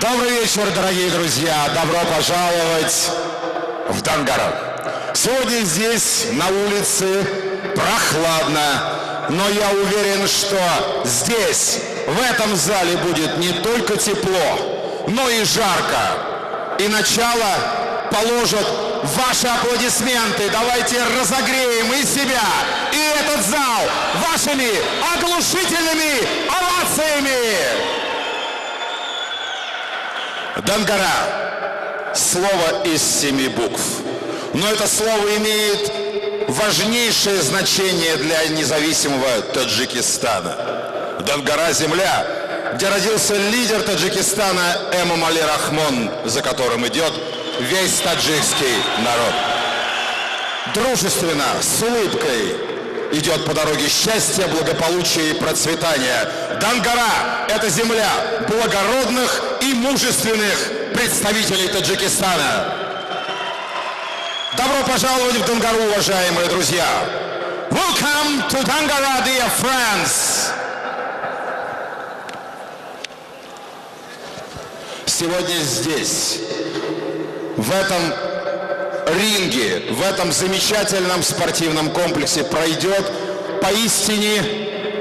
Добрый вечер, дорогие друзья! Добро пожаловать в Дангару. Сегодня здесь, на улице, прохладно, но я уверен, что здесь, в этом зале будет не только тепло, но и жарко. И начало положат ваши аплодисменты. Давайте разогреем и себя, и этот зал вашими оглушительными овациями. Дангара – слово из 7 букв. Но это слово имеет важнейшее значение для независимого Таджикистана. Дангара – земля, где родился лидер Таджикистана Эмомали Рахмон, за которым идет весь таджикский народ. Дружественно, с улыбкой идет по дороге счастья, благополучия и процветания. Дангара – это земля благородных и мужественных представителей Таджикистана. Добро пожаловать в Дангару, уважаемые друзья! Welcome to Dangara, dear friends! Сегодня здесь, в этом ринге, в этом замечательном спортивном комплексе пройдет поистине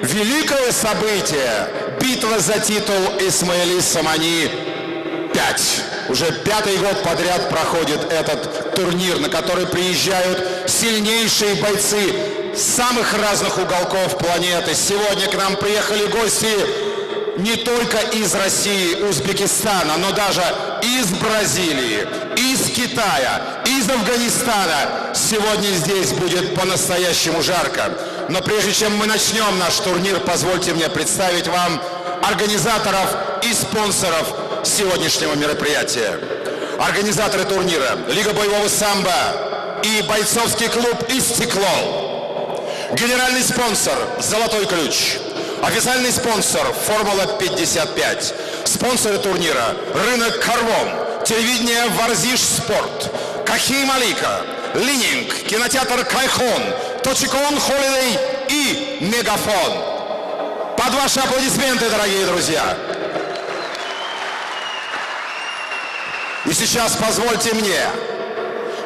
великое событие – битва за титул Исмаили Сомони 5. Уже 5-й год подряд проходит этот турнир, на который приезжают сильнейшие бойцы самых разных уголков планеты. Сегодня к нам приехали гости не только из России, Узбекистана, но даже из Бразилии, из Китая, из Афганистана. Сегодня здесь будет по-настоящему жарко. Но прежде чем мы начнем наш турнир, позвольте мне представить вам организаторов и спонсоров сегодняшнего мероприятия. Организаторы турнира – Лига боевого самбо и бойцовский клуб «Истиклол». Генеральный спонсор – «Золотой ключ». Официальный спонсор – «Формула-55». Спонсоры турнира – рынок «Карвон», телевидение «Варзиш Спорт», Кахи Малика, Лининг, кинотеатр «Кайхон», Точикон Холидей и Мегафон. Под ваши аплодисменты, дорогие друзья! И сейчас позвольте мне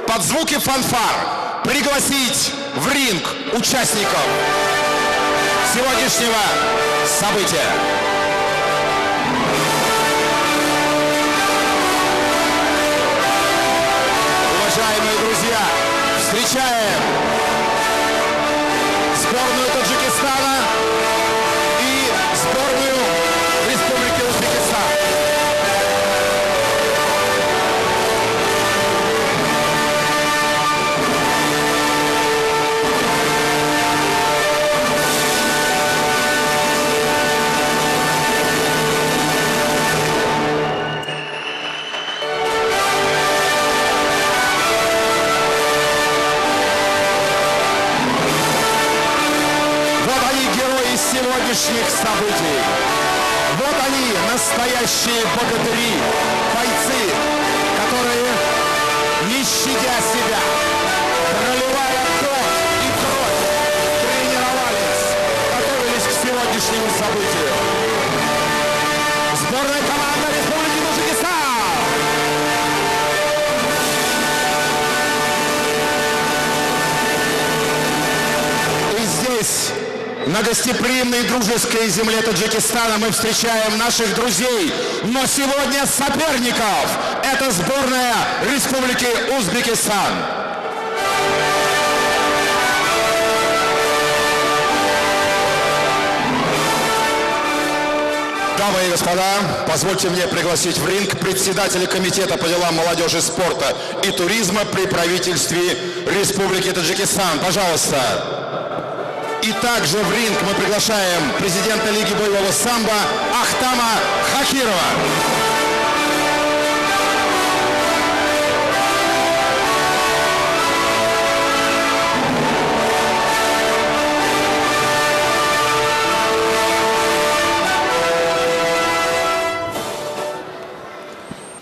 под звуки фанфар пригласить в ринг участников сегодняшнего события. Уважаемые друзья, встречаем сборную Таджикистана и сборную Республики Узбекистан. Вот они, герои сегодняшних событий. Вот они, настоящие богатыри, бойцы, которые, не щадя себя, проливая пот и кровь, тренировались, готовились к сегодняшнему событию. Сборная команда Республики Таджикистан! И здесь, на гостеприимной дружеской земле Таджикистана, мы встречаем наших друзей, но сегодня соперников. Это сборная Республики Узбекистан. Дамы и господа, позвольте мне пригласить в ринг председателя комитета по делам молодежи, спорта и туризма при правительстве Республики Таджикистан. Пожалуйста. И также в ринг мы приглашаем президента Лиги боевого самбо Ахтама Хакирова.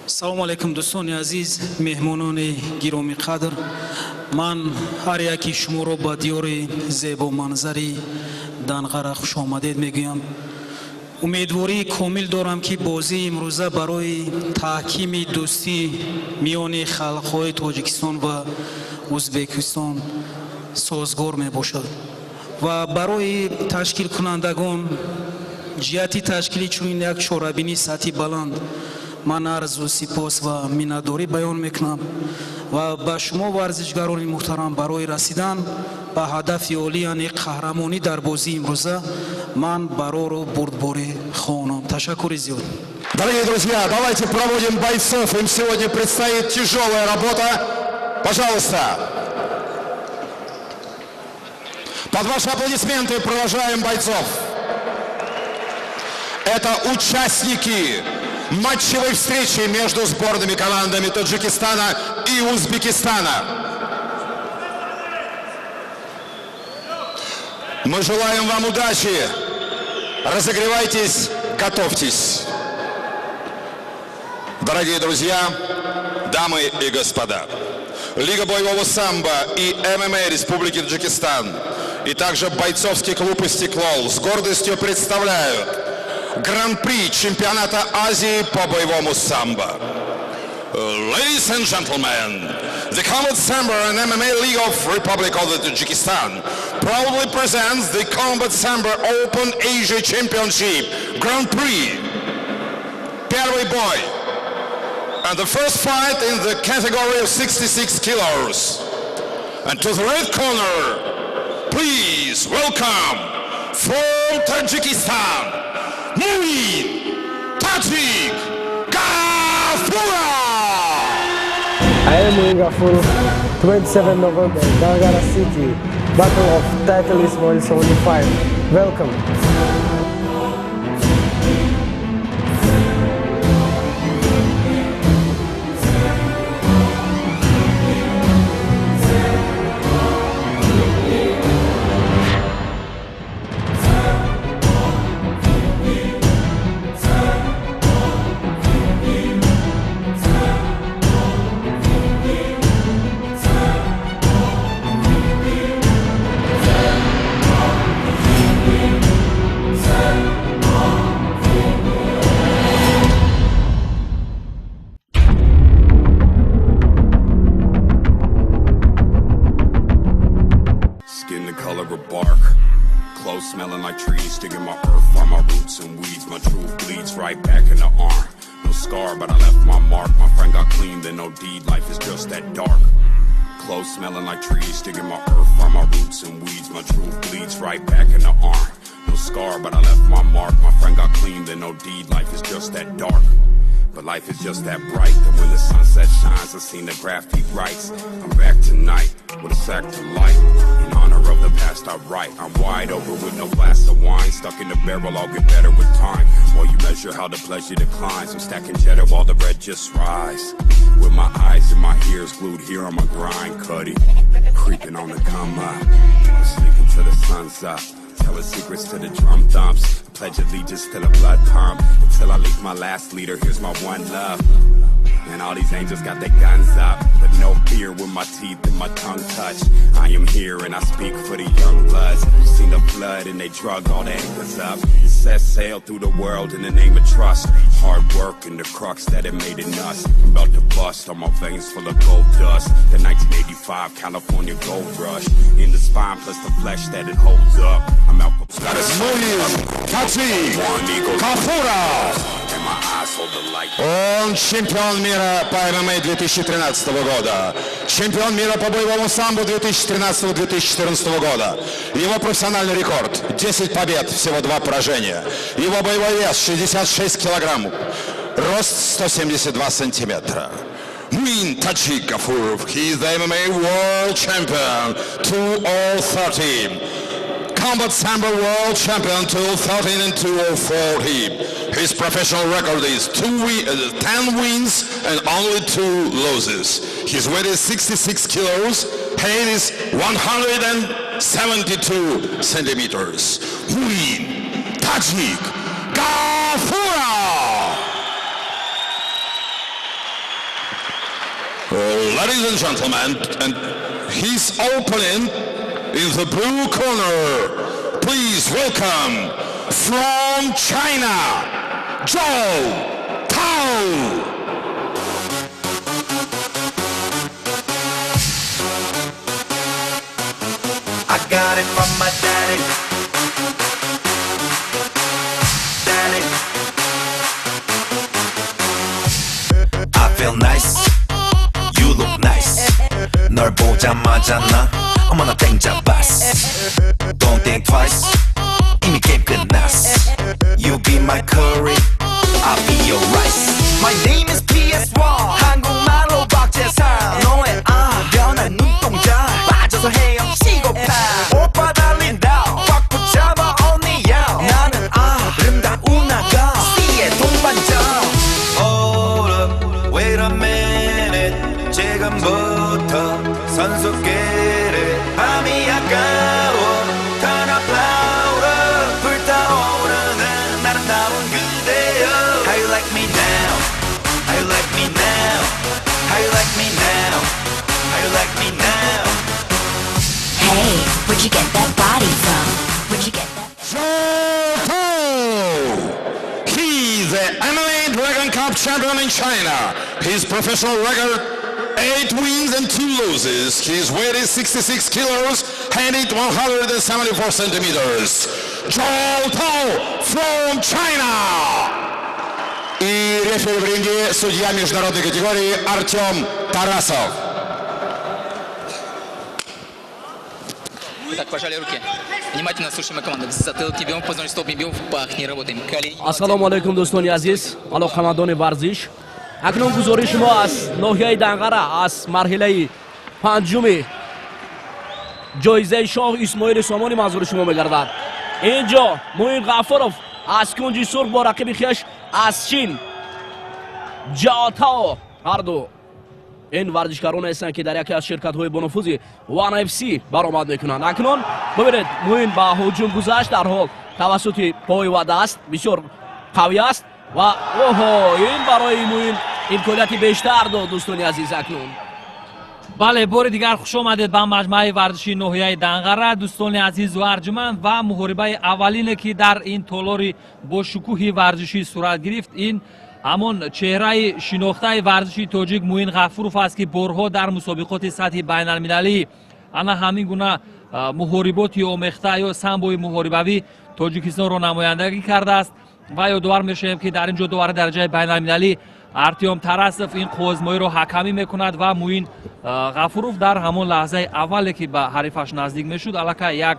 Салому алайкум, дӯстони азиз, меҳмонони гиромӣ қадр. Ман ҳар яки шуморо ба диёри зебоманзари Данғара хушомадед мегӯям. Умедвории комил дорам, ки бозии имрӯза барои таҳкими дӯстӣ миёни халқҳои Тоҷикистон ва Ӯзбекистон созгор мебошад ва барои ташкилкунандагон ҷиҳати ташкили чунин як чорабинии сатҳи баланд ман арзу сипос ва миннатдорӣ баён мекунам ва ба шумо, варзишгарони муҳтарам, барои расидан ба ҳадафи олӣ, яъне қаҳрамонӣ дар бозии имрӯза, ман барору бурдборӣ хоҳонам. Ташаккури зиёд. Дорогие друзья, давайте проводим бойцов. Им сегодня предстоит тяжелая работа. Пожалуйста. Под ваши аплодисменты провожаем бойцов. Это участники матчевой встречи между сборными командами Таджикистана и Узбекистана. Мы желаем вам удачи. Разогревайтесь, готовьтесь. Дорогие друзья, дамы и господа, Лига боевого самбо и ММА Республики Таджикистан и также бойцовский клуб «Истиклол» с гордостью представляют Гран-при чемпионата Азии по боевому самбо. Ladies and gentlemen, the Combat Sambo and MMA League of Republic of the Tajikistan proudly presents the Combat Sambo Open Asia Championship Grand Prix. Первый бой. And the first fight in the category of 66 kilos. And to the red corner, please welcome from Tajikistan, Muin Tajik Gafurov! I am Muin Gafurov, 27 November, Dangara City, Battle of Titleist 175. Welcome. Skin the color of bark. Clothes smelling like trees. Digging my earth, find my roots and weeds. My truth bleeds right back in the arm. No scar, but I left my mark. My friend got clean, then OD'd. Life is just that dark. Clothes smelling like trees. Digging my earth, find my roots and weeds. My truth bleeds right back in the arm. No scar, but I left my mark. My friend got clean, then OD'd. Life is just that dark. But life is just that bright that when the sunset shines, I seen the graph he writes. I'm back tonight with a sack to light. In honor of the past, I write. I'm wide open with no glass of wine. Stuck in the barrel, I'll get better with time. While you measure how the pleasure declines, I'm stacking cheddar while the bread just rise. With my eyes and my ears glued here on my grind, cuddy. Creeping on the come up. Sleeping till the sun's up. Telling secrets to the drum thumps. Pledge allegiance to the blood pump. Until I leave my last leader, here's my one love. And all these angels got their guns up. But no fear when my teeth and my tongue touch. I am here and I speak for the young bloods. Seen the flood and they drug all the anchors up. And set sail through the world in the name of trust. Hard work and the crux that it made in us. I'm about to bust on my veins full of gold dust. The 1985 California gold rush. In the spine plus the flesh that it holds up. I'm out for Муин Таджик one eagle Гафуров. and my eyes hold the light. Он чемпион мира по ММА 2013 года. Чемпион мира по боевому самбо 2013-2014 года. Его профессиональный рекорд – 10 побед, всего 2 поражения. Его боевой вес 66 килограмм. Рост 172 сантиметра. Муин Таджик Гафуров. He is the MMA World Champion 2013. Combat Sambo World Champion 2013 and 2014. His professional record is 10 wins and only 2 losses. His weight is 66 kilos. Height is 172 centimeters. Muin Tajik Gafurov! Ladies and gentlemen, and his opponent in the blue corner, please welcome From China, Zhou Tao. I got it from my daddy. Daddy. I feel nice. You look nice. 널 보자마자 나 어머나 땡 잡았어. Don't think twice. 이미 게임 끝났어. You be my curry, I'll be your rice. My name is PS1. 한국말로 박재상. 너의 아련한 눈동자 빠져서 헤엄치고파. 오빠 달린다. 꽉 붙잡아 언니야. 나는 아름다운 아가씨의 동반자. Hold up, wait a minute. 지금부터 선수끼리 밤이 아까워. Turn up louder. 불타오르는 아름다운 그대여. How you like me now? How you like me now? How you like me now? How you like me now? Hey, where'd you get that body from? Where'd you get that? Zhou Tao. He's the MMA Dragon Cup champion in China. His professional record, 8 wins and 2 losses. His weight is 66 kilos and it 174 centimeters. Zhou Tao from China. И рефери в ринге судья международной категории Артем Тарасов. Так, пожали руки. Внимательно слушаем команду. В затылок не бьем, в позвоночник стоп не бьем, в пах не работаем. Колени. Ассалому алайкум, дӯстони азиз, алоқамандони варзиш. Акнун гузориши мо аз ноҳияи Данғара, аз марҳилаи панҷуми ҷоизаи Шоҳ Исмоили Сомонӣ манзури шумо мегардад. Ин ҷо Муин Ғафуров аз кунҷи сурх бо рақиби хеш аз Чин Ҷаотао. Ҳарду ин варзишгароне ҳастанд, ки дар яке аз ширкатҳои бонуфузи One FC баромад мекунанд. Акнун бибинед, Муин ба ҳуҷум гузашт дарҳол, тавассути пой ва даст бисёр қавӣ аст ва оҳо, ин барои Муин имконияти бештар дод, дӯстони азиз, акнун. Бале, бори дигар хуш омадед ба маҷмӯаи варзишии ноҳияи Данғара, дӯстони азизу арҷуманд. Ва муҳорибаи аввалине, ки дар ин толори бошукӯҳи варзишӣ сурат гирифт, ин ҳамон чеҳраи шинохтаи варзиши тоҷик Муин Ғафуров аст, ки борҳо дар мусобиқоти сатҳи байналмилалӣ ана ҳамин гуна муҳориботи омехта ё самбои муҳорибавӣ Тоҷикистонро намояндагӣ кардааст. Ва ёдовар мешавем, ки дар ин ҷо довари дараҷаи байналмилалӣ Артём Тарасов ин қувваозмоиро ҳакамӣ мекунад. Ва Муин Ғафуров дар ҳамон лаҳзаи аввале, ки ба ҳарифаш наздик мешуд, аллакай як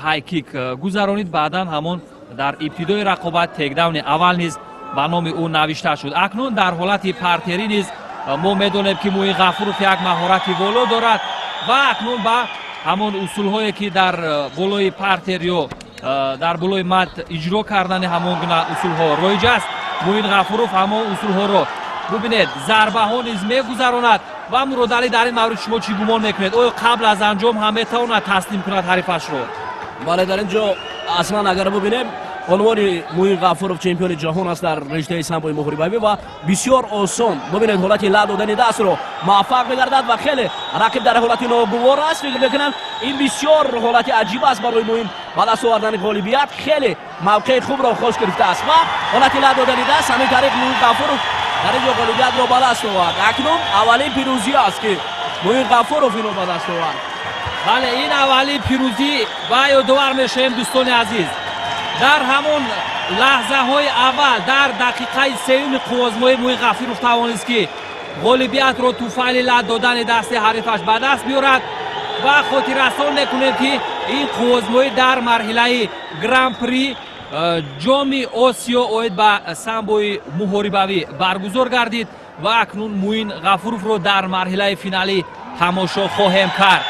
хайкик гузаронид. Баъдан ҳамон дар ибтидои рақобат тейкдауни аввал низ ба номи ӯ навишта шуд. Акнун дар ҳолати партерӣ низ мо медонем, ки Муин Ғафуров як маҳорати воло дорад ва акнун ба ҳамон усулҳое, ки дар болои партер ё дар болои мат иҷро кардани ҳамон гуна усулҳо роиҷ аст, Муин Ғафуров ҳамон усулҳоро, бубинед, зарбаҳо низ мегузаронад. Ва Муродалӣ, дар ин маврид шумо чӣ гумон мекунед? Оё қабл аз анҷом ҳам метавонад таслим кунад ҳарифашро? Бале, дар ин ҷо аслан агар бубинем, унвони Муин Ғафуров чемпиони ҷаҳон аст дар риштаи самбои муҳорибавӣ ва бисёр осон, бубинед, ҳолати ла додани дастро муваффақ мегардад ва хеле рақиб дар ҳолати ногувор аст. Фикр мекунам, ин бисёр ҳолати аҷиб аст барои Муин ба даст овардани ғолибият. Хеле мавқеи хубро хош гирифтааст ва ҳолати ла додани даст, ҳамин тариқ Муин Ғафуров дар ин ҷо ғолибиятро ба даст овард. Акнун аввалин пирӯзӣ аст, ки Муин Ғафуров инро ба даст овард. Бале, ин аввалин пирӯзӣ. Ва ёдовар мешавем, дӯстони азиз, дар ҳамон лаҳзаҳои аввал, дар дақиқаи сеюми қувваозмоӣ Муин Ғафуров тавонист, ки ғолибиятро туфайли лат додани дасти ҳарифаш ба даст биёрад. Ва хотиррасон мекунем, ки ин қувваозмоӣ дар марҳилаи гран-при Ҷоми Осиё оид ба самбои муҳорибавӣ баргузор гардид. Ва акнун Муин Ғафуровро дар марҳилаи финалӣ тамошо хоҳем кард.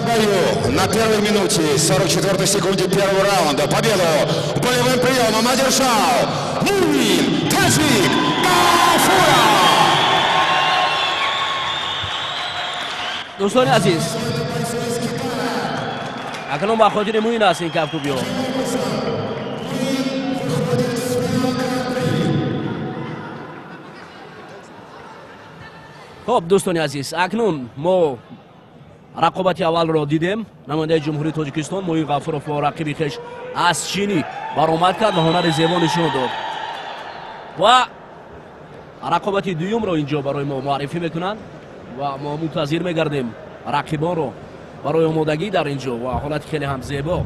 Бою на первой минуте 44 секунде первого раунда победу болевым приемом одержал Муин Таджик Гафуров. Дӯстони азиз, акнун ба хотири Муин аст ин кафкӯбиҳо. Хуб, дӯстони азиз, акнун мо Рақобати аввалро дидем. Намояндаи Ҷумҳурии Тоҷикистон Муин Ғафуров бо рақиби хеш аз Чинӣ баромад кард ва ҳунари зебо нишон дод. Ва рақобати дуюмро инҷо барои мо муаррифӣ мекунанд ва мо мунтазир мегардем рақибонро барои омодагӣ дар инҷо ва ҳолати хеле ҳам зебо.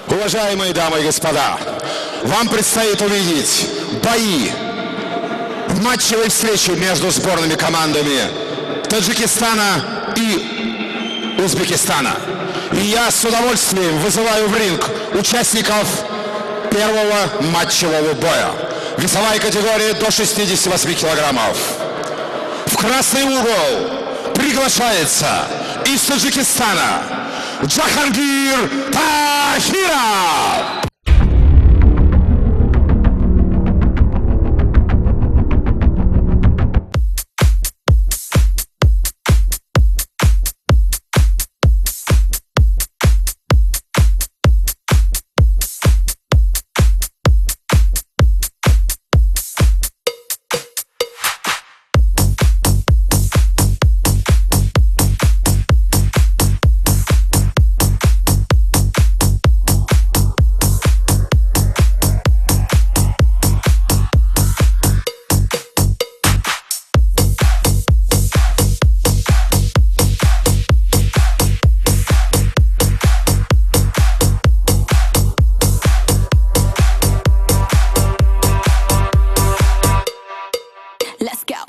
Уважаемые дамы и господа, вам предстоит увидеть бои в матчевой встрече между сборными командами Таджикистана и Узбекистана. И я с удовольствием вызываю в ринг участников первого матчевого боя. Весовая категория до 68 килограммов. В красный угол приглашается из Таджикистана Джахангир Тахиров. Let's go.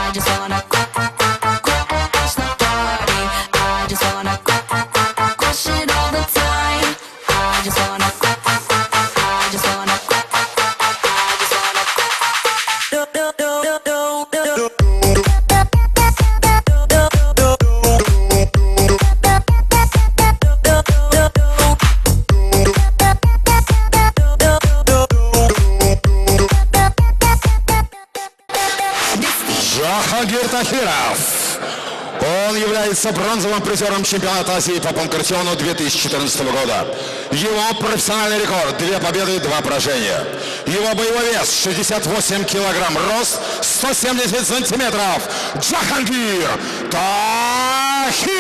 I just wanna crash the party. I just wanna crash it all the time. I just wanna, I just wanna, I just wanna. Do do do do do do. Джахангир Тахиров. Он является бронзовым призером чемпионата Азии по панкратиону 2014 года. Его профессиональный рекорд – 2 победы, 2 поражения. Его боевой вес – 68 килограмм, рост 170 сантиметров. Джахангир Тахиров!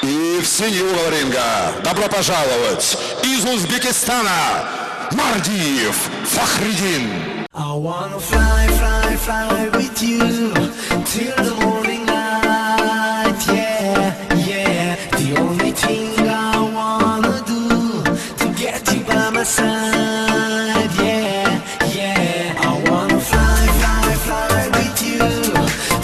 И в синий угол ринга добро пожаловать из Узбекистана Мардиев Фахридин. I wanna fly, fly, fly with you till the morning light. Yeah, yeah. The only thing I wanna do to get you by my side. Yeah, yeah. I wanna fly, fly, fly with you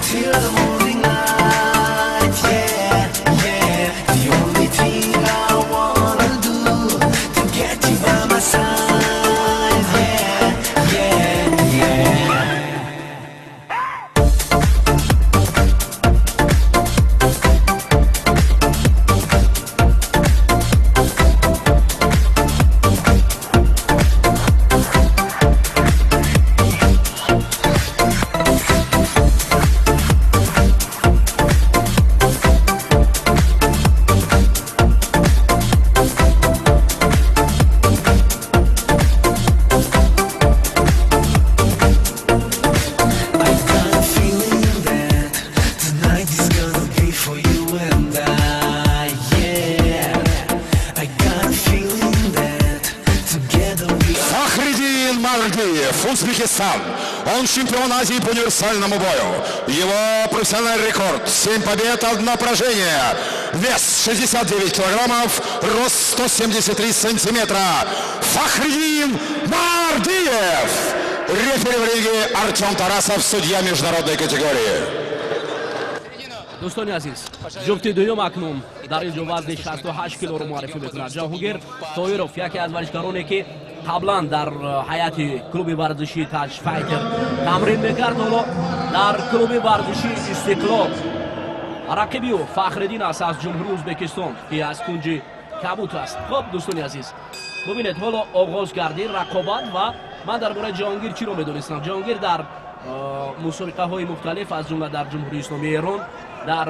till the morning light. Yeah, yeah. The only thing I wanna do to get you by my side. Yeah, yeah, yeah. I got a feeling that tonight is gonna be for you and I, yeah. I got a feeling that together we are. Фахридин Мардиев, Узбекистан. Он чемпион Азии по универсальному бою. Его профессиональный рекорд – 7 побед, 1 поражение. Вес 69 килограммов, рост 173 сантиметра. Фахридин Мардиев! Рефери в ринге Артем Тарасов, судья международной категории. Дӯстони азиз, ҷуфти дуюм акнун дар ин ҷо вазни 68 килоро муаррифӣ мекунад. Ҷаҳонгир Тоиров, яке аз варзишгароне, ки қаблан дар ҳайати клуби варзишии Таҷ Файтер тамрин мекард, ҳоло дар клуби варзишии Истиқлол. Рақиби ӯ Фахриддин аст аз Ҷумҳурии Ӯзбекистон, ки аз кунҷи кабут аст. Хуб, дӯстони азиз, бубинед, ҳоло оғоз гардид рақобат ва Ман дар бораи Ҷаҳонгир чиро медонистам? Ҷаҳонгир дар мусобиқаҳои мухталиф, аз ҷумла дар Ҷумҳурии Исломии Эрон, дар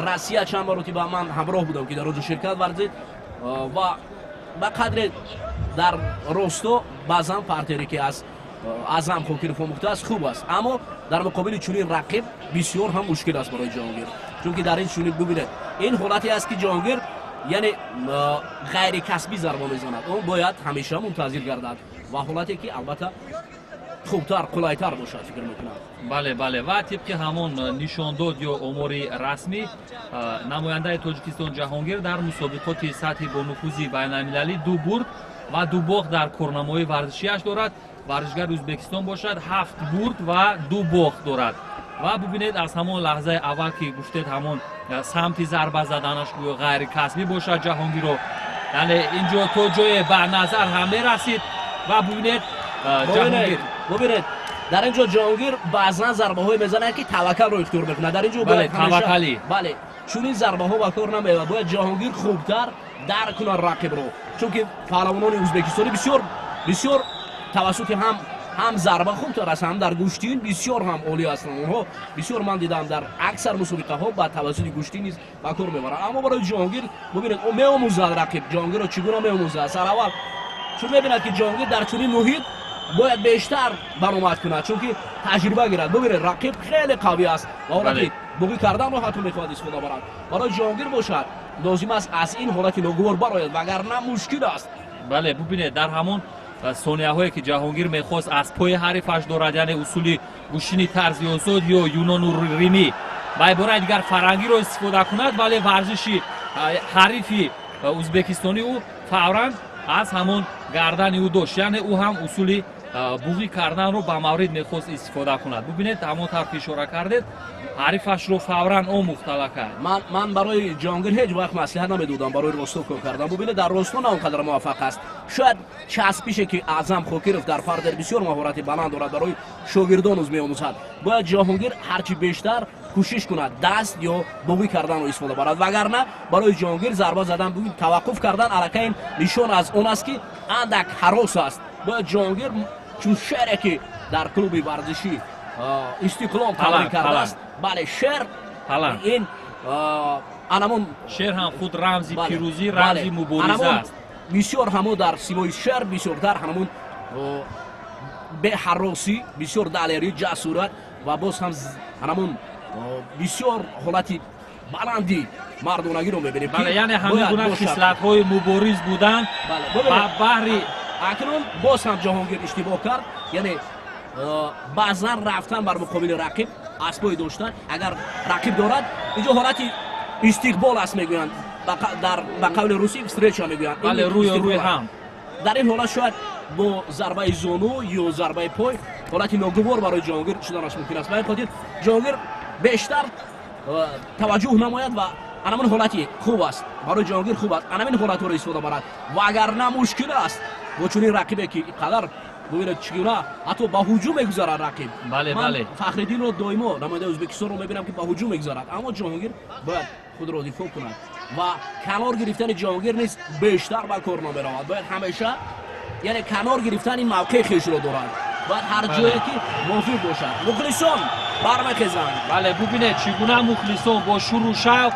Россия чанд маротиба ман ҳамроҳ будам, ки дар он ҷо ширкат варзид ва ба қадре дар росто баъзан партере, ки аз Аъзам Хокиров омӯхтааст, хуб аст, аммо дар муқобили чунин рақиб бисёр ҳам мушкил аст барои Ҷаҳонгир, чунки дар ин чунин, бубинед, ин ҳолате аст, ки Ҷаҳонгир, яъне ғайрикасбӣ зарба мезанад. Он бояд ҳамеша мунтазир гардад ва ҳолате ки албатта хубтар, қулайтар бошад, фикр мекунам. Бале, ва тибқи ҳамон нишондод ё омори расмӣ, намояндаи Тоҷикистон Ҷаҳонгир дар мусобиқоти сатҳи бонуфузи байналмилалӣ ду бурд ва ду бохт дар корнамои варзишиаш дорад. Варзишгари Ӯзбекистон бошад, ҳафт бурд ва ду бохт дорад. Ва бубинед, аз ҳамон лаҳзаи аввал, ки гуфтед, ҳамон самти зарба заданаш гӯё ғайрикасбӣ бошад Ҷаҳонгиро, яъне ин ҷо то ҷое ба назар ҳам мерасид. Ва бубинед, Ҷаҳонгир, бубинед, дар ин ҷо Ҷаҳонгир баъзан зарбаҳое мезанад, ки таваккалро ихтиёр мекунад. Дар ин ҷо бале, таваккалӣ. Бале, чунин зарбаҳо ба кор намеояд. Бояд Ҷаҳонгир хубтар дарк кунад рақибро, чунки паҳлавонони ӯзбекистонӣ бисёр бисёр тавассути ҳам зарба хубтар аст, ҳам дар гӯштин бисёр ҳам олӣ ҳастанд онҳо. Бисёр ман дидам, дар аксар мусобиқаҳо ба тавассути гӯштин низ ба кор мебаранд. Аммо барои Ҷаҳонгир, бубинед, ӯ меомӯзад рақиб Ҷаҳонгирро чӣ гуна меомӯзад. Сараввал чун мебинад, ки Ҷаҳонгир дар чунин муҳит бояд бештар баромад кунад, чунки таҷриба гирад. Бубинед, рақиб хеле қавӣ аст ва ҳолати буғӣ карданро ҳатто мехоҳад истифода барад. Барои Ҷаҳонгир бошад, лозим аст аз ин ҳолати ногувор барояд, вагарна мушкил аст. Бале, бубинед, дар ҳамон сонияҳое, ки Ҷаҳонгир мехост аз пои ҳарифаш дорад, яъне усули гӯштини тарзи озод ё юнону римӣ, ба ибораи дигар фарангиро истифода кунад, вале варзиши ҳарифи ӯзбекистонӣ ӯ фавран аз ҳамон гардани ӯ дошт, яъне ӯ ҳам усули буғӣ карданро ба маврид мехост истифода кунад. Бубинед, ҳамон тавр ки ишора кардед, ҳарифашро фавран омӯхт аллакай. Ман барои Ҷаҳонгир ҳеҷ вақт маслиҳат намедодам барои росто кор кардан. Бубинед, дар росто на он қадар муваффақ аст. Шояд часпише, ки Аъзам Хокиров дар партер бисёр маҳорати баланд дорад, барои шогирдон уз меомӯзад. Бояд Ҷаҳонгир ҳарчи бештар кӯшиш кунад даст ё буғӣ карданро истифода барад, вагарна барои Ҷаҳонгир зарба задан, бубин, таваққуф кардан аллакай ин нишон аз он аст, ки андак ҳарос аст. Бояд Ҷаҳонгир чун шере, ки дар клуби варзишӣ Истиқлол тамрин кардааст, бале, шер ин анамон шер ҳам худ рамзи пирӯзӣ, рамзи мубориза аст. Бисёр ҳамо дар симои шер бисёртар ҳамон беҳаросӣ, бисёр далерӣ, ҷасурат ва боз ҳам ҳамон бисёр ҳолати баланди мардонагиро мебинем. Бале, яъне ҳамин гуна хислатҳои мубориз будан ба баҳри Акнун боз ҳам Ҷаҳонгир иштибоҳ кард, яъне баъзан рафтан бар муқобили рақиб, аз пой доштан, агар рақиб дорад, инҷо ҳолати истиқбол аст мегӯянд, ба қавли русӣ встреча мегӯянд. Бале, рӯи рӯи ҳам. Дар ин ҳолат шояд бо зарбаи зону ё зарбаи пой ҳолати ногувор барои Ҷаҳонгир шуданаш мумкин аст. Ба ин хотир Ҷаҳонгир бештар таваҷҷӯҳ намояд ва анамин ҳолати хуб аст барои Ҷаҳонгир, хуб аст анамин ҳолатҳоро истифода барад, вагарна мушкил аст бо чунин рақибе, ки ин қадар, бубинед, чӣ гуна ҳатто ба ҳуҷум мегузарад рақиб. Бале. Фахриддинро доимо, намояндаи Ӯзбекистонро мебинам, ки ба ҳуҷум мегузарад, аммо Ҷаҳонгир бояд худро дифоъ кунад ва канор гирифтани Ҷаҳонгир низ бештар ба кор намеравад. Бояд ҳамеша, яъне канор гирифтан ин мавқеи хешро дорад, бояд ҳар ҷое ки мувофиқ бошад. Мухлисон бармехезанд. Бале, бубинед, чӣ гуна мухлисон бо шуру шавқ,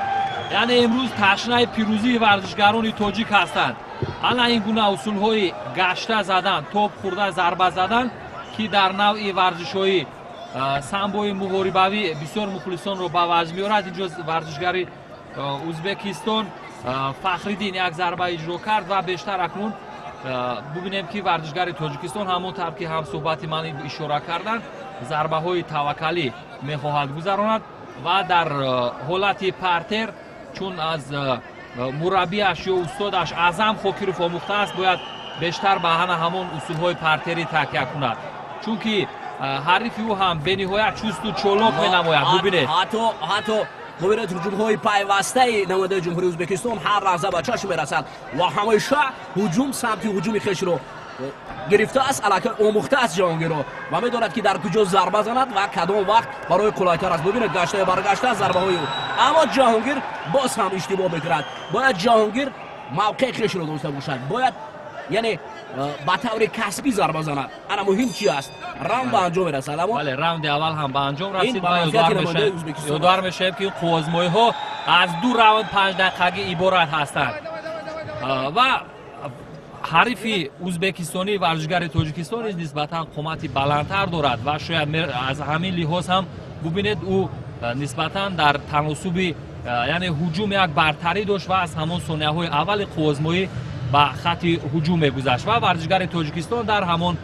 яъне имрӯз ташнаи пирӯзии варзишгарони тоҷик ҳастанд. Ана ин гуна усулҳои гашта задан, топ хӯрда зарба задан, ки дар навъи варзишҳои самбои муҳорибавӣ бисёр мухлисонро ба ваҷд меорад. Инҷо варзишгари Ӯзбекистон Фахриддин як зарба иҷро кард ва бештар акнун бубинем, ки варзишгари Тоҷикистон, ҳамон тавр ки ҳамсӯҳбати ман ишора карданд, зарбаҳои таваккалӣ мехоҳад гузаронад ва дар ҳолати партер, чун аз мураббиаш ё устодаш Аъзам Хокиров омӯхтааст, бояд бештар ба ҳана ҳамон усулҳои партерӣ такя кунад, чунки ҳарифи ӯ ҳам бениҳоят чусту чолок менамояд. Бубинед. Ҳатто бубинед, ҳуҷумҳои пайвастаи намояндаи Ҷумҳурии Ӯзбекистон ҳар лаҳза ба чашм мерасад ва ҳамеша ҳуҷум, самти ҳуҷуми хешро гирифтааст. Аллакай омӯхтааст Ҷаҳонгирро ва медонад, ки дар куҷо зарба занад ва кадом вақт барои қулайтар аст. Бубинед, гаштаю баргашта зарбаҳои ӯ, аммо Ҷаҳонгир боз ҳам иштибоҳ мекунад. Бояд Ҷаҳонгир мавқеи хешро дошта бошад, бояд, яъне ба таври касбӣ зарба занад. Ана муҳим чи аст? Раунд ба анҷом мерасад. Аммо бале, раунди аввал ҳам ба анҷом расид ва ёдовар мешавем, ки қувваозмоиҳо аз 2 раунд 5 дақиқагӣ иборат ҳастанд ва ҳарифи ӯзбекистонӣ варзишгари тоҷикистон низ нисбатан қомати баландтар дорад ва шояд аз ҳамин лиҳоз ҳам бубинед, ӯ нисбатан дар таносуби, яъне ҳуҷум як бартарӣ дошт ва аз ҳамон сонияҳои аввали қувваозмоӣ ба хати ҳуҷум мегузашт ва варзишгари тоҷикистон дар ҳамон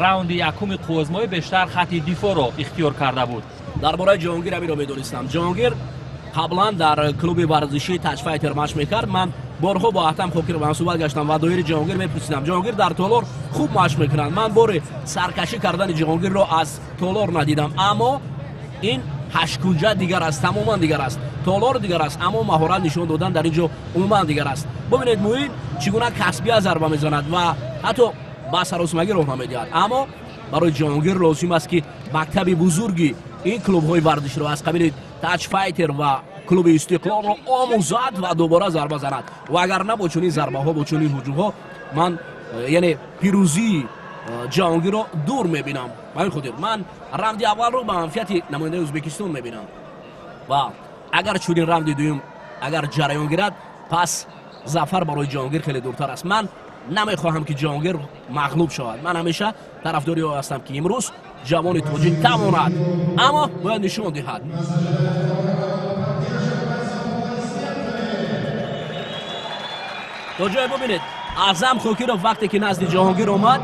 раунди якуми қувваозмоӣ бештар хати дифоъро ихтиёр карда буд. Дар бораи Ҷаҳонгир ҳаминро медонистам. Ҷаҳонгир қаблан дар клуби варзишии Таҷфайтер машқ мекард. Ман борҳо бо Аҳтам Хокиров ҳамсуҳбат гаштам ва доири Ҷаҳонгир мепурсидам. Ҷаҳонгир дар толор хуб машқ мекунанд. Ман бори саркашӣ кардани Ҷаҳонгирро аз толор надидам, аммо ин ҳашткунҷа дигар аст, тамоман дигар аст. Толор дигар аст, аммо маҳорат нишон додан дар ин ҷо умуман дигар аст. Бубинед, Муин чӣ гуна касбия зарба мезанад ва ҳатто ба саросимагӣ роҳ намедиҳад. Аммо барои Ҷаҳонгир лозим аст, ки мактаби бузурги ин клубҳои варзишро аз қабили Таҷфайтер ва клуби Истиқлолро омӯзад ва дубора зарба занад. Вагарна бо чунин зарбаҳо, бо чунин ҳуҷумҳо ман яъне пирӯзии Ҷаҳонгирро дур мебинам. Ба ин хотир ман раунди аввалро ба манфиати намояндаи Ӯзбекистон мебинам ва агар чунин раунди дуюм агар ҷараён гирад, пас зафар барои Ҷаҳонгир хеле дуртар аст. Ман намехоҳам, ки Ҷаҳонгир мағлуб шавад. Ман ҳамеша тарафдори ӯ ҳастам, ки имрӯз ҷавони тоҷик тавонад, аммо бояд нишон диҳад. То ҷое бубинед, Аъзам Хокиров вақте ки назди Ҷаҳонгир омад,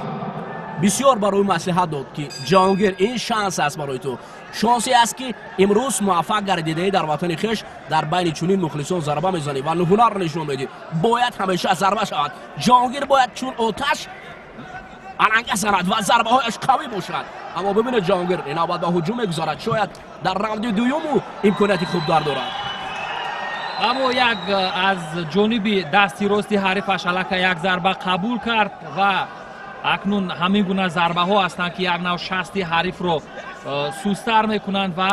бисёр барои маслиҳат дод, ки Ҷаҳонгир, ин шанс аст барои ту, шонсе аст, ки имрӯз муваффақ гардидаӣ дар ватани хеш, дар байни чунин мухлисон зарба мезанӣ ва ҳунар нишон медиҳӣ. Бояд ҳамеша зарба шавад. Ҷаҳонгир бояд чун оташ аланга занад ва зарбаҳояш қавӣ бошад. Аммо бибинед, Ҷаҳонгир ин навбат ба ҳуҷум мегузарад. Шояд дар раунди дуюм ӯ имконияти хубтар дорад. Аммо як аз ҷониби дасти рости ҳарифаш аллакай як зарба қабул кард ва акнун ҳамин гуна зарбаҳо ҳастанд, ки як нав шасти ҳарифро сустар мекунанд ва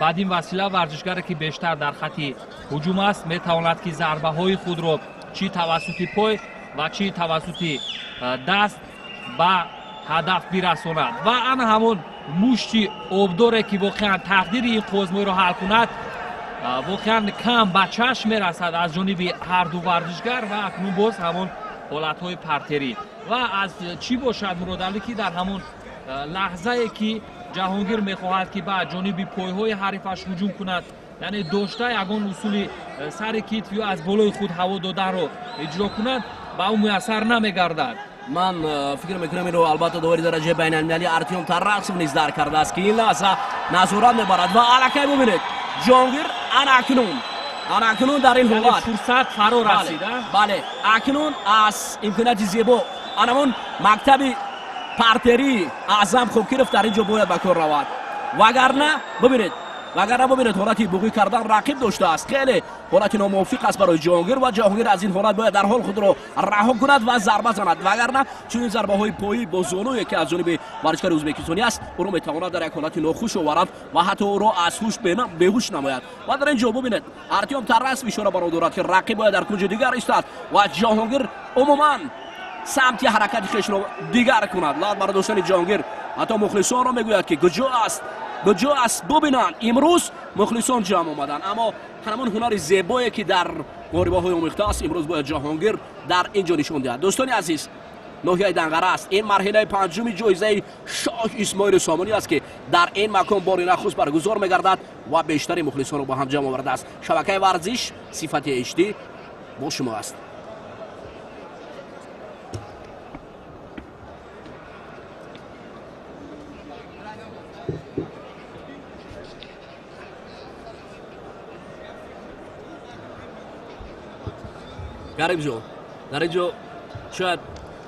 баъд ин васила варзишгаре, ки бештар дар хати ҳуҷум аст, метавонад, ки зарбаҳои худро чӣ тавассути пой ва чӣ тавассути даст ба ҳадаф бирасонад. Ва ана ҳамон мушти обдоре, ки воқеан тақдири ин қувваозмоиро ҳал кунад, воқеан кам ба чашм мерасад аз ҷониби ҳарду варзишгар ва акнун боз ҳамон ҳолатҳои партерӣ. Ва аз чӣ бошад, Муродалӣ, ки дар ҳамон лаҳзае, ки Ҷаҳонгир мехоҳад, ки ба ҷониби пойҳои ҳарифаш ҳуҷум кунад, яъне дошта ягон усули сари китф ё аз болои худ ҳаво доданро иҷро кунад, ба ӯ муяссар намегардад. Ман фикр мекунам, инро албатта довари дараҷаи байналмилалӣ Артём Тарасов низ дарк кардааст, ки ин лаҳза назорат мебарад ва аллакай бубинед, Ҷаҳонгир ана акнун дар ин ҳолат фурсат фаро расид. Бале, акнун аз имконияти зебо анамон мактаби партерии Аъзам Хокиров дар ин ҷо бояд ба кор равад. Вагарна бубинед, вагарна бубинед, ҳолати буғӣ кардан рақиб доштааст. Хеле ҳолати номувофиқ аст барои Ҷаҳонгир ва Ҷаҳонгир аз ин ҳолат бояд дар ҳол худро раҳо кунад ва зарба занад. Вагарна чунин зарбаҳои поӣ бо зонуе, ки аз ҷониби варзишгари ӯзбекистонӣ аст, ӯро метавонад дар як ҳолати нохуш оварад ва ҳатто ӯро аз ҳуш беҳуш намояд. Ва дар ин ҷо бубинед, Артём Тарасов ишора бар он дорад, ки рақиб бояд дар кунҷи дигар истад ва Ҷаҳонгир умуман самти ҳаракати хешро дигар кунад. Лат бардоштани Ҷаҳонгир ҳатто мухлисонро мегӯяд, ки куҷо аст, куҷо аст, бубинанд. Имрӯз мухлисон ҷамъ омаданд, аммо ҳамон ҳунари зебое, ки дар муҳорибаҳои омехта аст, имрӯз бояд Ҷаҳонгир дар ин ҷо нишон диҳад. Дӯстони азиз, ноҳияи Данғара аст. Ин марҳилаи панҷуми ҷоизаи Шоҳ Исмоили Сомонӣ аст, ки дар ин макон бори нахуст баргузор мегардад ва бештари мухлисонро ба ҳам ҷамъ овардааст. Шабакаи варзиш сифати HD бо шумо аст. Каримҷон, дар ин ҷо шояд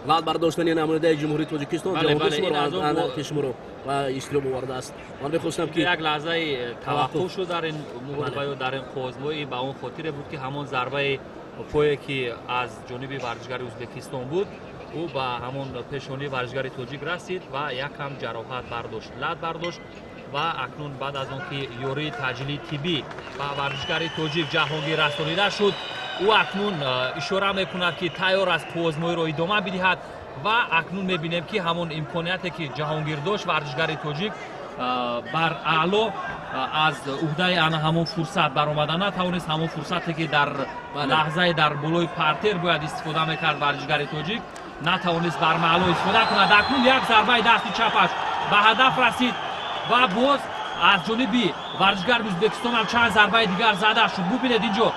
лат бардоштани намояндаи Ҷумҳурии Тоҷикистон шуморо ва истироб овардааст. Ман мехостам, ки як лаҳзаи таваққуф шуд дар ин муҳориба ё дар ин қувваозмоӣ, ба он хотире буд, ки ҳамон зарбаи пое, ки аз ҷониби варзишгари Ӯзбекистон буд, ӯ ба ҳамон пешонии варзишгари тоҷик расид ва якам ҷароҳат бардошт, лат бардошт. Ва акнун баъд аз он ки ёрии таъҷилии тиббӣ ба варзишгари тоҷик Ҷаҳонгир расонида шуд, Ӯ акнун ишора мекунад, ки тайёр аст қувваозмоиро идома бидиҳад ва акнун мебинем, ки ҳамон имконияте, ки Ҷаҳонгир дошт, варзишгари тоҷик бар аъло аз уҳдаи ана ҳамон фурсат баромада натавонист. Ҳамон фурсате, ки дар лаҳзаи дар болои партер бояд истифода мекард, варзишгари тоҷик натавонист бармаъло истифода кунад. Акнун як зарбаи дасти чапаш ба ҳадаф расид ва боз аз ҷониби варзишгари Ӯзбекистон ҳам чанд зарбаи дигар зада шуд. Бубинед, инҷо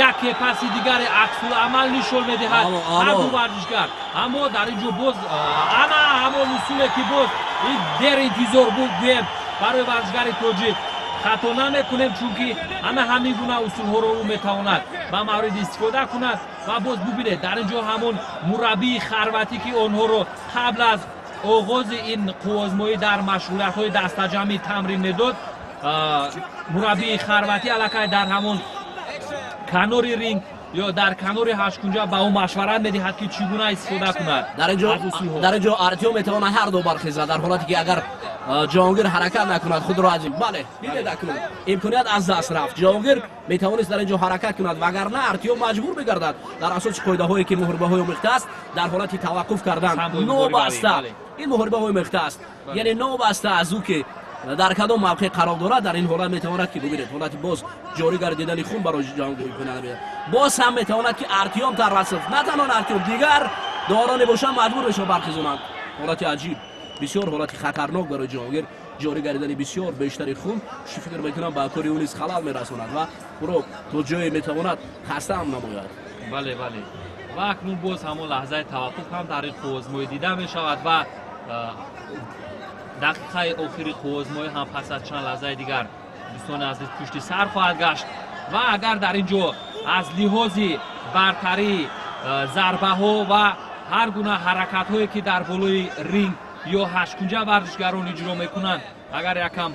яке паси дигаре аксуламал нишон медиҳад ҳарду варзишгар. Аммо дар ин ҷо боз ана ҳамон усуле, ки боз ин дер интизор буд, гӯем, барои варзишгари тоҷик хато намекунем, чунки ана ҳамин гуна усулҳоро ӯ метавонад ба мавриди истифода кунад. Ва боз бубинед, дар ин ҷо ҳамон мураббии хорватӣ, ки онҳоро қабл аз оғози ин қувваозмоӣ дар машғулиятҳои дастаҷамъӣ тамрин медод, мураббии хорватӣ аллакай дар ҳамон канори ринг ё дар канори ҳашткунҷа ба ӯ машварат медиҳад, ки чӣ гуна истифода кунад. Дар ин ҷо Артём метавонад ҳар ду бархезад, дар ҳолате ки агар Ҷаҳонгир ҳаракат накунад худро аз бале, дидед, акнун имконият аз даст рафт. Ҷаҳонгир метавонист дар ин ҷо ҳаракат кунад, вагарна Артём маҷбур мегардад дар асоси қоидаҳое, ки муҳорибаҳои омехта аст, дар ҳолати таваққуф кардан. Нобаста ин муҳорибаҳои омехта аст, яъне нобаста аз ӯ ки дар кадом мавқеъ қарор дорад, дар ин ҳолат метавонад ки бубинед, ҳолати боз ҷорӣ гардидани хун барои Ҷаҳонгир имконият медиҳад. Боз ҳам метавонад ки Артём Тарасов, на танҳо Артём, дигар довароне бошанд, маҷбур мешаванд бархезонанд. Ҳолати аҷиб, бисёр ҳолати хатарнок барои Ҷаҳонгир, ҷорӣ гардидани бисёр бештари хун, фикр мекунам, ба кори ӯ низ халал мерасонад ва ӯро то ҷое метавонад хаста ҳам намояд. Бале, бале, ва акнун боз ҳамон лаҳзаи таваққуф ҳам дар ин қувваозмоӣ дида мешавад ва дақиқаи охири қувваозмоӣ ҳам пас аз чанд лаҳзаи дигар, дӯстони азиз, пушти сар хоҳад гашт. Ва агар дар ин ҷо аз лиҳози бартарии зарбаҳо ва ҳар гуна ҳаракатҳое, ки дар болои ринг ё ҳашткунҷа варзишгарон иҷро мекунанд, агар якам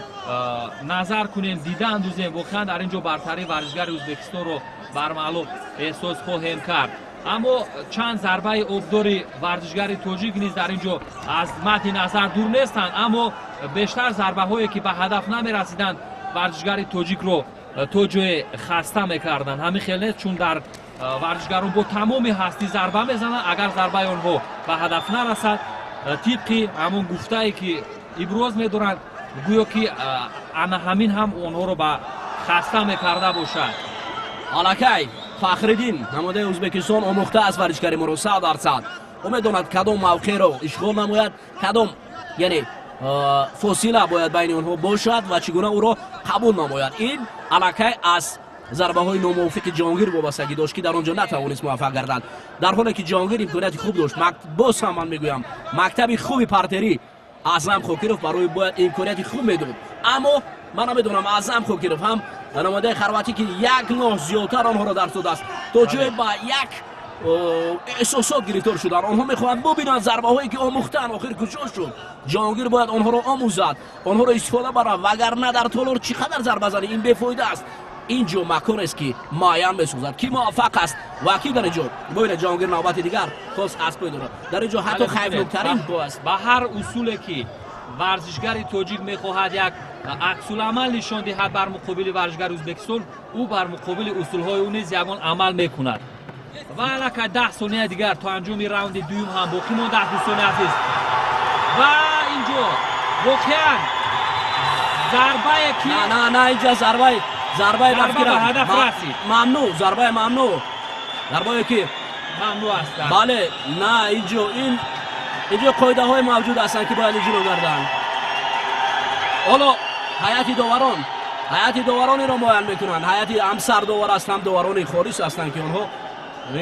назар кунем, дида андӯзем, воқеан дар ин ҷо бартарии варзишгари Ӯзбекистонро бармаълум эҳсос хоҳем кард. Аммо чанд зарбаи обдори варзишгари тоҷик низ дар ин ҷо аз мадди назар дур нестанд, аммо бештар зарбаҳое, ки ба ҳадаф намерасиданд, варзишгари тоҷикро то ҷое хаста мекарданд. Ҳамин хел нест, чун дар варзишгарон бо тамоми ҳастӣ зарба мезананд, агар зарбаи онҳо ба ҳадаф нарасад, тибқи ҳамон гуфтае, ки иброз медоранд, гӯё ки ана ҳамин ҳам онҳоро ба хаста мекарда бошад. Аллакай Фахриддин, намояндаи Ӯзбекистон, омӯхта аст варзишгари моро 100%. Ӯ медонад, кадом мавқеъро ишғол намояд, кадом, яъне, фосила бояд байни онҳо бошад ва чӣ гуна ӯро қабул намояд. Ин аллакай аз зарбаҳои номувофиқи Ҷаҳонгир вобастагӣ дошт, ки дар он ҷо натавонист муваффақ гардад, дар ҳоле ки Ҷаҳонгир имконияти хуб дошт. Боз ҳам ман мегӯям, мактаби хуби партерӣ Аъзам Хокиров барои бояд имконияти хуб медод, аммо ман намедонам, Аъзам Хокиров ҳам намояндаи хорватӣ, ки як ноҳ зиёдтар онҳоро дарс додааст, то ҷое ба як эҳсосот гирифтор шуданд. Онҳо мехоҳанд бубинанд, зарбаҳое ки омӯхтанд, охир куҷо шуд. Ҷаҳонгир бояд онҳоро омӯзад, онҳоро истифода барад, вагарна дар толор чӣ қадар зарба занӣ, ин бефоида аст. Ин ҷо маконест, ки муайян месозад, ки муваффақ аст ва ки дар ин ҷо. Бубинед, Ҷаҳонгир навбати дигар хост аз пой дорад. Дар ин ҷо ҳатто хайфноктарин аст. Ба ҳар усуле ки варзишгари тоҷик мехоҳад як аксуламал нишон диҳад бар муқобили варзишгари Ӯзбекистон, ӯ бар муқобили усулҳои ӯ низ ягон амал мекунад. Ва аллакай 10 сония дигар то анҷоми раунди дуюм ҳам боқӣ мондааст, дӯстони азиз. Ва ин ҷо воқеан зарбае ки На, на, на, инҷа зарбаи Зарба ба ҳадаф расид. Мамнӯъ, зарбаи мамнӯъ, зарбае ки мамнӯъ аст. Бале, на, инҷо ин инҷо қоидаҳои мавҷуд ҳастанд, ки бояд иҷро гарданд. Ҳоло ҳайати доварон инро муайян мекунанд. Ҳайати ҳам сардовар аст, ҳам доварони холис ҳастанд, ки онҳо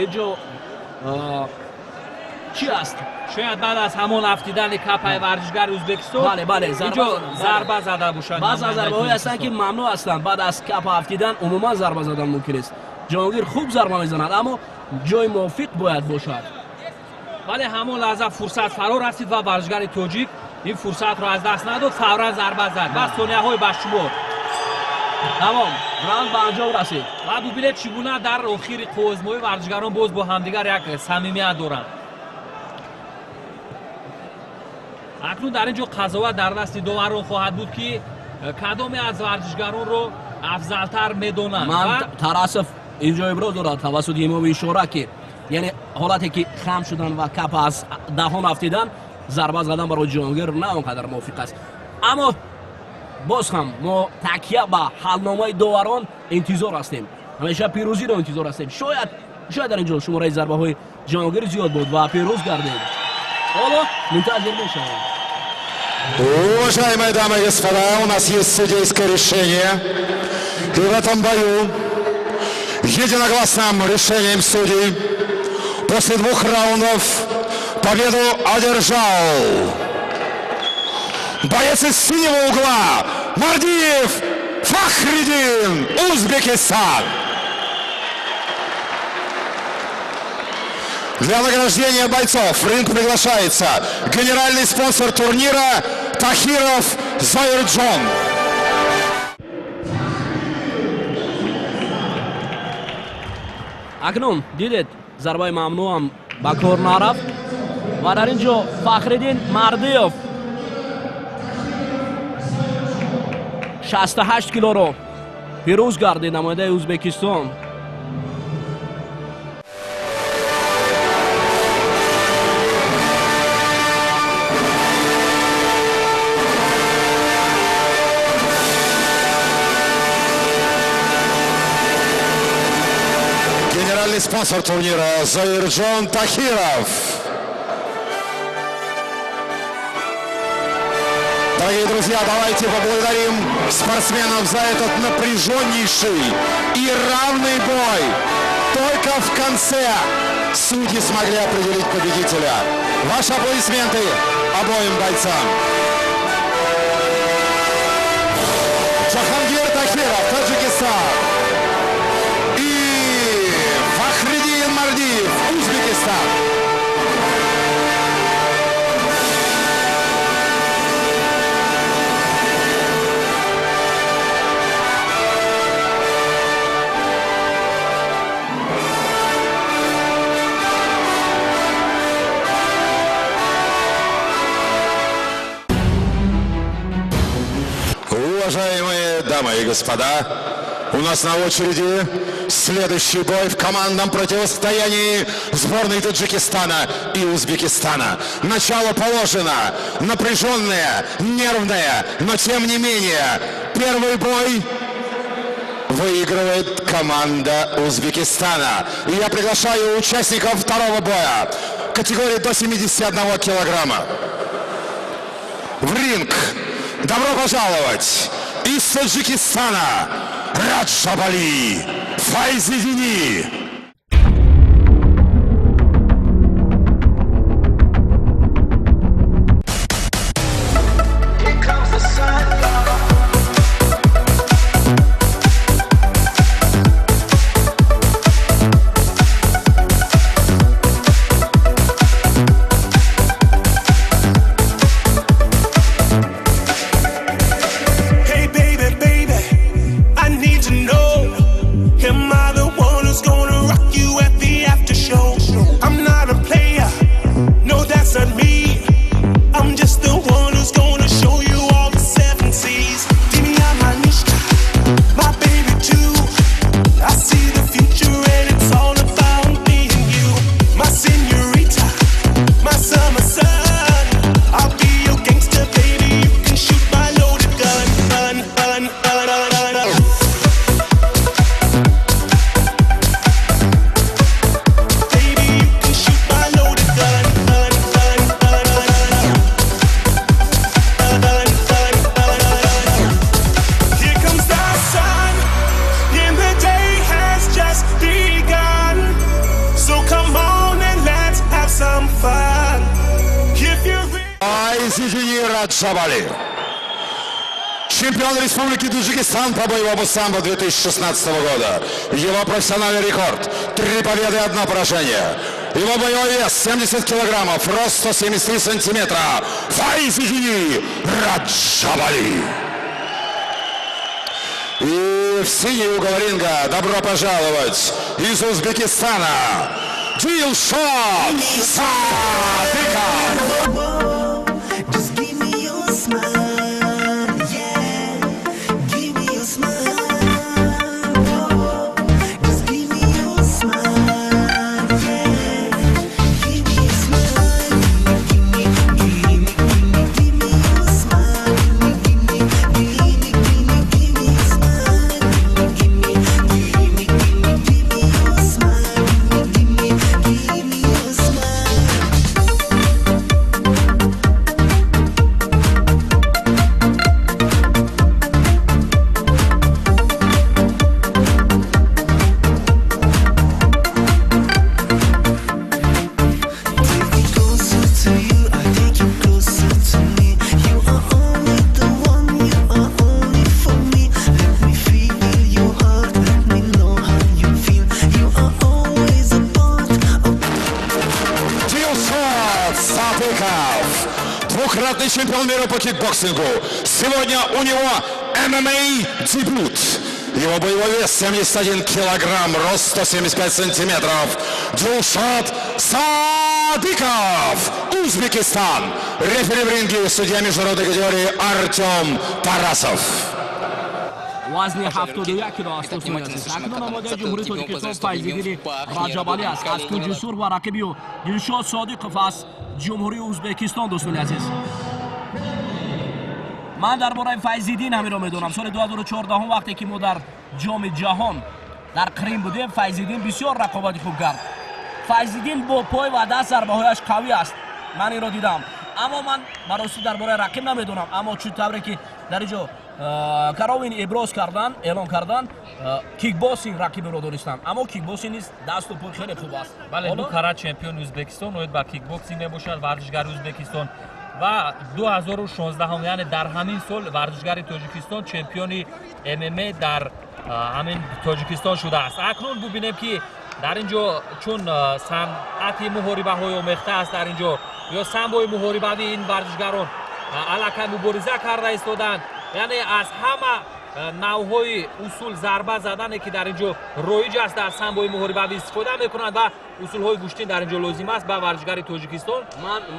инҷо чӣ аст? Шояд баъд аз ҳамон афтидани капаи варзишгари Ӯзбекистон Бале, инҷо зарба зада бошанд. Баъзе аз зарбаҳое ҳастанд, ки мамнӯъ ҳастанд. Баъд аз капа афтидан умуман зарба задан мумкин нест. Ҷаҳонгир хуб зарба мезанад, аммо ҷои мувофиқ бояд бошад. Вале ҳамон лаҳза фурсат фаро расид ва варзишгари тоҷик ин фурсатро аз даст надод, фавран зарба зад ва сонияҳои башумор. Тамом, раунд ба анҷом расид. Ва бубинед, чӣ гуна дар охири қувваозмоӣ варзишгарон боз бо ҳамдигар як самимият доранд. Акнун дар ин ҷо қазоват дар дасти доварон хоҳад буд, ки кадоме аз варзишгаронро афзалтар медонанд. Ман Тарасов. Инҷо иброз дорад тавассути имоми ишора, ки яъне ҳолате ки хам шудан ва кап аз даҳон афтидан, зарба задан барои Ҷаҳонгир на он қадар мувофиқ аст, аммо боз ҳам мо такя ба ҳалномаи доварон интизор ҳастем, ҳамеша пирӯзиро интизор ҳастем. Шояд дар ин ҷо шумораи зарбаҳои Ҷаҳонгир зиёд буд ва пирӯз гардид. Ҳоло мунтазир мешавем. Уважаемые дамы и господа, у нас есть судейское решение. И в этом бою единогласным решением судей после двух раундов победу одержал боец из синего угла Мардиев Фахридин, Узбекистан. Для награждения бойцов в ринг приглашается генеральный спонсор турнира Тахиров Зоирджон. Акнун дидед, зарбаи мамнӯъам ба кор нарафт ва дар ин ҷо Фахриддин Мардиев 68 килоро пирӯз гардид, намояндаи Ӯзбекистон. Генеральный спонсор турнира Заирджон Тахиров. Дорогие друзья, давайте поблагодарим спортсменов за этот напряженнейший и равный бой. Только в конце судьи смогли определить победителя. Ваши аплодисменты обоим бойцам. Джахангир Тахиров, Таджикистан. И Фахриддин Мардиев, Узбекистан. Уважаемые дамы и господа, у нас на очереди следующий бой в командном противостоянии сборной Таджикистана и Узбекистана. Начало положено, напряженное, нервное, но тем не менее, первый бой выигрывает команда Узбекистана. И я приглашаю участников второго боя категории до 71 килограмма. В ринг. Добро пожаловать из Таджикистана Раджабали Файзидини. Раджабали. Чемпион Республики Таджикистан по боевому самбо 2016 года. Его профессиональный рекорд: 3 победы и 1 поражение. Его боевой вес 70 килограммов, рост 173 сантиметра. Файзидини Раджабали. И в синий угол ринга добро пожаловать из Узбекистана Дилшод Садыков. Двукратный чемпион мира по кикбоксингу. Сегодня у него ММА дебют. Его боевой вес 71 килограмм, рост 175 сантиметров. Дилшод Садыков, Узбекистан. Рефери в ринге, судья международной категории Артем Тарасов. Вазни 71 кило аст, дӯстони азиз. Акнун намояндаи Ҷумҳурии Тоҷикистон Файзиддини Раҷабалӣ аст аз кунҷи сурх ва рақиби ӯ Дилшод Содиқов аз Ҷумҳурии Ӯзбекистон. Дӯстони азиз, ман дар бораи Файзиддин ҳаминро медонам. Соли 2014, вақте ки мо дар Ҷоми ҷаҳон дар Қрим будем, Файзиддин бисёр рақобати хуб кард. Файзиддин бо пой ва даст зарбаҳояш қавӣ аст, ман инро дидам, аммо ман ба ростӣ дар бораи рақиб намедонам. Аммо чун тавре ки дар ин ҷо Каровин иброз кардан, эълон кардан, кикбоксинг рақибро донистанд, аммо кикбоксинг низ дасту пой хеле хуб аст. Бале, ду карат чемпиони Ӯзбекистон оид ба кикбоксинг мебошад варзишгари Ӯзбекистон ва 2016, яъне дар ҳамин сол, варзишгари Тоҷикистон чемпиони ММА дар ҳамин Тоҷикистон шудааст. Акнун бубинем, ки дар ин ҷо чун санъати муҳорибаҳои омехта аст дар ин ҷо ё самбои муҳорибавӣ, ин варзишгарон аллакай мубориза карда истоданд, яъне аз ҳама навъҳои усул зарба задане, ки дар ин ҷо роиҷ аст дар самбои муҳорибавӣ, истифода мекунанд ва усулҳои гӯштин дар ин ҷо лозим аст ба варзишгари Тоҷикистон.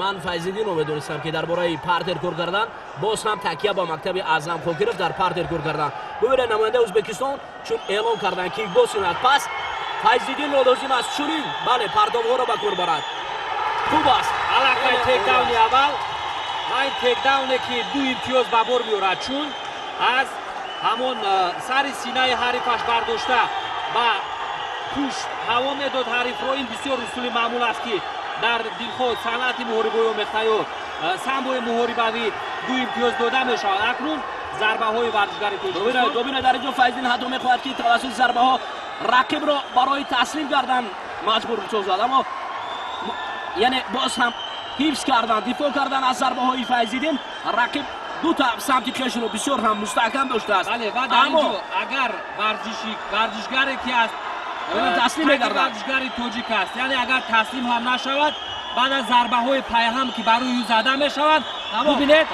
Ман Файзиддинро медонистам, ки дар бораи партер кор кардан боз ҳам такя ба мактаби Аъзам Қокиров дар партер кор кардан. Бубинед, намояндаи Ӯзбекистон чун эълон кардан кикбоксинг, пас Файзиддинро лозим аст чунин, бале, партовҳоро ба кор барад. Хуб аст. Аллакай тейкдауни аввал ва ин тейкдауне, ки ду имтиёз ба бор меорад, чун аз ҳамон сари синаи ҳарифаш бардошта ба пушт ҳаво медод ҳарифро. Ин бисёр усули маъмул аст, ки дар дилхоҳ санъати муҳорибаи омехта ё самбои муҳорибавӣ ду имтиёз дода мешавад. Акнун зарбаҳои варзишгари Тоҷикистон. Бубинед, дар ин ҷо Файздин ҳатто мехоҳад, ки тавассути зарбаҳо рақибро барои таслим кардан маҷбур созад, аммо яъне боз ҳам ҳифз кардан, дифоъ кардан аз зарбаҳои Файзиддин. Рақиб дута самти хешро бисёр ҳам мустаҳкам доштааст. Бале, ва дар ин ҷо агар варзишгаре ки аст таслим мегардад, варзишгари тоҷик аст, яъне агар таслим ҳам нашавад, баъд аз зарбаҳои пайҳам, ки бар рӯи ӯ зада мешаванд, бубинед,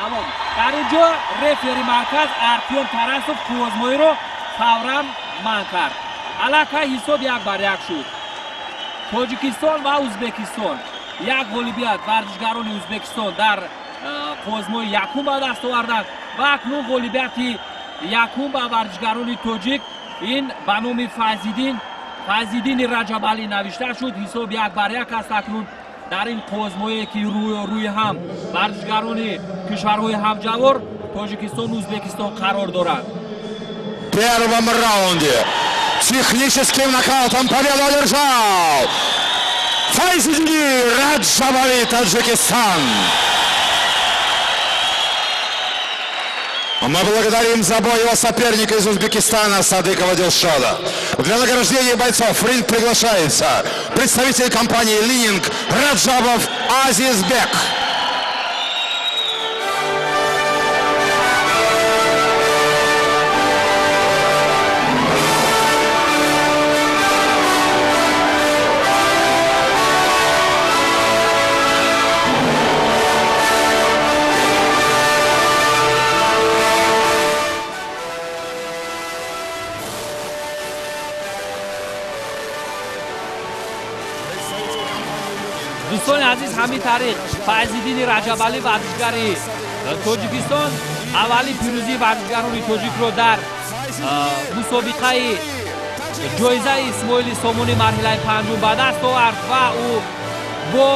дар ин ҷо рефери марказ Артём Тарасов қуввозмоиро фавран манъ кард. Аллакай ҳисоб 1-1 шуд, Тоҷикистон ва Ӯзбекистон. Як ғолибият варзишгарони Ӯзбекистон дар қуввозмои якум ба даст оварданд ва акнун ғолибияти якум ба варзишгарони тоҷик, ин ба номи Файзиддин, Файзиддини Раҷабалӣ навишта шуд. Ҳисоб 1-1 аст. Акнун дар ин қуввозмое, ки рӯи ҳам варзишгарони кишварҳои ҳамҷавор Тоҷикистону Ӯзбекистон қарор доранд. Первом раунде техническим нокаутом победу одержал Файзиддин Раджабали, Таджикистан. Мы благодарим за бой его соперника из Узбекистана Садыкова Дилшода. Для награждения бойцов в ринг приглашается представитель компании «Лининг» Раджабов Азизбек. Дӯстони азиз, ҳамин тариқ Файзиддини Раҷабалӣ, варзишгари Тоҷикистон, аввалин пирӯзии варзишгарони тоҷикро дар мусобиқаи ҷоизаи Исмоили Сомонӣ марҳилаи панҷум ба даст овард ва ӯ бо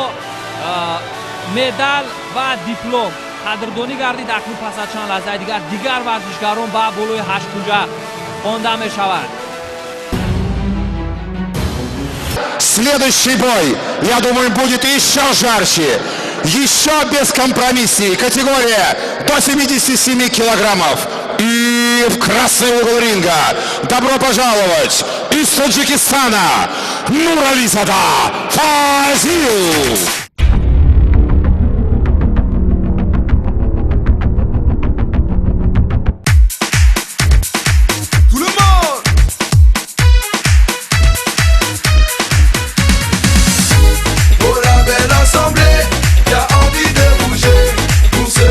медал ва диплом қадрдонӣ гардид. Акнун пас аз чанд лаҳзаи дигар дигар варзишгарон ба болои ҳашткунҷа хонда мешаванд. Следующий бой, я думаю, будет еще жарче, еще бескомпромисснее. Категория до 77 килограммов. И в красный угол ринга добро пожаловать из Таджикистана Нурализада Фазил. Tout le monde. Pour la belle assemblée qui a envie de bouger. Pour ceux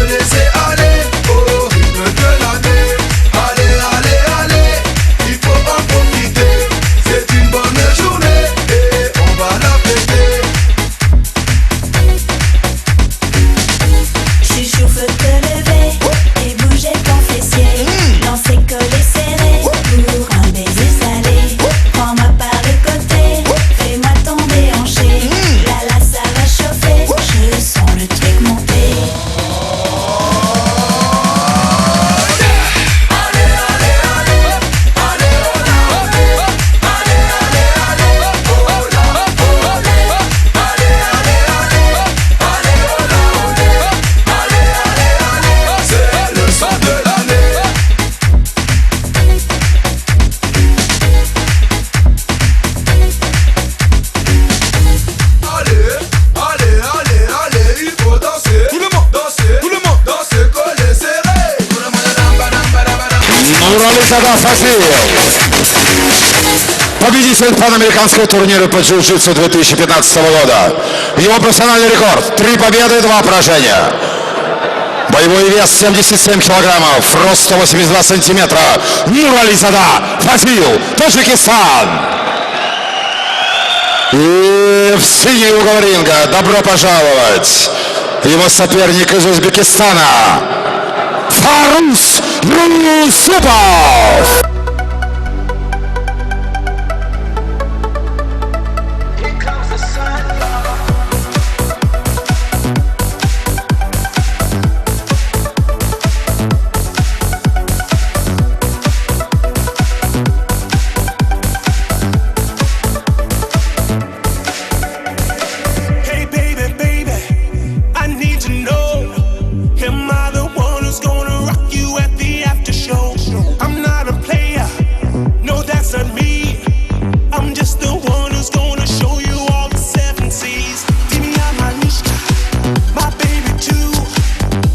Нурализада Фазил. Победитель панамериканского турнира по джиу-джитсу 2015 года. Его профессиональный рекорд – 3 победы, 2 поражения. Боевой вес 77 килограммов, рост 182 сантиметра. Нурализада Фазил, Таджикистан. И в синий угол ринга добро пожаловать его соперник из Узбекистана Фаруз Юсупов. Hey baby, baby, I need to know. Am I the one who's gonna rock you at the after show? I'm not a player, no, that's not me. I'm just the one who's gonna show you all the seven seas. Give me my Mishka, my baby too.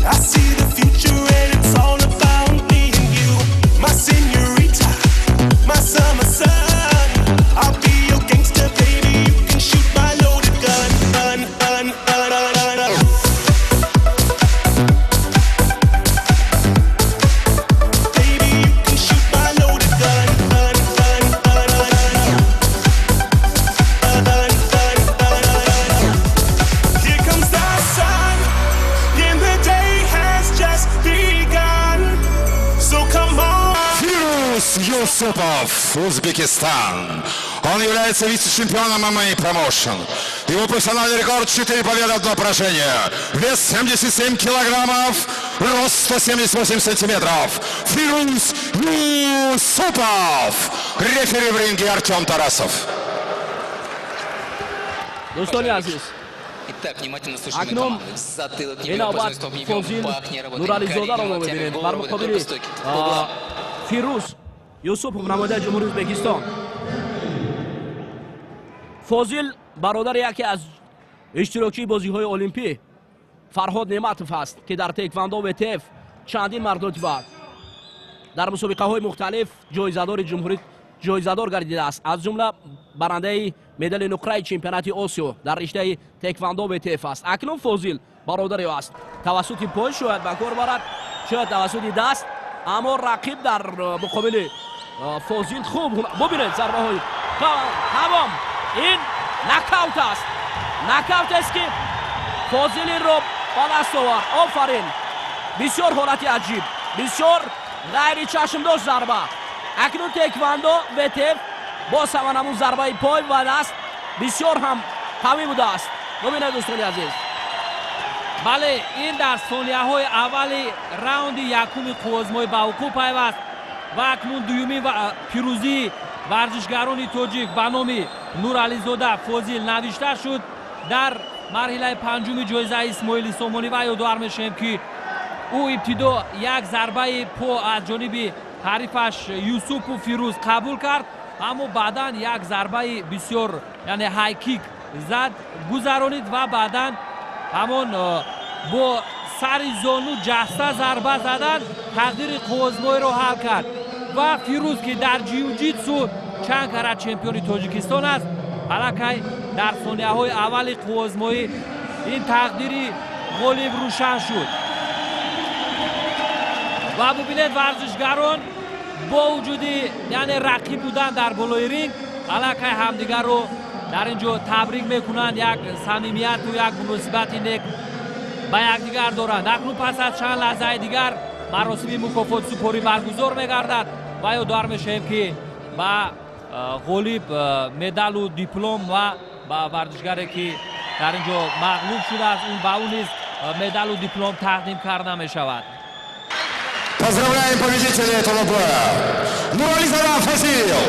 I see the future and it's all about me and you. My señorita, my summer sun. I'll be your gangster, baby. You can shoot my loaded gun, gun, gun, gun, gun, gun. Baby, you can shoot my loaded gun, gun, gun, gun, gun, gun, gun, gun, gun, gun. Here comes the sun, and the day has just begun. So come on. Фируз Юсупов, Узбекистан. Он является вице-чемпионом MMA Promotion. Его профессиональный рекорд 4 победы, 1 поражение. Вес 77 килограммов, рост 178 сантиметров. Фируз Юсупов. Рефери в ринге Артем Тарасов. Дӯстони азиз, Итак, внимательно слушаем акнун команду. Затылок не ин бьем, навбат позвонок стоп не бьем, Фозил пах не работаем, Нурализодаро колени мо локтями, мебинем голову бар работаем, муқобили только стойки. По углам. Фирӯз Юсупов, намояндаи Ҷумҳурии Ӯзбекистон. Фозил бародари яке аз иштирокчии бозиҳои олимпӣ Фарҳод Неъматов аст, ки дар теквандо ВТФ чандин мартаба дар мусобиқаҳои мухталиф ҷоизадори ҷумҳурӣ ҷоизадор гардидааст, аз ҷумла барандаи медали нуқраи чемпионати Осиё дар риштаи теквандо ВТФ аст. Акнун Фозил бародари ӯ аст. Тавассути пой шояд ба кор барад, шояд тавассути даст, аммо рақиб дар муқобили Фозил хуб бубинед, зарбаҳои тамом. Ин нокаут аст, нокаут аст, ки Фозил инро ба даст овард. Офарин! Бисёр ҳолати аҷиб, бисёр ғайричашмдошт зарба. Акнун теквандо ВТФ боз ҳам ҳамун зарбаи пой ва даст бисёр ҳам қавӣ будааст. Бубинед, дӯстони азиз. Бале, ин дар сонияҳои аввали раунди якуми қуввозмоӣ ба вуқӯъ пайваст ва акнун дуюмин пирӯзии варзишгарони тоҷик ба номи Нурализода Фозил навишта шуд дар марҳилаи панҷуми ҷоизаи Исмоили Сомонӣ. Ва ёдовар мешавем, ки ӯ ибтидо як зарбаи по аз ҷониби ҳарифаш Юсупу Фирӯз қабул кард, аммо баъдан як зарбаи бисёр, яъне хайкик зад, гузаронид ва баъдан ҳамон бо сари зону ҷаста зарба задан тақдири қуввозмоиро ҳал кард. Ва Фирӯз, ки дар ҷиюҷитсу чанд карат чемпиони Тоҷикистон аст, аллакай дар сонияҳои аввали қуввозмоӣ ин тақдири ғолиб рӯшан шуд. Ва бубинед, варзишгарон бо вуҷуди, яъне, рақиб будан дар болои ринг аллакай ҳамдигарро дар ин ҷо табрик мекунанд, як самимияту як муносибати нек ба якдигар доранд. Акнун пас аз чанд лаҳзаи дигар маросими мукофотсупорӣ баргузор мегардад ва ёдовар мешавем, ки ба ғолиб медалу диплом ва ба варзишгаре, ки дар ин ҷо мағлуб шудааст, ба ӯ низ медалу диплом тақдим карда мешавад. Поздравляем победителя этого боя! Нурализада Фазил,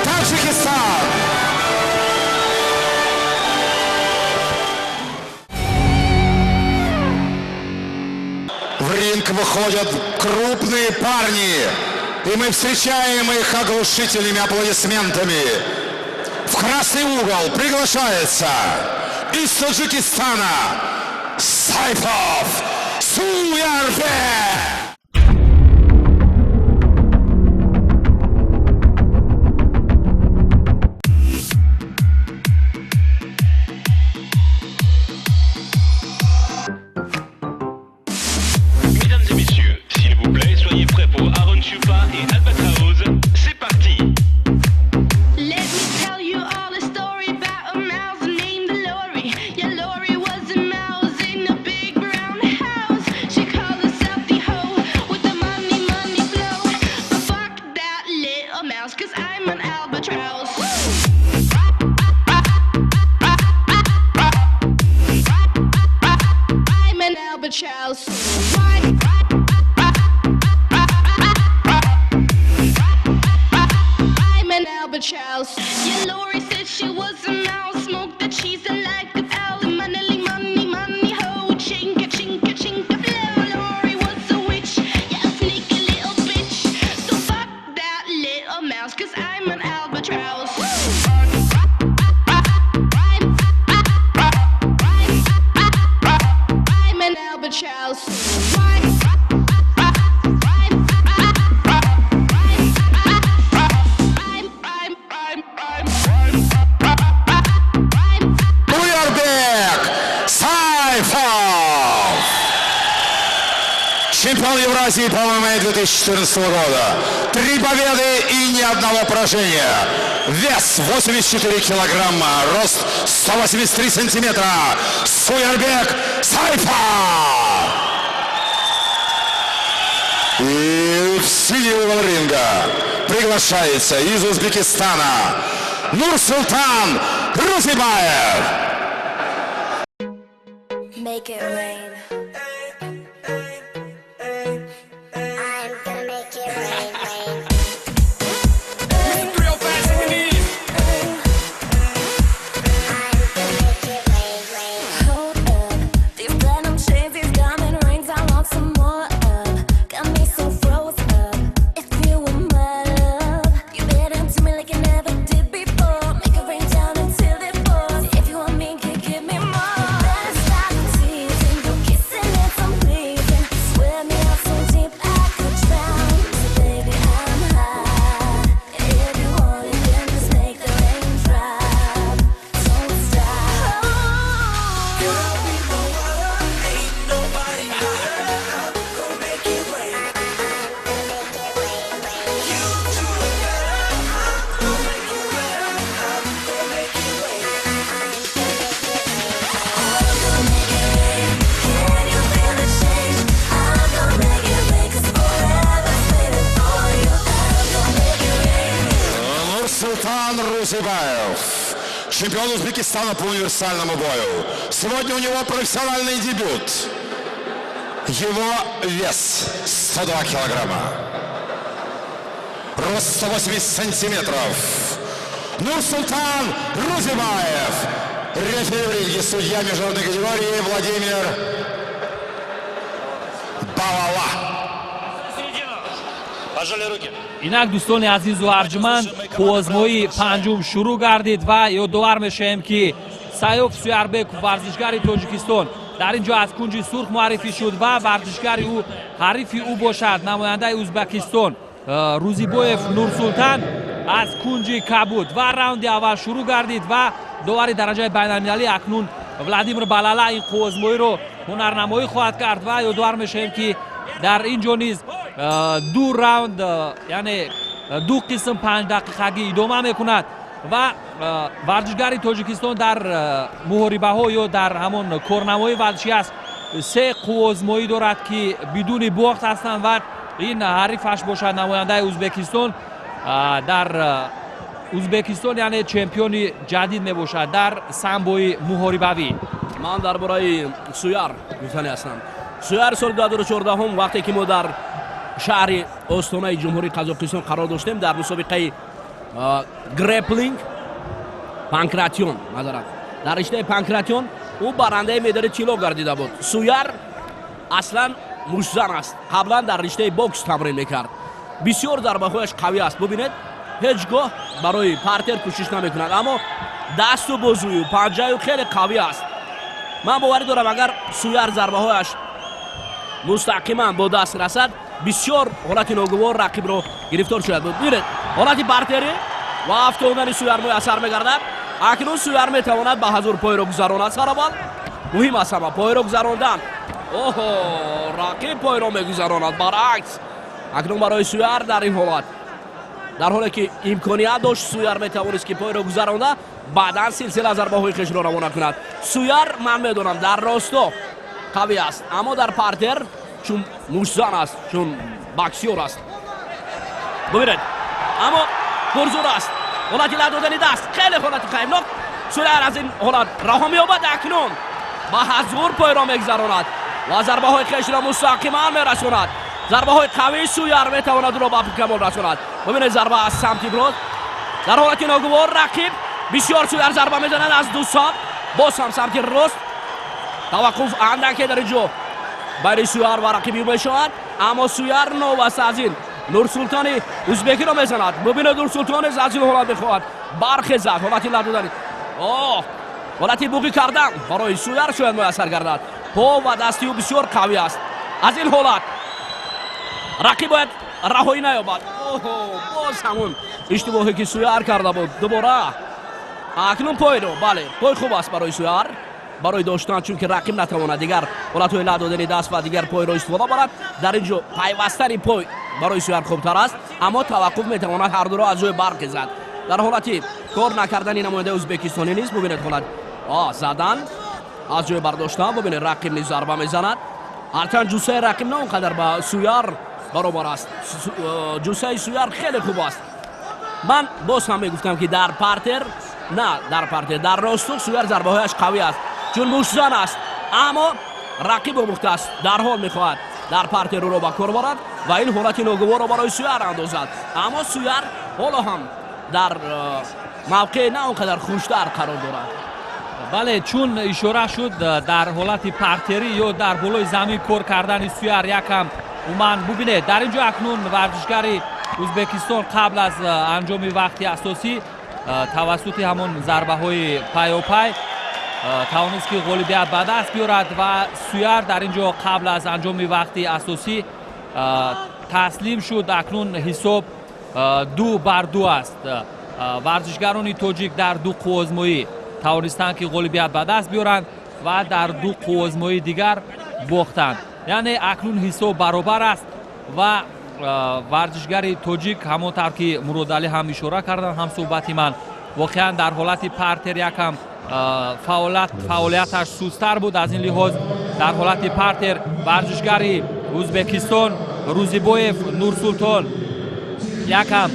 Таджикистан! В ринг выходят крупные парни, и мы встречаем их оглушительными аплодисментами. В красный угол приглашается из Таджикистана Сайфов Суярбек! Yeah, Lori said she was a mouse, smoked the cheese and like a owl. Money, money, money, ho, chinka, chinka, chinka, blow. Lori was a witch, yeah, a sneaky little bitch. So fuck that little mouse, 'cause I'm an albatross. I'm an albatross. Суярбек Сайфов! Чемпион Евразии по ММА 2014 года. Три победы и ни одного поражения. Вес 84 килограмма, рост 183 сантиметра. Суярбек Сайфов! И в синий угол ринга приглашается из Узбекистана Нурсултан Рузибаев. Make it rain. I'm gonna make it rain, rain. I'm gonna make it rain, rain. Hold up, these platinum chains, these diamond rings, I want some more of. Got me so froze up. If you were my love, you better to me like you never did before. Make it rain down until it pours. If you want me, you give me more. Better stop teasing, your kissing it's unpleasing. Swear me out so deep I could drown. So baby, I'm high. If you want it, then just make the rain drop. Don't stop. Girl, be my water, ain't nobody hotter. I'm gonna make it rain. You do it better. I'm gonna make it better. I'm gonna make it rain. I'm gonna make it rain. Can you feel the change? I'm gonna make it rain, 'cause forever's waiting for you. I'm gonna make it rain. Нурсултан Рузибаев, чемпион Узбекистана по универсальному бою. Сегодня у него профессиональный дебют. Его вес 102 килограмма. Рост 180 сантиметров. Нурсултан Рузибаев. Рефери в ринге, судья международной категории Владимир Балала. Пожали руки. Инак, дӯстони азизу арҷуманд, қувваозмоии панҷум шурӯъ гардид ва ёдовар мешавем, ки Саёф Суярбеков, варзишгари Тоҷикистон, дар ин ҷо аз кунҷи сурх муаррифӣ шуд ва варзишгари ӯ, ҳарифи ӯ бошад, намояндаи Узбекистон Рӯзибоев Нурсултан аз кунҷи кабуд. Ва раунди аввал шурӯъ гардид ва довари дараҷаи байналмилалӣ акнун Владимир Балала ин қувваозмоиро ҳунарнамоӣ хоҳад кард. Ва ёдовар мешавем, ки дар ин ҷо низ ду раунд, яъне ду қисм 5 дақиқагӣ идома мекунад. Ва варзишгари Тоҷикистон дар муҳорибаҳо ё дар ҳамон корнамои варзишӣ аст, се қувваозмоӣ дорад, ки бидуни бохт ҳастанд. Ва ин ҳарифаш бошад, намояндаи Узбекистон, дар Узбекистон, яъне чемпиони ҷадид мебошад дар самбои муҳорибавӣ. Ман дар бораи Суяр гуфтанӣ ҳастам. Суяр соли 2014, вақте ки мо дар шаҳри Остонаи Ҷумҳурии Қазоқистон қарор доштем, дар мусобиқаи греплинг, панкратион, маъзарат, дар риштаи панкратион ӯ барандаи медали тилло гардида буд. Суяр аслан муштзан аст, қаблан дар риштаи бокс тамрин мекард. Бисёр зарбаҳояш қавӣ аст. Бубинед, ҳеҷ гоҳ барои партер кӯшиш намекунад, аммо дасту бозую панҷаю хеле қавӣ аст. Ман боварӣ дорам, агар Суяр зарбаҳояш мустақиман бо даст расад, бисёр ҳолати ногувор рақибро гирифтор шояд буд. Бибинед, ҳолати партерӣ ва афтодани Суяр муяссар мегардад. Акнун Суяр метавонад ба ҳазур пойро гузаронад. Сараввал муҳим аст ҳама пойро гузарондан. Оҳо, рақиб пойро мегузаронад. Баръакс, акнун барои Суяр дар ин ҳолат, дар ҳоле ки имконият дошт, Суяр метавонист, ки пойро гузаронда, баъдан силсила зарбаҳои хешро равона кунад. Суяр, ман медонам, дар росто қавӣ аст, аммо дар партер, чун муштзан аст, чун боксёр аст, бубинед, аммо пурзур аст. Ҳолати ла додани даст хеле ҳолати хаймнок. Суяр аз ин ҳолат раҳо меёбад. Акнун ба ҳазур пойро мегузаронад ва зарбаҳои хешро мустақиман мерасонад. Зарбаҳои қавии Суяр метавонад ӯро ба камол расонад. Бубинед, зарба аз самти рост. Дар ҳолати ногувор рақиб бисёр Суяр зарба мезанад аз ду самт, боз ҳам самти рост. Таваққуф андаке дар инҷо байни Суяр ва рақиби ӯ мешавад, аммо Суяр новаста аз ин Нурсултони узбекиро мезанад. Бубинед, Нурсултон низ аз ин ҳолат мехоҳад бархезад. Ҳолати лат додани, оҳ, ҳолати буғӣ кардан барои Суяр шояд муяссар гардад. По ва дасти ӯ бисёр қавӣ аст. Аз ин ҳолат рақиб бояд раҳоӣ наёбад. Оҳо, боз ҳамун иштибоҳе ки Суяр карда буд дубора. Акнун пойро, бале, пой хуб аст барои Суяр барои доштан, чунки рақиб натавонад дигар ҳолатҳои лат додани даст ва дигар пойро истифода барад. Дар ин ҷо пайвастани пой барои Суяр хубтар аст, аммо таваққуф метавонад ҳардуро аз ҷои бархезад. Дар ҳолати кор накардани намояндаи ӯзбекистонӣ низ бубинед, ҳолат задан аз ҷои бардоштан. Бубинед, рақиб низ зарба мезанад, ҳарчанд ҷуссаи рақиб на он қадар ба Суяр баробар аст. Ҷуссаи Суяр хеле хуб аст. Ман боз ҳам мегуфтам, ки дар партер, на дар партер, дар ростух Суяр зарбаҳояш қавӣ аст, чун муштзан аст, аммо рақиб омӯхтааст, дарҳол мехоҳад дар партер ӯро ба кор барад ва ин ҳолати ногуворро барои Суяр андозад. Аммо Суяр ҳоло ҳам дар мавқеи на он қадар хуштар қарор дорад. Бале, чун ишора шуд, дар ҳолати партерӣ ё дар болои замин кор кардани Суяр якам умуман. Бубинед, дар ин ҷо акнун варзишгари Ӯзбекистон қабл аз анҷоми вақти асосӣ тавассути ҳамон зарбаҳои пайопай тавонист, ки ғолибият ба даст биёрад ва Суяр дар ин ҷо қабл аз анҷоми вақти асосӣ таслим шуд. Акнун ҳисоб 2-2 аст. Варзишгарони тоҷик дар ду қувваозмоӣ тавонистанд, ки ғолибият ба даст биёранд ва дар ду қувваозмоии дигар бохтанд, яъне акнун ҳисоб баробар аст ва варзишгари тоҷик, ҳамон тавр ки Муродалӣ ҳам ишора карданд, ҳам суҳбати ман, воқеан дар ҳолати партер якам фаъолияташ сустар буд. Аз ин лиҳоз дар ҳолати партер варзишгари Ӯзбекистон Рӯзибоев Нурсултон якам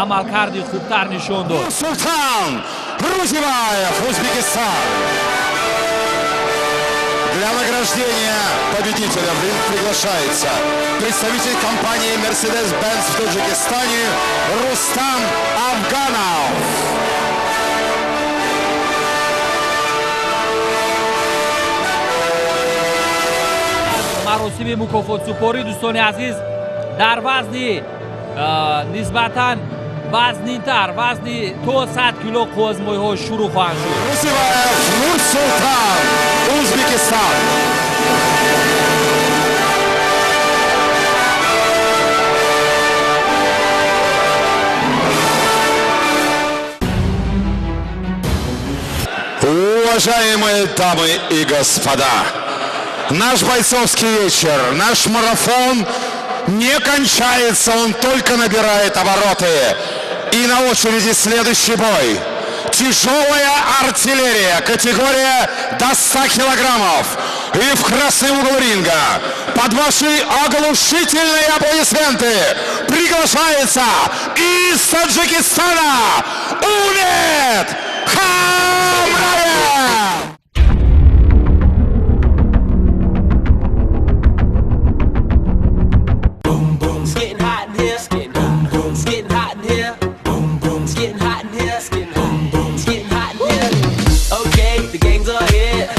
амалкарди хубтар нишон дод. Султан Рузибаев, Узбекистан. Для награждения победителя в ринг приглашается представитель компании Mercedes-Benz в Таджикистане Рустам Афганов. Маросими мукофотсупорӣ, дӯстони азиз, дар вазни нисбатан вазнинтар, вазни то 100 кило қувваозмоиҳо шурӯъ хоҳанд шуд. Рузибаев Нурсултан, Узбекистан. Уважаемые дамы и господа, наш бойцовский вечер, наш марафон не кончается, он только набирает обороты. И на очереди следующий бой. Тяжелая артиллерия, категория до 100 килограммов. И в красный угол ринга под ваши оглушительные аплодисменты приглашается из Таджикистана Умед Хамраев! It's getting hot in here. It's getting boom boom. It's getting hot in here. Boom boom. It's getting hot in here. It's getting boom boom. It's getting hot in here. Okay, the gang's all here,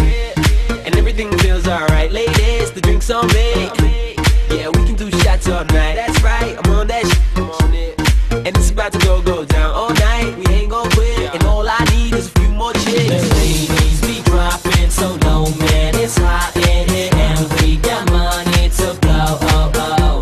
and everything feels alright. Ladies, the drinks on me. Yeah, we can do shots all night. That's right, I'm on that shit. I'm on it, and it's about to go down all night. We ain't gon' quit, and all I need is a few more chicks. The ladies be dropping so low, man, it's hot in here, and we got money to blow. Oh oh,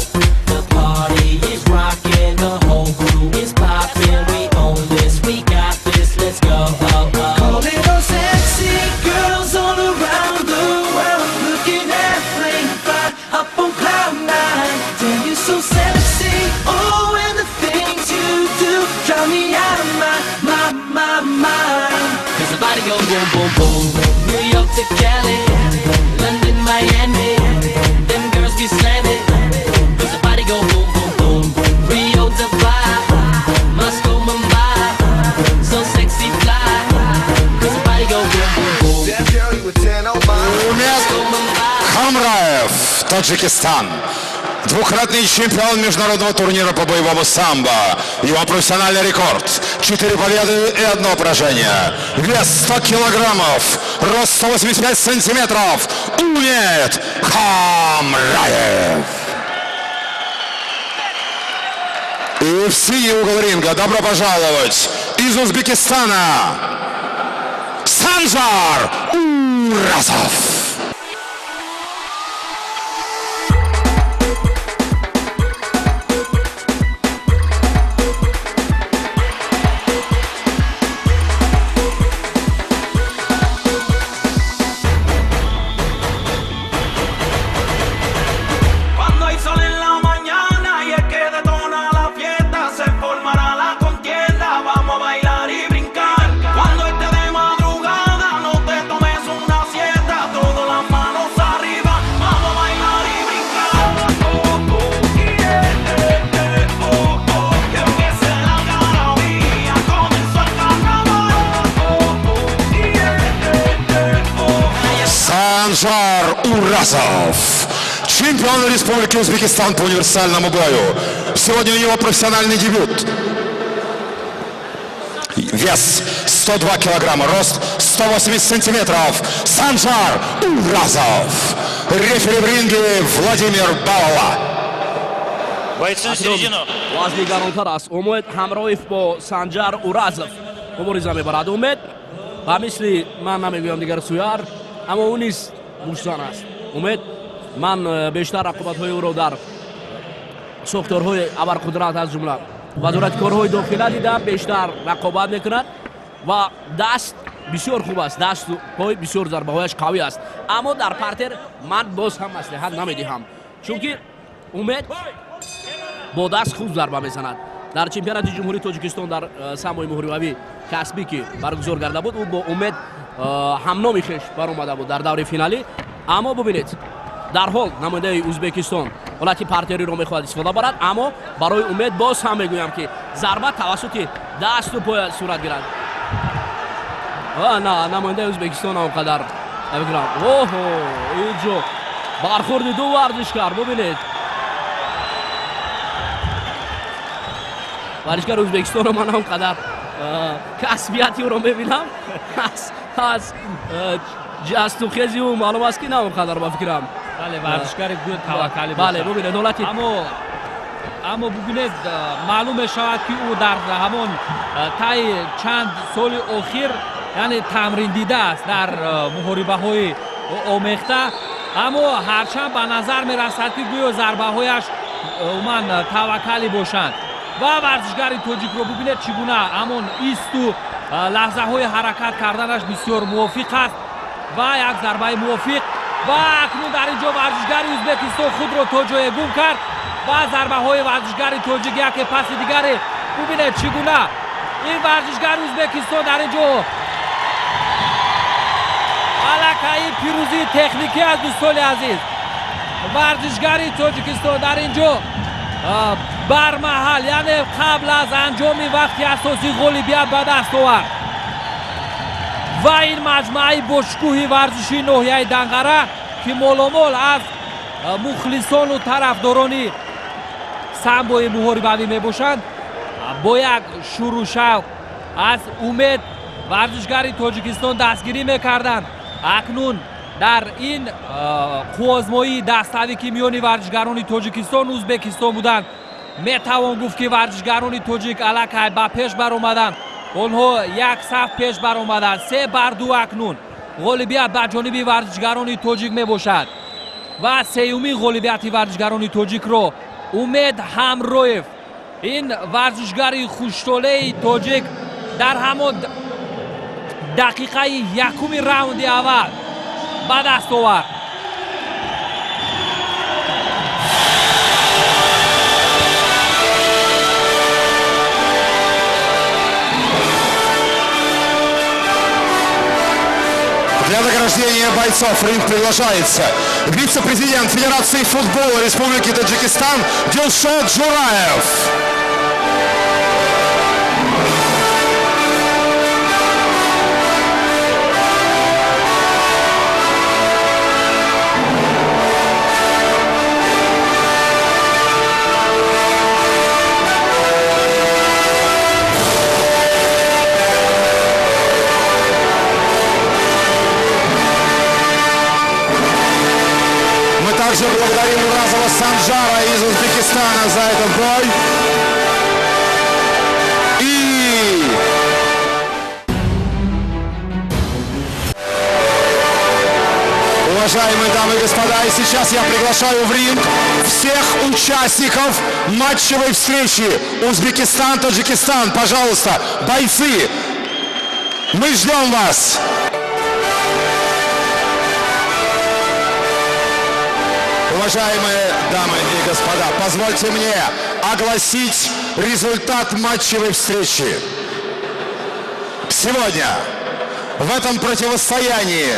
the party is rocking, the whole crew is popping. We own this, we got this, let's go. Oh oh. Calling all sexy girls all around the world, looking at flame fire up on cloud nine. Damn, you're so sexy. Oh, and the things you do drive me out of my, my, my mind. 'Cause the body go boom boom boom. New York to Cali, London, Miami. Them girls be slamming. 'Cause the body go boom boom boom. Rio, Dubai, Moscow, Mumbai. So sexy fly. 'Cause the body go boom boom boom. Damn girl, you a 10 oh my. Умед Хамраев, Таджикистан. Двукратный чемпион международного турнира по боевому самбо. Его профессиональный рекорд. 4 победы и 1 поражение. Вес 100 килограммов. Рост 185 сантиметров. Умед Хамраев. И в синий угол ринга добро пожаловать из Узбекистана Санжар Уразов. Санжар Уразов, чемпион Республики Узбекистан по универсальному бою. Сегодня у него профессиональный дебют. Вес 102 килограмма, рост 180 сантиметров. Санжар Уразов. Рефери в ринге Владимир Балала. Бойцы на середину. Вазни гаронтар аст. Умед Ҳамроев бо Санжар Уразов мубориза мебарад. Умед ба мисли ман намегӯям дигар суяр, аммо ӯ низ муштзан аст. Умед ман бештар рақобатҳои ӯро дар сохторҳои абарқудрат аз ҷумла вазорати корҳои дохила дидам, бештар рақобат мекунад ва даст бисёр хуб аст, дасту пой бисёр зарбаҳояш қавӣ аст. Аммо дар партер ман боз ҳам маслиҳат намедиҳам, чунки Умед бо даст хуб зарба мезанад. Дар чемпионати Ҷумҳурии Тоҷикистон дар самбои муҳорибавӣ касбӣ ки баргузор карда буд, ӯ бо Умед ҳамноми хеш баромада буд дар даври финалӣ. Аммо бубинед, дарҳол намояндаи Ӯзбекистон ҳолати партериро мехоҳад истифода барад, аммо барои Умед боз ҳам мегӯям ки зарба тавассути дасту поя сурат гирад. На, намояндаи Ӯзбекистон он қадар намекунам. Оҳо, инҷо бархӯрди ду варзишкар, бубинед. Варзишгари Ӯзбекистонро ман он қадар касбияти ӯро мебинам, аз ҷастухези ӯ маълум аст ки на он қадар ба фикрам. Бале, варзишгари гӯё таваккалӣ. Бале, бубинед ҳолати. Аммо бубинед, маълум мешавад ки ӯ дар ҳамон таи чанд соли охир, яъне тамрин дидааст дар муҳорибаҳои омехта, аммо ҳарчанд ба назар мерасад ки гӯё зарбаҳояш умуман таваккалӣ бошанд. Ва варзишгари тоҷикро бубинед чӣ гуна ҳамон исту лаҳзаҳои ҳаракат карданаш бисёр мувофиқ аст ва як зарбаи мувофиқ. Ва акнун дар ин ҷо варзишгари Ӯзбекистон худро то ҷое гум кард ва зарбаҳои варзишгари тоҷик яке паси дигаре. Бубинед чӣ гуна ин варзишгари Ӯзбекистон дар ин ҷо аллакай пирӯзии техникӣ аст. Дӯстони азиз, варзишгари Тоҷикистон дар ин ҷо бармаҳал, яъне қабл аз анҷоми вақти асосӣ ғолибият ба даст овард. Ва ин маҷмӯаи бошукӯҳи варзишии ноҳияи Данғара ки моломол аз мухлисону тарафдорони самбои муҳорибавӣ мебошанд, бо як шуру шавқ аз Умед варзишгари Тоҷикистон дастгирӣ мекарданд. Акнун дар ин қуввозмоии даставӣ ки миёни варзишгарони Тоҷикистону Ӯзбекистон буданд, метавон гуфт ки варзишгарони тоҷик аллакай ба пеш баромаданд. Онҳо як саф пеш баромаданд, 3-2. Акнун ғолибият ба ҷониби варзишгарони тоҷик мебошад ва сеюмин ғолибияти варзишгарони тоҷикро Умед Ҳамроев, ин варзишгари хуштолеи тоҷик, дар ҳамон дақиқаи якуми раунди аввал ба даст овард. Для награждения бойцов в ринг приглашается вице-президент Федерации футбола Республики Таджикистан Дилшод Джураев. Также благодарим Уразова Санжара из Узбекистана за этот бой. И уважаемые дамы и господа, и сейчас я приглашаю в ринг всех участников матчевой встречи Узбекистан-Таджикистан. Пожалуйста, бойцы, мы ждем вас. Уважаемые дамы и господа, позвольте мне огласить результат матчевой встречи. Сегодня в этом противостоянии,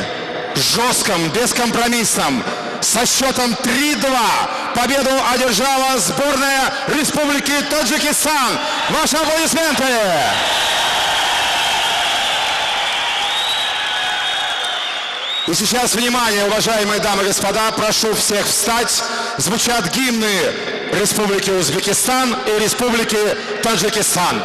жестком, бескомпромиссном, со счетом 3-2 победу одержала сборная Республики Таджикистан. Ваши аплодисменты! И сейчас, внимание, уважаемые дамы и господа, прошу всех встать. Звучат гимны Республики Узбекистан и Республики Таджикистан.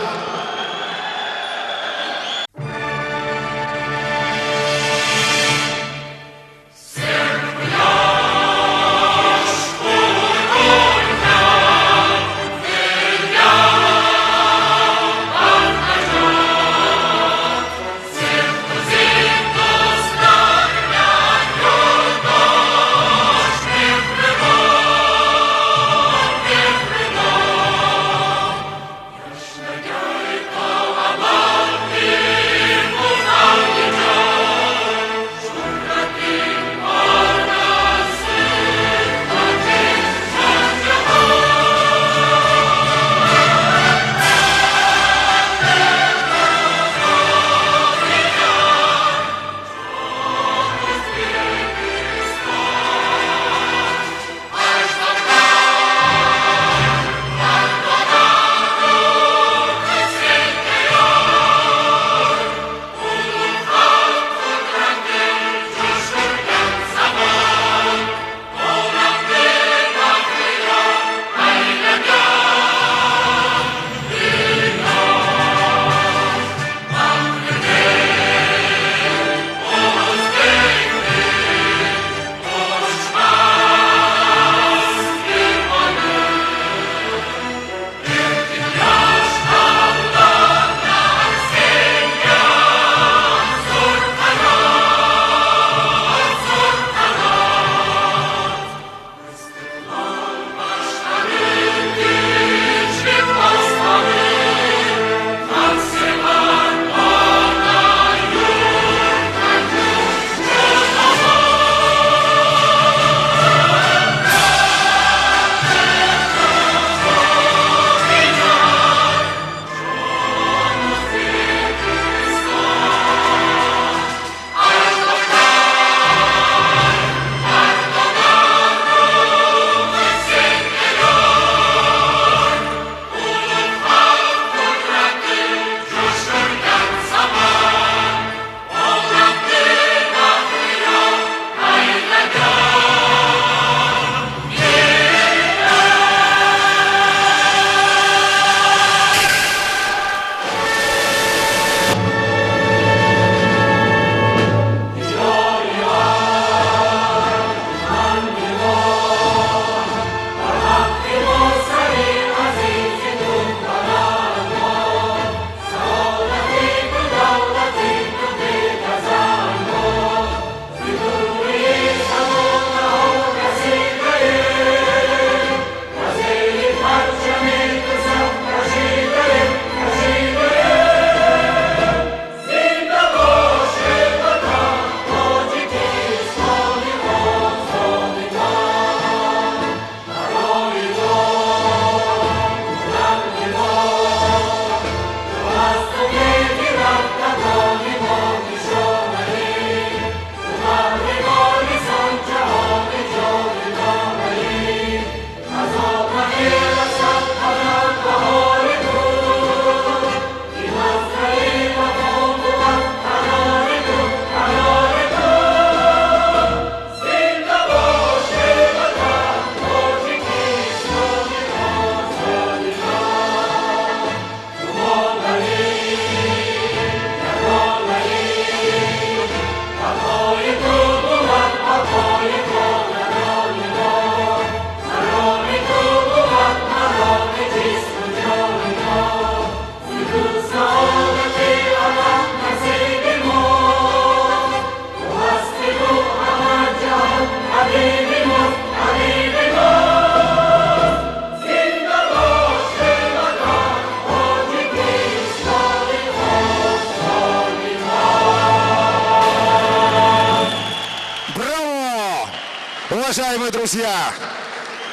Уважаемые друзья,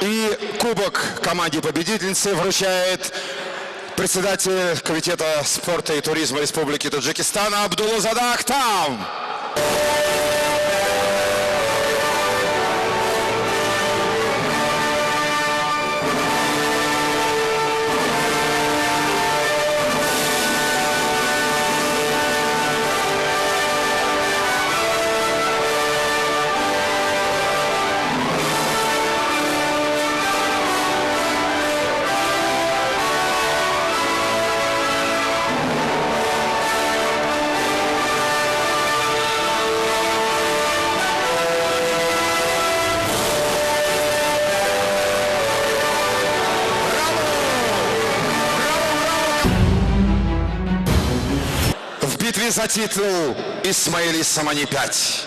и кубок команде победительницы вручает председатель Комитета спорта и туризма Республики Таджикистан Абдуллозода Ахтам. В битве за титул Исмаили Сомони 5.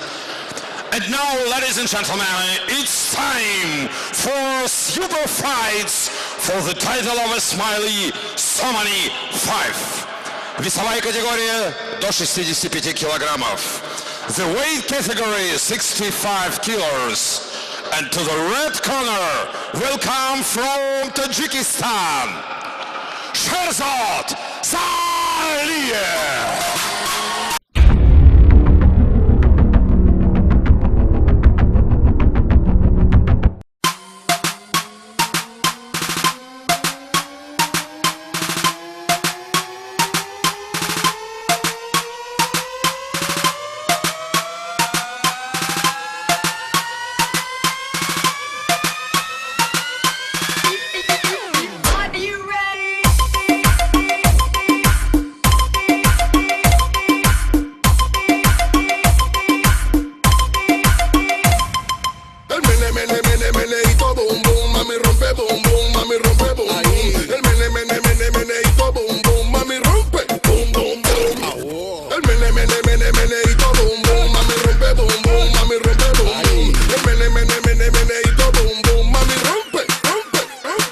And now, ladies and gentlemen, it's time for super fights for the title of Ismaili Somoni 5. Весовая категория до 65 килограммов. The weight category 65 kilos. And to the red corner will come from Tajikistan, Sherzod Saliev. Are you ready? El mene, mene, mene, meneíto, boom, boom, mami rompe, boom, boom, mami rompe, boom, boom. El mene, mene, mene, meneíto, boom, boom, mami rompe, boom, boom, boom. El mene, mene, mene, meneíto, boom, boom, mami rompe, boom, boom, mami rompe, boom, boom. El mene, mene, mene, meneíto, boom, boom, mami rompe, rompe, rompe.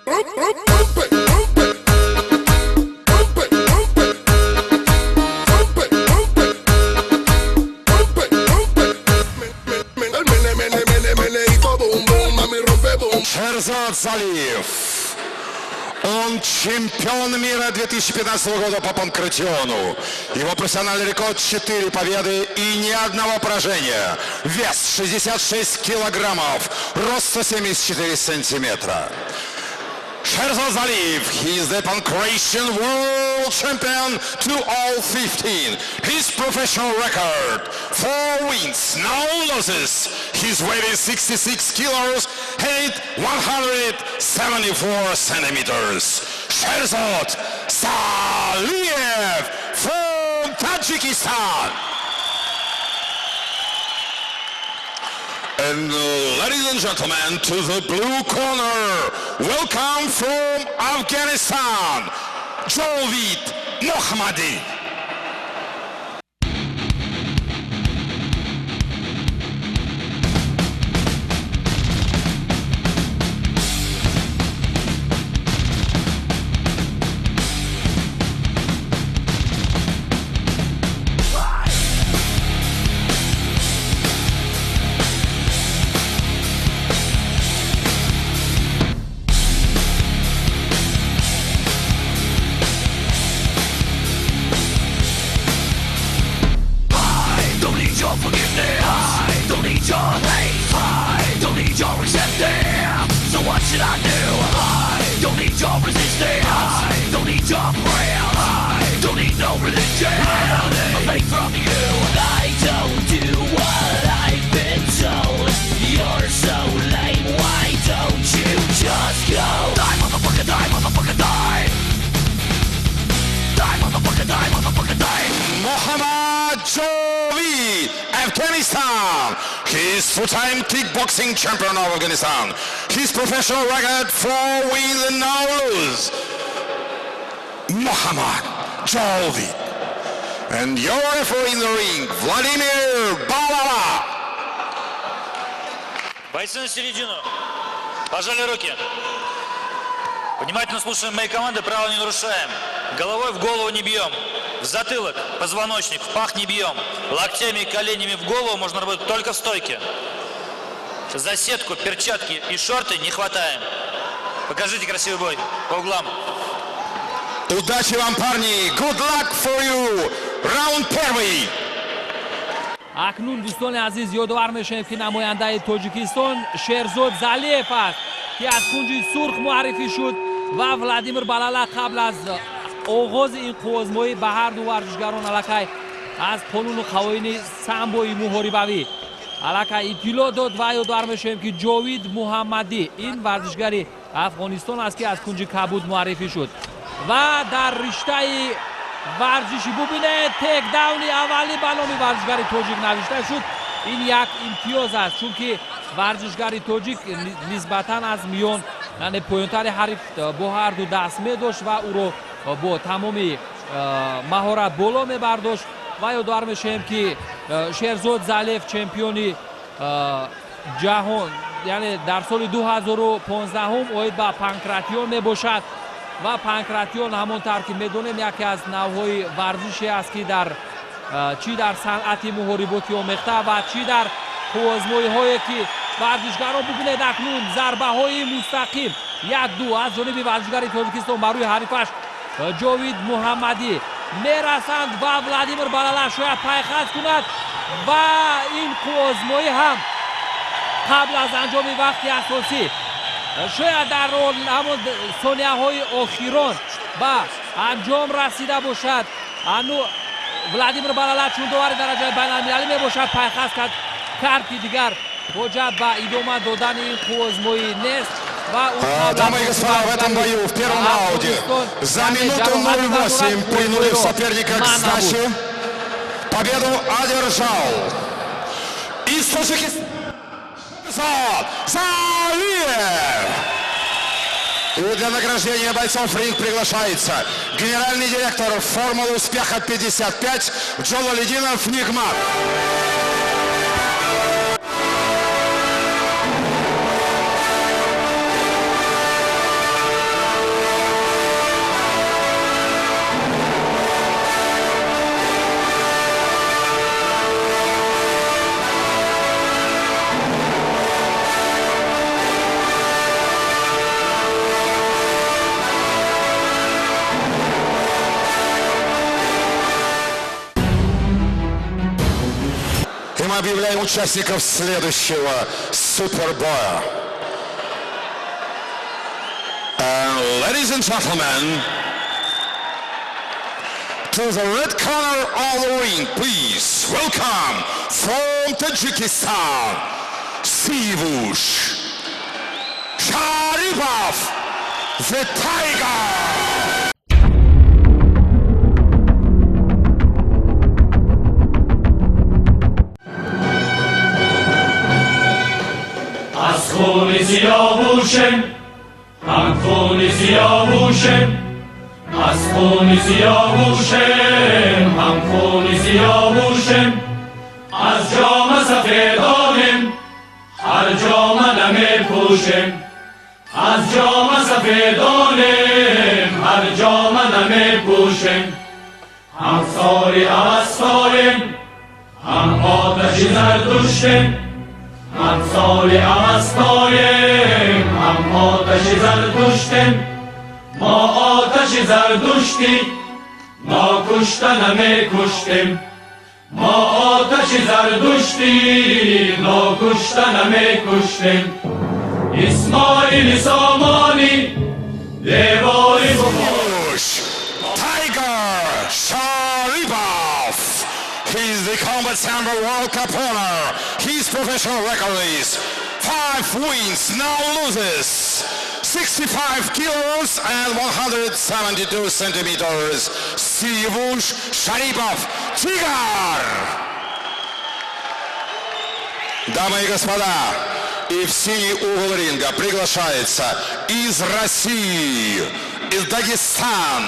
Rompe, rompe, rompe, rompe, rompe, rompe, rompe, rompe. El mene, mene, mene, meneíto, boom, boom, mami rompe, boom. Шерзод Салиев. Он чемпион мира 2015 года по панкратиону. Его профессиональный рекорд 4 победы и ни одного поражения. Вес 66 килограммов, рост 174 сантиметра. Sherzod Saliev, he is the Pankration World Champion 2015. His professional record, 4 wins, no losses. His weight is 66 kilos, height 174 centimeters. Sherzod Saliev from Tajikistan. And ladies and gentlemen, to the blue corner, welcome from Afghanistan, Jovid Mohammadi. I don't need your forgiveness. I don't need your hate. I don't need your acceptance. So what should I do? I don't need your resistance. I don't need your prayers. I don't need no religion. I faith from you. I don't do what I've been told. You're so lame. Why don't you just go? Die, motherfucker, die, motherfucker, die. Die, motherfucker, die, motherfucker, die. Mohammad Jovi, Afghanistan. He is two-time kickboxing champion of Afghanistan. His professional record, 4 wins and no lose. Mohammad Jovi. And your referee in the ring, Vladimir Balala. Бойцы на середину. Пожали руки. Внимательно слушаем мои команды, правила не нарушаем. Головой в голову не бьем. В затылок, позвоночник, в пах не бьем. Локтями и коленями в голову можно работать только в стойке. За сетку, перчатки и шорты не хватаем. Покажите красивый бой по углам. Удачи вам, парни! Good luck for you! Раунд первый! Акнун, дӯстони азиз, ёдовар мешавем, ки намояндаи Тоҷикистон Шерзод Залиев аст, ки аз кунҷи сурх муаррифӣ шуд ва Владимир Балала қабл аз оғози ин қувваозмоӣ ба ҳар ду варзишгарон аллакай аз қонуну қавоини самбои муҳорибавӣ аллакай иттилоъ дод. Ва ёдовар мешавем, ки Ҷовид Муҳаммадӣ ин варзишгари Афғонистон аст, ки аз кунҷи кабуд муаррифӣ шуд ва дар риштаи варзиши, бубинед, тейкдауни аввалӣ ба номи варзишгари тоҷик навишта шуд. Ин як имтиёз аст, чунки варзишгари тоҷик нисбатан аз миён, яъне поёнтари ҳариф бо ҳар ду даст медошт ва ӯро бо тамоми маҳорат боло мебардошт. Ва ёдовар мешавем, ки Шерзод Залиев чемпиони ҷаҳон, яъне дар соли 2015 оид ба панкратион мебошад. Ва панкратион, ҳамон тавр ки медонем, яке аз навъҳои варзише аст, ки дар чӣ дар санъати муҳориботи омехта ва чӣ дар қувваозмоиҳое ки варзишгарон, бубинед, акнун зарбаҳои мустақим як, ду аз ҷониби варзишгари Тоҷикистон бар рӯи ҳарифаш Ҷовид Муҳаммадӣ мерасанд ва Владимир Балала шояд пайхаз кунад ва ин қувваозмоӣ ҳам қабл аз анҷоми вақти асосӣ, шояд дар ҳамон сонияҳои охирон ба анҷом расида бошад. Ану Владимир Балала, чун довари дараҷаи байналмилалӣ мебошад, пайхаз кард, ки дигар ҳоҷат ба идома додани ин қувваозмоӣ нест. Дамы и господа, в этом бою в первом раунде за минуту 08, принудив соперника к сдаче, победу одержал из Таджикистана Залиев. И для награждения бойцов в ринг приглашается генеральный директор «Формулы успеха 55» Джалалидинов Нигмат. И мы объявляем участников следующего супербоя. And ladies and gentlemen, to the red corner of the ring, please welcome from Tajikistan, Sivush Sharipov, the Tiger! Аз хуни сиёвушем, ҳам хуни сиёвушем, аз хуни сиёвушем, ҳам хуни сиёвушем, аз ҷома сафедонем, ҳар ҷома намепӯшем, аз ҷома сафедонем, ҳар ҷома намепӯшем, ҳамсори Авастоем, ҳам оташи Зардуштем, ҳамсоли Авастоем, ҳам оташи Зардуштем, мо оташи Зардуштӣ нокушта намекуштем, мо оташи Зардуштӣ нокушта намекуштем, Исмоили Сомонӣ девори Tiger Sharipov. He's the Combat Sambo World Cup winner. His professional record is five wins, no losses. 65 kilos and 172 centimeters. Sivush Sharipov, Tiger! Дамы и господа, и в синий угол ринга приглашается из России, из Дагестан.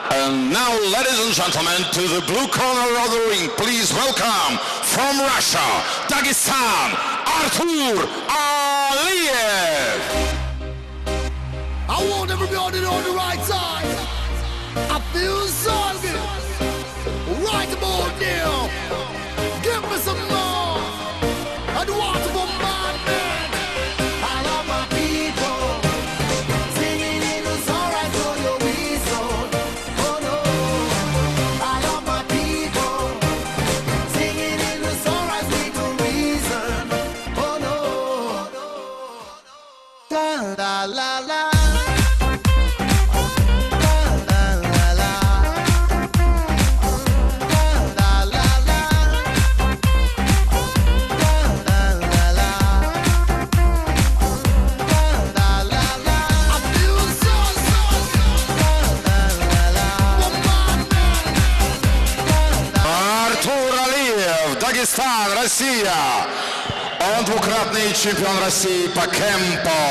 And now, ladies and gentlemen, to the blue corner of the ring, please welcome from Russia, Dagestan, Artur. Алиев. I want everybody on the right side. I feel so good. Right about now. Give me some more. And water for my man. I love my people. Singing in the sunrise for your whistle. Oh no. I love my people. Singing in the sunrise with no reason. Oh no. La la la la. Артур Алиев, Дагестан, Россия. Он двукратный чемпион России по кемпо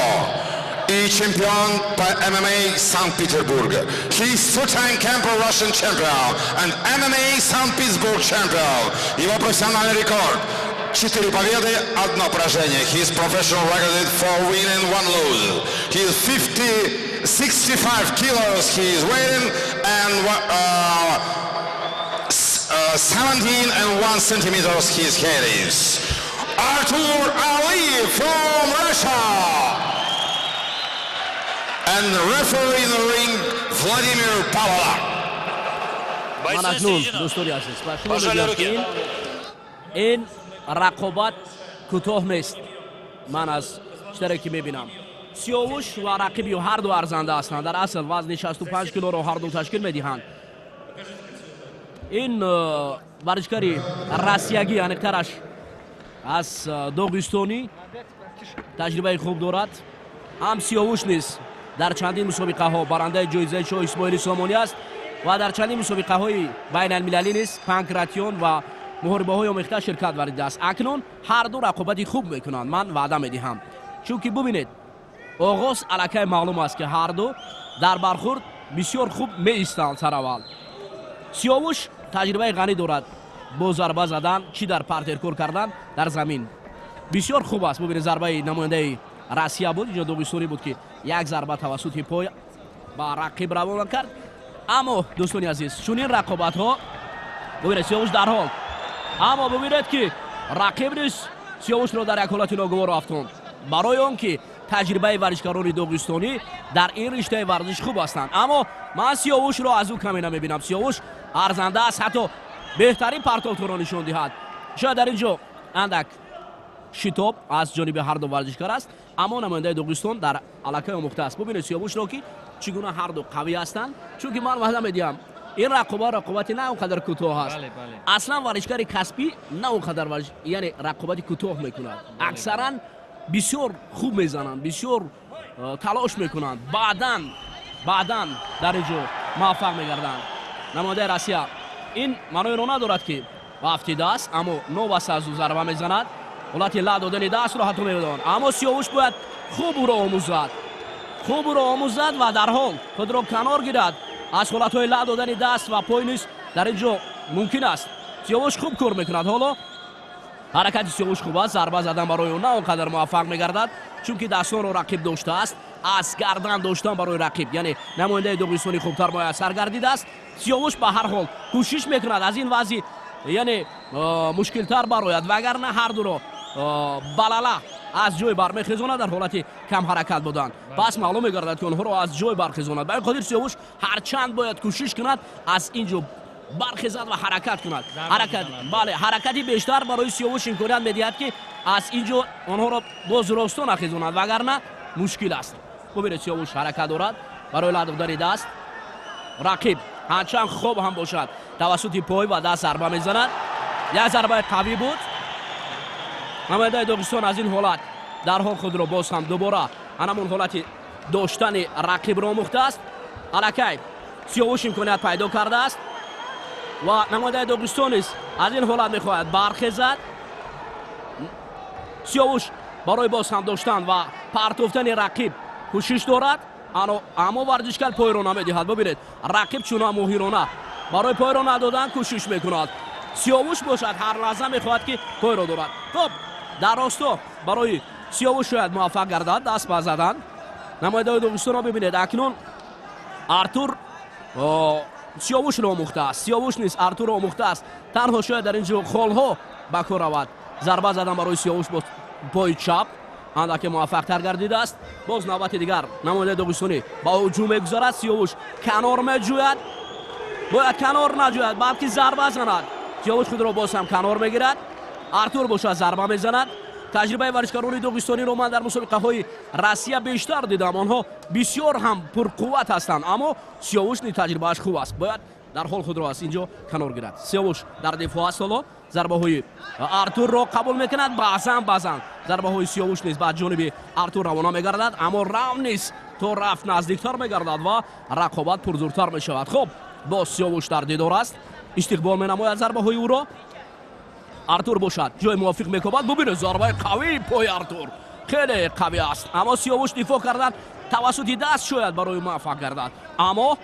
и чемпион по ММА Санкт-Петербурга. He's two-time Kempo Russian champion and MMA St. Petersburg champion. Его профессиональный рекорд: четыре победы, одно поражение. His professional record is 4 win and 1 lose. He is 50, 65 kilos he is weighing and 17 and 1 centimeters his head is. Artur Ali from Russia. And referee in the ring, Vladimir Pavala. Ман акнун, дӯстони азиз, ба шумо мегӯям, ки ин рақобат кӯтоҳ нест. Ман аз чидаре ки мебинам, Сиёвуш ва рақиби ӯ ҳарду арзанда ҳастанд. Дар асл вазни 65 килоро ҳарду ташкил медиҳанд. Ин варзишгари россиягӣ, аниқтараш аз доғистонӣ, таҷрибаи хуб дорад. Ҳам Сиёвуш низ дар чандин мусобиқаҳо барандаи ҷоизаи Шоҳ Исмоили Сомонӣ аст ва дар чандин мусобиқаҳои байналмилалӣ низ, панкратион ва муҳорибаҳои омехта, ширкат варзидааст. Акнун ҳарду рақобати хуб мекунанд, ман ваъда медиҳам, чунки бубинед, оғоз аллакай маълум аст, ки ҳарду дар бархурд бисёр хуб меистанд. Сараввал Сиёвуш таҷрибаи ғанӣ дорад бо зарба задан, чӣ дар партер кор кардан дар замин бисёр хуб аст. Бубинед, зарбаи намояндаи Россия буд, инҷо доғистонӣ буд, ки як зарба тавассути пой ба рақиб равона кард. Аммо, дӯстони азиз, чунин рақобатҳо, бубинед, Сиёвуш дарҳол, аммо бубинед, ки рақиб низ Сиёвушро дар як ҳолати ногуворо афтонд, барои он ки таҷрибаи варзишгарони доғистонӣ дар ин риштаи варзиш хуб ҳастанд. Аммо ман Сиёвушро аз ӯ каме намебинам. Сиёвуш арзанда аст, ҳатто беҳтарин партовторо нишон диҳад. Шояд дар ин ҷо андак шитоб аз ҷониби ҳарду варзишгар аст, аммо намояндаи Доғистон дар аллакай омӯхта аст. Бубинед Сиёвушро, ки чӣ гуна ҳарду қавӣ ҳастанд, чунки ман ваъда медиҳам, ин рақобат рақобати на он қадар кӯтоҳ аст. Аслан варзишгари касбӣ на он қадар, яъне, рақобати кӯтоҳ мекунад. Аксаран бисёр хуб мезананд, бисёр талош мекунанд, баъдан дар ин ҷо муваффақ мегарданд. Намояндаи Россия ин маъноеро надорад, ки афтидааст, аммо новаста аз ӯ зарба мезанад. Ҳолати ла додани дастро ҳатто медонад, аммо Сиёвуш бояд хуб ӯро омӯзад, хуб ӯро омӯзад ва дарҳол худро канор гирад аз ҳолатҳои ла додани даст ва пой низ дар ин ҷо мумкин аст. Сиёвуш хуб кор мекунад. Ҳоло ҳаракати Сиёвуш хуб аст, зарба задан барои ӯ на он қадар муваффақ мегардад, чунки дастонро рақиб доштааст. Аз гардан доштан барои рақиб, яъне намояндаи доғистони, хубтар муяссар гардидааст. Сиёвуш ба ҳар ҳол кӯшиш мекунад аз ин вазъи, яъне, мушкилтар барояд, вагарна ҳардуро балала аз ҷой бармехезонад. Дар ҳолати камҳаракат буданд, пас маълум мегардад, ки онҳоро аз ҷой бархезонад. Ба ин хотир Сиёвуш ҳарчанд бояд кӯшиш кунад, аз ин ҷо бархезад ва ҳаракат кунад. Ҳаракат, бале, ҳаракати бештар барои Сиёвуш имконият медиҳад, ки аз ин ҷо онҳоро боз росто нахезонад, вагарна мушкил аст. Бубинед, Сиёвуш ҳаракат дорад барои ла додани даст. Рақиб ҳарчанд хоб ҳам бошад, тавассути пой ва даст зарба мезанад. Як зарбаи қавӣ буд. Намояндаи Доғистон аз ин ҳолат дарҳол худро боз ҳам дубора ҳамон ҳолати доштани рақибро омӯхтааст. Аллакай Сиёвуш имконият пайдо кардааст ва намояндаи Доғистон низ аз ин ҳолат мехоҳад бархезад. Сиёвуш барои боз ҳам доштан ва партофтани рақиб кӯшиш дорад, аммо варзишгар пойро намедиҳад. Бубинед, рақиб чунон моҳирона барои пойро надодан кӯшиш мекунад. Сиёвуш бошад, ҳар лаҳза мехоҳад, ки пойро дорад. Хуб, дар росто барои Сиёвуш шояд муваффақ гардад даст ба задан. Намояндаи Доғистонро бибинед. Акнун Артур Сиёвушро омӯхтааст, Сиёвуш низ Артурро омӯхтааст. Танҳо шояд дар ин ҷо холҳо ба кор равад. Зарба задан барои Сиёвуш бо пои чап андаке муваффақтар гардидааст. Боз навбати дигар намояндаи доғистонӣ ба ҳуҷум мегузарад. Сиёвуш канор меҷӯяд, бояд канор наҷӯяд, балки зарба занад. Сиёвуш худро боз ҳам канор мегирад. Артур бошад, зарба мезанад. Таҷрибаи варзишгарони доғистониро ман дар мусобиқаҳои Россия бештар дидам. Онҳо бисёр ҳам пурқувват ҳастанд, аммо Сиёвуш ни таҷрибааш хуб аст, бояд дар ҳол худро аз ин ҷо канор гирад. Сиёвуш дар дифоъ аст. Ҳоло зарбаҳои Артурро қабул мекунад. Баъзан баъзан зарбаҳои Сиёвуш низ ба ҷониби Артур равона мегардад, аммо раунд низ то рафт наздиктар мегардад ва рақобат пурзуртар мешавад. Хуб, боз Сиёвуш дар дидор аст, истиқбол менамояд зарбаҳои ӯро. Артур бошад, ҷои мувофиқ мекобад. Бубинед, зарбаи қавии пои Артур хеле қавӣ аст, аммо Сиёвуш дифоъ кардан тавассути даст шояд барои муваффақ гардад, аммо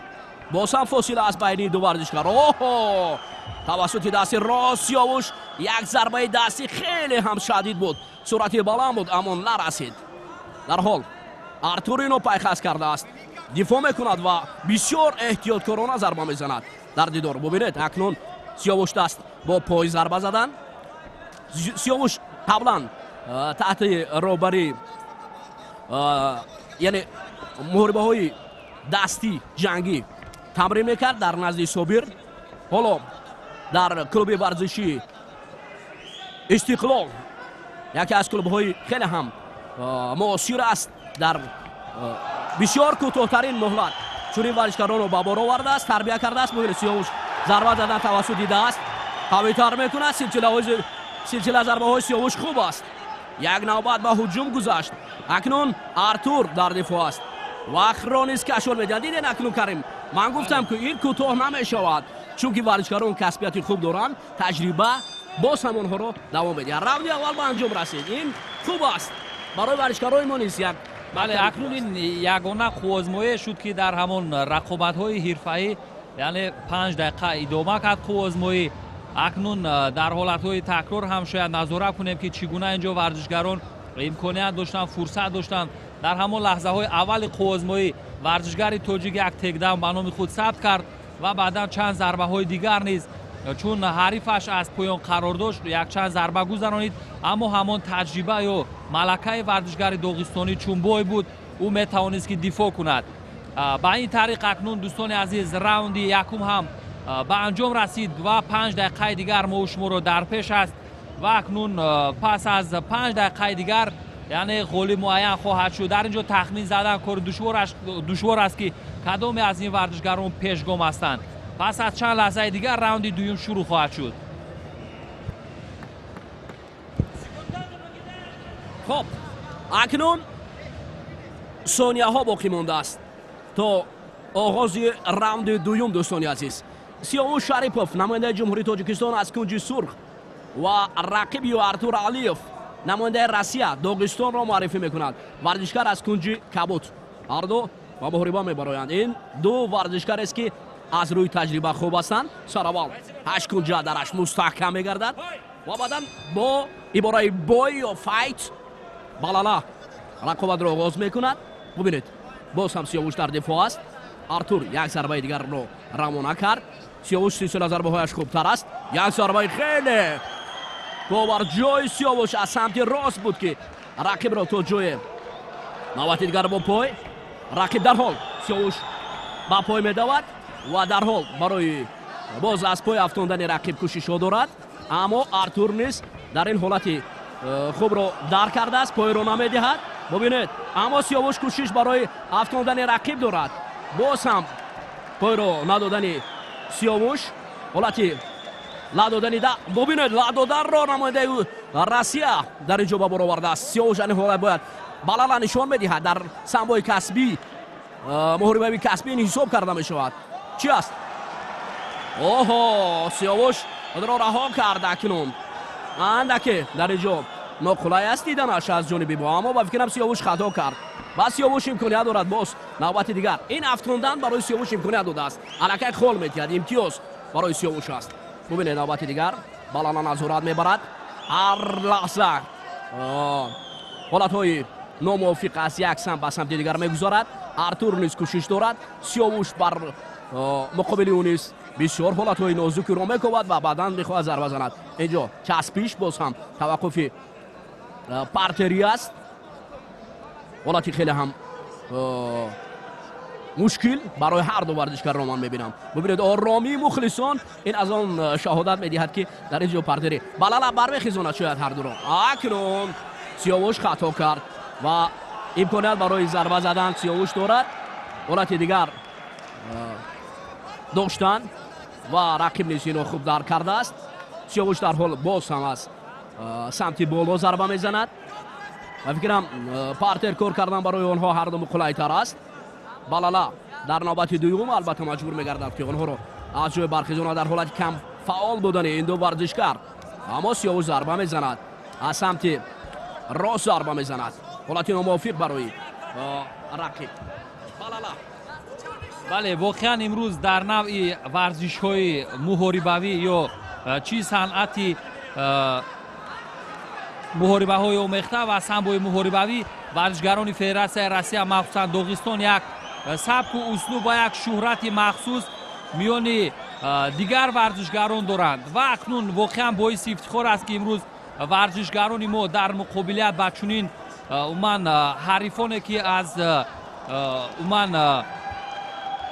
боз ҳам фосила аст байни ду варзишгар. Оҳо, тавассути дасти рост Сиёвуш як зарбаи дасти хеле ҳам шадид буд, суръати баланд буд, аммо нарасид. Дар ҳол Артур ино пайхас кардааст, дифоъ мекунад ва бисёр эҳтиёткорона зарба мезанад дар дидор. Бубинед, акнун Сиёвуш даст бо пой зарба задан. Сиёвуш қаблан таҳти роҳбарӣ, яъне муҳорибаҳои дастӣ ҷангӣ тамрин мекард дар назди Собир. Ҳоло дар клуби варзишии Истиқлол, яке аз клубҳои хеле ҳам муосир аст, дар бисёр кӯтоҳтарин муҳлат чунин варзишгаронро ба бор овардааст, тарбия кардааст. Бубинед, Сиёвуш зарба задан тавассути даст қавитар мекунад. Силсила зарбаҳои Сиёвуш хуб аст. Як навбат ба ҳуҷум гузашт. Акнун Артур дар дифоъ аст, вақтро низ кашол медиҳад. Диден акнун, Карим, ман гуфтам, ки ин кӯтоҳ намешавад, чунки варзишгарон касбияти хуб доранд, таҷриба боз ҳам онҳоро давом медиҳад. Раунди аввал ба анҷом расид. Ин хуб аст барои варзишгарои мо низ як. Бале, акнун ин ягона қуввозмоие шуд, ки дар ҳамон рақобатҳои ҳирфаӣ, яъне 5 дақиқа идома кард қуввозмоӣ. Акнун дар ҳолатҳои такрор ҳам шояд назора кунем, ки чӣ гуна инҷо варзишгарон имконият доштанд, фурсат доштанд. Дар ҳамон лаҳзаҳои аввали қуввозмоӣ варзишгари тоҷик як тейкдаун ба номи худ сабт кард ва баъдан чанд зарбаҳои дигар низ, чун ҳарифаш аз поён қарор дошт, якчанд зарба гузаронид. Аммо ҳамон таҷриба ё малакаи варзишгари доғистонӣ чун бой буд, ӯ метавонист, ки дифоъ кунад. Ба ин тариқ акнун, дӯстони азиз, раунди якум ҳам ба анҷом расид ва 5 дақиқаи дигар мо шуморо дар пеш аст ва акнун пас аз 5 дақиқаи дигар, яъне ғолиб муайян хоҳад шуд. Дар ин ҷо тахмин задан кори душвор аст, ки кадоме аз ин варзишгарон пешгом ҳастанд. Пас аз чанд лаҳзаи дигар раунди дуюм шурӯъ хоҳад шуд. Хоб, акнун сонияҳо боқӣ мондааст то оғози раунди дуюм. Дӯстони азиз, Сиёвуш Шарипов, намояндаи Ҷумҳурии Тоҷикистон, аз кунҷи сурх ва рақиби ӯ Артур Алиев, намояндаи Россия, Доғистонро муаррифӣ мекунад, варзишгар аз кунҷи кабуд. Ҳарду ба муҳориба мебароянд. Ин ду варзишгарест, ки аз рӯи таҷриба хуб ҳастанд. Сараввал ҳашт кунҷа дараш мустаҳкам мегардад ва баъдан бо ибораи бой ё fight балала рақобатро оғоз мекунад. Бубинед, боз ҳам Сиёвуш дар дифоъ аст. Артур як зарбаи дигарро равона кард. Сиёвуш силсила зарбаҳояш хубтар аст. Як зарбаи хеле боварҷои Сиёвуш аз самти рост буд, ки рақибро то ҷое. Навбати дигар бо пой рақиб. Дарҳол Сиёвуш ба пой медавад ва дарҳол барои боз аз пой афтондани рақиб кӯшишҳо дорад, аммо Артур низ дар ин ҳолати хубро дарк кардааст, пойро намедиҳад. Бубинед, аммо Сиёвуш кӯшиш барои афтондани рақиб дорад. Боз ҳам пойро надодани Сиёвуш, ҳолати ла додани да. Бубинед, ла додарро намояндаи Россия дар ин ҷо ба бор овардааст. Сиёвуш ани ҳолат бояд балала нишон медиҳад. Дар самбои касбӣ, муҳорибаи касбӣ ин ҳисоб карда мешавад. Чӣ аст? Оҳо, Сиёвуш худро раҳо кард. Акнун андаке дар ин ҷо ноқулай аст диданаш аз ҷониби мо, аммо ба фикрам, Сиёвуш хато кард ва Сиёвуш имконият дорад. Боз навбати дигар ин афтондан барои Сиёвуш имконият додааст, аллакай хол медиҳад, имтиёз барои Сиёвуш аст. Бубинед, навбати дигар балана назорат мебарад. Ҳар лаҳза Ҳолатҳои номувофиқ аз як самт ба самти дигар мегузарад. Артур низ кӯшиш дорад. Сиёвуш бар муқобили ӯ низ бисёр ҳолатҳои нозукиро мекобад ва баъдан мехоҳад зарба занад. Инҷо часпиш, боз ҳам таваққуфи партерӣ аст. Ҳолати хеле ҳам мушкил барои ҳар ду варзишгарро ман мебинам. Бубинед, оромии мухлисон ин аз он шаҳодат медиҳад, ки дар ин ҷо партери балала бармехезонад шояд ҳар дуро. Акнун Сиёвуш хато кард ва имконият барои зарба задан Сиёвуш дорад. Ҳолати дигар доштан ва рақиб низ инро хуб дарк кардааст. Сиёвуш дар ҳол боз ҳам аз самти боло зарба мезанад. Ба фикрам, партер кор кардан барои онҳо ҳар ду қулайтар аст. Балала дар навбати дуюм албатта маҷбур мегардад, ки онҳоро аз ҷои бархезона дар ҳолати кам фаъол будани ин ду варзишгар. Аммо Сиёвуш зарба мезанад, аз самти рост зарба мезанад. Ҳолати номувофиқ барои рақиб. Балала. Бале, воқеан имрӯз дар навъи варзишҳои муҳорибавӣ ё чӣ санъати муҳорибаҳои омехта ва самбои муҳорибавӣ варзишгарони Федератсияи Россия, махсусан Доғистон, як сабку услуб ва як шӯҳрати махсус миёни дигар варзишгарон доранд. Ва акнун воқеан боиси ифтихор аст, ки имрӯз варзишгарони мо дар муқобилият ба чунин умуман ҳарифоне, ки аз умуман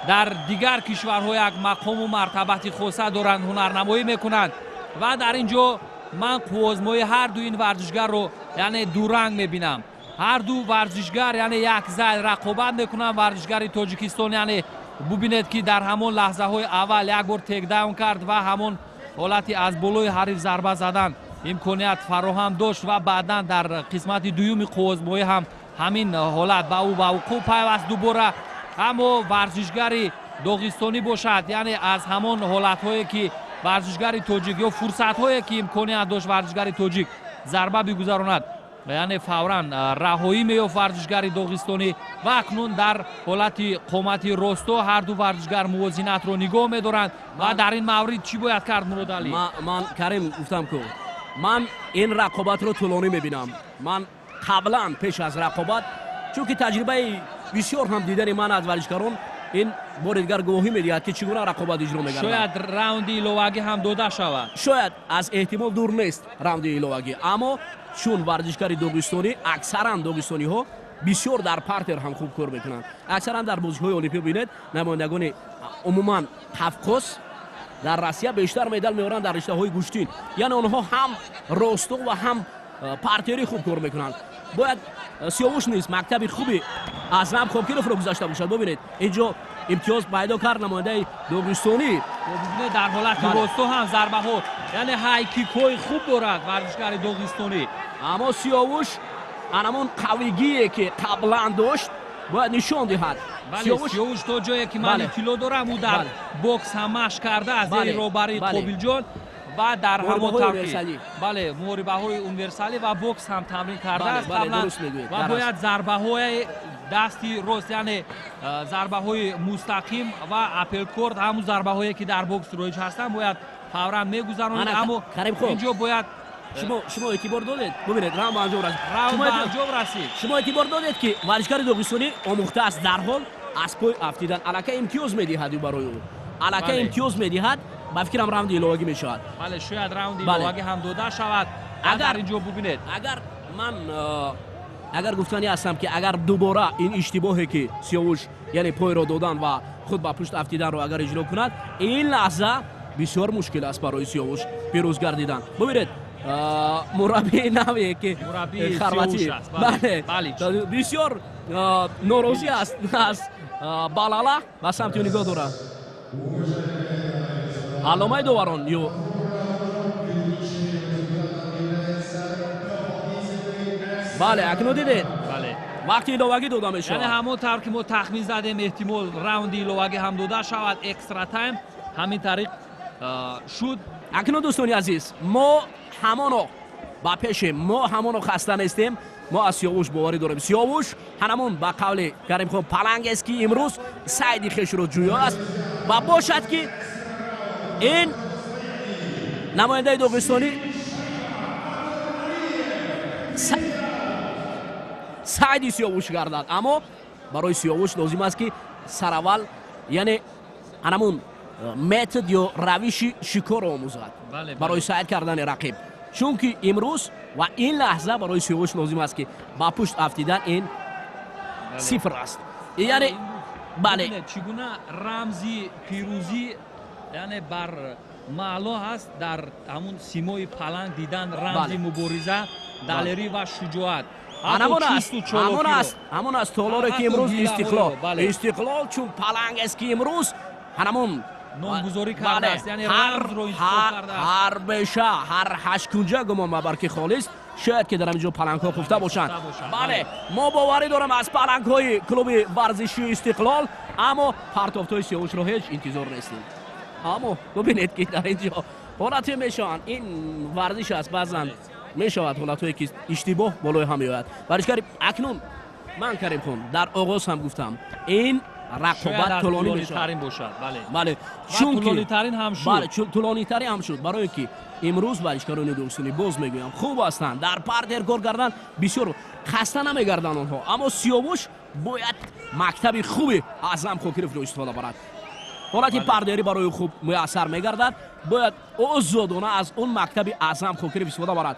дар дигар кишварҳо як мақому мартабати хоса доранд, ҳунарнамоӣ мекунанд. Ва дар ин ҷо ман қуввозмоии ҳар ду ин варзишгарро, яъне дуранг мебинам. Ҳар ду варзишгар, яъне як зайл рақобат мекунанд. Варзишгари Тоҷикистон, яъне бубинед, ки дар ҳамон лаҳзаҳои аввал як бор тейкдаун кард ва ҳамон ҳолати аз болои ҳариф зарба задан имконият фароҳам дошт ва баъдан дар қисмати дуюми қуввозмоӣ ҳам ҳамин ҳолат ба ӯ ба вуқӯъ пайваст дубора. Аммо варзишгари доғистонӣ бошад, яъне аз ҳамон ҳолатҳое, ки варзишгари тоҷик ё фурсатҳое, ки имконият дошт варзишгари тоҷик зарба бигузаронад, яъне фавран раҳоӣ меёфт варзишгари доғистонӣ. Ва акнун дар ҳолати қомати росто ҳар ду варзишгар мувозинатро нигоҳ медоранд. Ва дар ин маврид чӣ бояд кард, Муродалӣ? Ман, Карим, гуфтам ку, ман ин рақобатро тӯлонӣ мебинам. Ман қаблан, пеш аз рақобат, чунки таҷрибаи бисёр ҳам дидани ман аз варзишгарон ин бори дигар гувоҳӣ медиҳад, ки чӣ гуна рақобат иҷро мегардад. Шояд раунди иловагӣ ҳам дода шавад. Шояд, аз эҳтимол дур нест раунди иловагӣ. Аммо чун варзишгари доғистонӣ, аксаран доғистониҳо бисёр дар партер ҳам хуб кор мекунанд. Аксаран дар бозиҳои олимпӣ бинед, намояндагони умуман Қавқоз дар Россия бештар медал меоранд дар риштаҳои гӯштин. Яъне онҳо ҳам росто ва ҳам партерӣ хуб кор мекунанд. Бояд Сиёвуш низ мактаби хуби Азам Хокировро гузашта бошад. Бубинед, инҷо имтиёз пайдо кард намояндаи доғистонӣ. Бубинед, дар ҳолати росто ҳам зарбаҳо, яъне ҳайкикҳои хуб дорад варзишгари доғистонӣ. Аммо Сиёвуш анамон қавигие, ки қаблан дошт, бояд нишон диҳад. Сиёвуш, то ҷое ки ман иттилоъ дорам, ӯ дар бокс ҳам машқ кардааст зери роҳбарии Қобилҷон ва дар ҳамон тавқиф, бале, муҳорибаҳои универсалӣ ва бокс ҳам тамрин кардааст қаблан. Ва бояд зарбаҳои дасти рост, яъне зарбаҳои мустақим ва апперкот, ҳамун зарбаҳое, ки дар бокс роиҷ ҳастанд, бояд фавран мегузаронад. Аммо инҷо бояд Шумо эътибор додед? Бубинед, раунд ба анҷом расид. Раунд ба анҷом расид. Шумо эътибор додед, ки варзишгари доғистонӣ омӯхтааст дарҳол аз пой афтидан. Аллакай имтиёз медиҳад ӯ барои ӯ, аллакай имтиёз медиҳад. Ба фикрам, раунди иловагӣ мешавад. Бале, шояд раунди иловагӣ ҳам дода шавад. Агар инҷо бубинед, агар ман агар гуфтанӣ ҳастам, ки агар дубора ин иштибоҳе, ки Сиёвуш, яъне пойро додан ва худ ба пушт афтиданро агар иҷро кунад, ин лаҳза бисёр мушкил аст барои Сиёвуш пирӯз гардидан. Бубинед, мураббии наве, ки хорватӣ, бале, бисёр норозӣ аст аз Балала, ба самти ӯ нигоҳ дорад. Алломаи доварон ё бале, акнун дидед, вақти иловагӣ дода мешавад. Яъне ҳамон тавр, ки мо тахмин задем, эҳтимол раунди иловагӣ ҳам дода шавад, экстра тайм, ҳамин тариқ шуд. Акнун, дӯстони азиз, мо ҳамоно ба пешем, мо ҳамоно хаста нестем. Мо аз Сиёвуш боварӣ дорем. Сиёвуш ҳанамон, ба қавли Каримхон, палангест, ки имрӯз сайди хешро ҷӯё аст. Ва бошад, ки ин намояндаи доғистонӣ. сайди Сиёвуш гардад. Аммо барои Сиёвуш лозим аст, ки сараввал, яъне анамун метод ё равиши шикорро омӯзад барои сайд кардани рақиб, чунки имрӯз ва ин лаҳза барои Сиёвуш лозим аст, ки ба пушт афтидан ин сифр аст, яъне бале. Чӣ гуна рамзи пирӯзӣ, яъне бар маъло ҳаст дар ҳамун симои паланг дидан, рамзи мубориза, далерӣ ва шуҷоат. Ҳамон аст, ҳамон аст, ҳамон аст толоре, ки имрӯз Истиқлол, Истиқлол чун паланг аст, ки имрӯз ҳамон номгузорӣ кардааст, яъне рамзро интихоб кардааст. Ҳар беша, ҳар ҳашткунҷа гумон мабар, ки холист, шояд ки дар ҳамин ҷо палангҳо хуфта бошанд. Бале, мо боварӣ дорам аз палангҳои клуби варзишии Истиқлол, аммо партофтҳои Сиёвушро ҳеҷ интизор нестем. Аммо бубинед, ки дар ин ҷо ҳолате мешаванд, ин варзиш аст, баъзан мешавад ҳолатҳое, ки иштибоҳ болои ҳам меояд. Варзишгари акнун ман, Каримхон, дар оғоз ҳам гуфтам, ин рақобат тӯлонӣ мешавад. Бале, чунки тӯлонитарин ҳам шуд, барое ки имрӯз варзишгарони дӯстони, боз мегӯям, хуб ҳастанд дар партер кор кардан, бисёр хаста намегарданд онҳо. Аммо Сиёвуш бояд мактаби хуби Аъзам Хокировро истифода барад. Ҳолати партерӣ барои хуб муяссар мегардад, бояд озодона аз он мактаби Аъзам Хокиров истифода барад.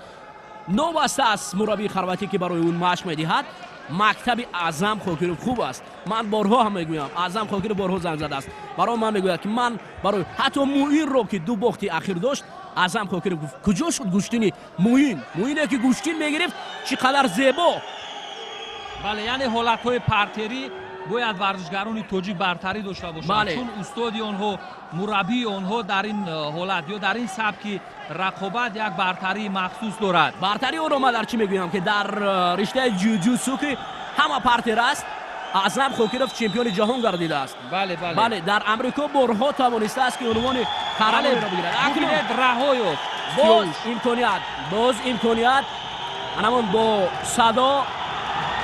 Новаста аз мураббии хорватӣ, ки барои ӯ машқ медиҳад, мактаби Аъзам Хокиров хуб аст. Ман борҳо ҳам мегӯям, Аъзам Хокиров борҳо занг задааст барои ман, мегӯяд, ки ман барои ҳатто Муинро, ки ду бохти ахир дошт, Аъзам Хокиров гуфт: «Куҷо шуд гӯштини Муин? Муине, ки гӯштин мегирифт, чӣ қадар зебо!» Бале, яъне ҳолатҳои партерӣ бояд варзишгарони тоҷик бартарӣ дошта бошанд, чун устоди онҳо, мураббии онҳо дар ин ҳолат ё дар ин сабки рақобат як бартарии махсус дорад. Бартарии ӯро ман дар чӣ мегӯям, ки дар риштаи ҷуҷутсу, ки ҳама партер аст, Аъзам Хокиров чемпиони ҷаҳон гардидааст. Бале, бале. Бале, дар Амрико борҳо тавонистааст, ки унвони қаҳрамониро бигирад. Акнун раҳо ёфт. Боз имконият, боз имконият, ҳанамон бо садо,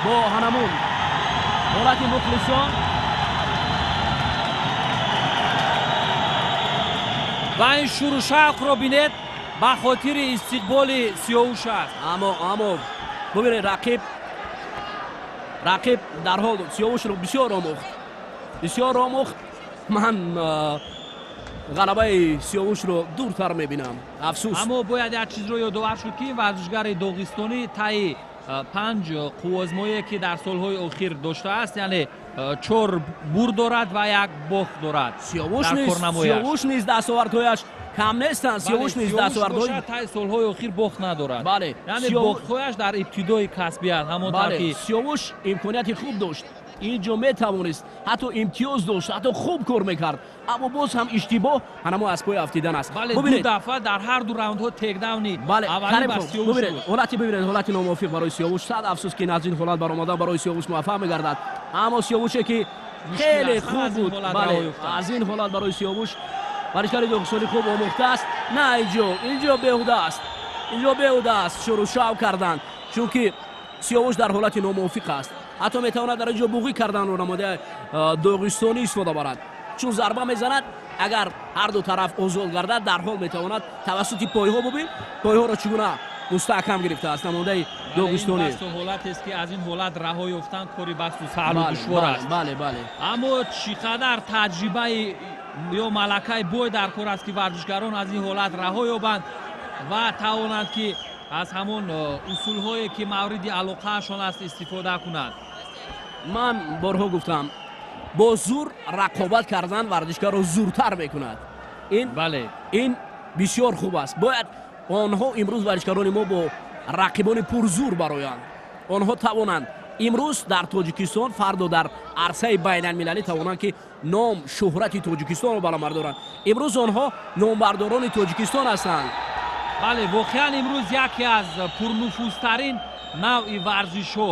бо ҳанамун ҳолати мухлисон. Ва ин шуру шавқро бинед, ба хотири истиқболи Сиёвуш аст. Аммо бубинед, рақиб дарҳол Сиёвушро бисёр омӯхт, бисёр омӯхт. Ман ғалабаи Сиёвушро дуртар мебинам, афсӯс. Аммо бояд як чизро ёдовар шуд, ки варзишгари доғистонӣ таи панҷ қуввозмоие, ки дар солҳои охир доштааст, яъне чор бурд дорад ва як бохт дорад. Сиёвуш низ дастовардҳояш кам нестанд, Сиёвуш низ дастовардҳои таи солҳои охир бохт надорад. Бале. Яъне бохтҳояш дар ибтидои касбият, ҳамон тавр ки Сиёвуш имконияти хуб дошт, ин ҷо метавонист, ҳатто имтиёз дошт, ҳатто хуб кор мекард, аммо боз ҳам иштибоҳ ҳанамо аз пой афтидан аст. Бале, ду дафъа дар ҳар ду раундҳо тейкдауни аввалин бар Сиёвуш. Ҳолати, бибинед, ҳолати номувофиқ барои Сиёвуш. Сад афсӯс, ки аз ин ҳолат баромадан барои Сиёвуш муваффақ мегардад. Аммо Сиёвуше, ки хеле хуб буд, бале, аз ин ҳолат барои Сиёвуш варзишгари доғистонӣ хуб омӯхтааст. На, инҷо беҳуда аст, инҷо беҳуда аст шурӯ шавқ кардан, чунки Сиёвуш дар ҳолати номувофиқ аст. Ҳатто метавонад дар инҷо буғӣ карданро намояндаи доғистонӣ истифода барад, чун зарба мезанад, агар ҳар ду тараф озод гардад, дарҳол метавонад тавассути пойҳо. Бубин, пойҳоро чӣ гуна мустаҳкам гирифтааст намояндаи доғистонӣ. Ҳолатест, ки аз ин ҳолат раҳо ёфтан кори басу саҳлу душвор аст. Бале, бале. Аммо чӣ қадар таҷрибаи ё малакаи бой дар кор аст, ки варзишгарон аз ин ҳолат раҳо ёбанд ва тавонанд, ки аз ҳамон усулҳое, ки мавриди алоқаашон аст, истифода кунанд. Ман борҳо гуфтам, бо зур рақобат кардан варзишгарро зуртар мекунад. Ин бале, ин бисёр хуб аст. Бояд онҳо имрӯз, варзишгарони мо, бо рақибони пурзур бароянд, онҳо тавонанд имрӯз дар Тоҷикистон, фардо дар арсаи байналмилалӣ тавонанд, ки ном, шӯҳрати Тоҷикистонро баланд бардоранд. Имрӯз онҳо номбардорони Тоҷикистон ҳастанд. Бале, воқеан имрӯз яке аз пурнуфузтарин навъи варзишҳо,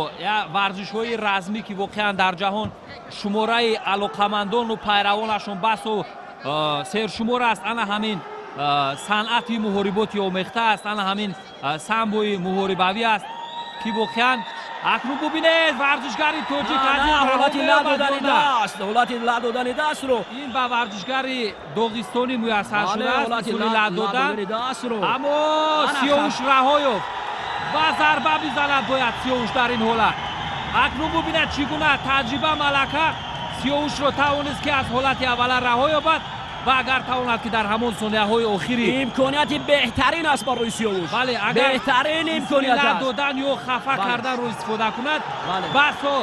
варзишҳои размӣ, ки воқеан дар ҷаҳон шумораи алоқамандону пайравонашон басу сершумор аст, ана ҳамин санъати муҳориботи омехта аст, ана ҳамин самбои муҳорибавӣ аст, ки воқеан акнун бубинед, варзишгари тоҷик ҳолати ла додани даст, ҳолати ла додани дастро. Ин ба варзишгари доғистонӣ муяссар шудааст, усули ла додан, аммо Сиёвуш раҳо ёфт ва зарба бизанад бояд Сиёвуш дар ин ҳолат. Акнун бубинад, чӣ гуна таҷриба, малака Сиёвушро тавонист, ки аз ҳолати аввала раҳо ёбад ва агар тавонад, ки дар ҳамон сонияҳои охири Имконияти беҳтарин аст барои Сиёвуш. Бале, агар беҳтарин имконият аст. Додан ё хафа карданро истифода кунад, басо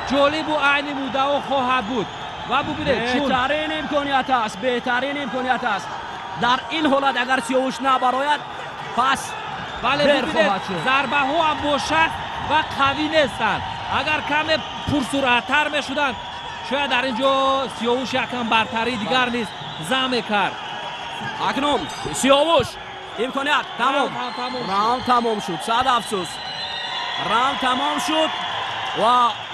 ҷолибу айни муддао хоҳад буд. Ва бубинед. Беҳтарин имконият аст, беҳтарин имконият аст. Дар ин ҳолат агар Сиёвуш набарояд, пас Бале, бубинед, зарбаҳо ҳам бошад ва қавӣ нестанд. Агар каме пурсуръаттар мешуданд, шояд дар ин ҷо Сиёвуш якам бартарии дигар низ зам мекард. Акнун Сиёвуш имконият тамом, раунд тамом шуд. Сад афсӯс, раунд тамом шуд ва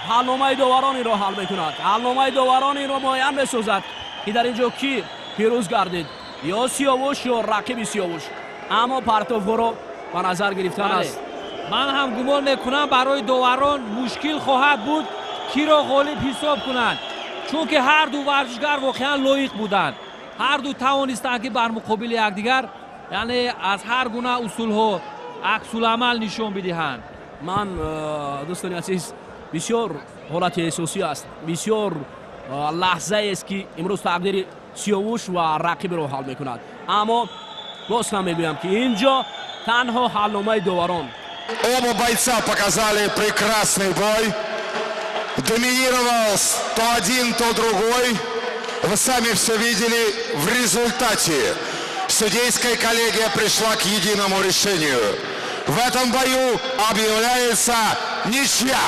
ҳалномаи доварон инро ҳал мекунад. Ҳалномаи доварон инро муайян месозад, ки дар ин ҷо кӣ пирӯз гардид: ё Сиёвуш, ё рақиби Сиёвуш. Аммо партовҳоро ба назар гирифтан аст. Ман ҳам гумон мекунам, барои доварон мушкил хоҳад буд, киро ғолиб ҳисоб кунанд, чунки ҳар ду варзишгар воқеан лоиқ буданд. Ҳар ду тавонистанд, ки бар муқобили якдигар, яъне аз ҳар гуна усулҳо аксуламал нишон бидиҳанд. Ман, дӯстони азиз, бисёр ҳолати эҳсосӣ аст, бисёр лаҳзаест, ки имрӯз тақдири Сиёвуш ва рақибро ҳал мекунад. Аммо боз ҳам мегӯям, ки ин ҷо танҳо ҳалномаи доварон. Оба бойца показали прекрасный бой. Доминировал то один, то другой. Вы сами все видели. В результате судейская коллегия пришла к единому решению. В этом бою объявляется ничья.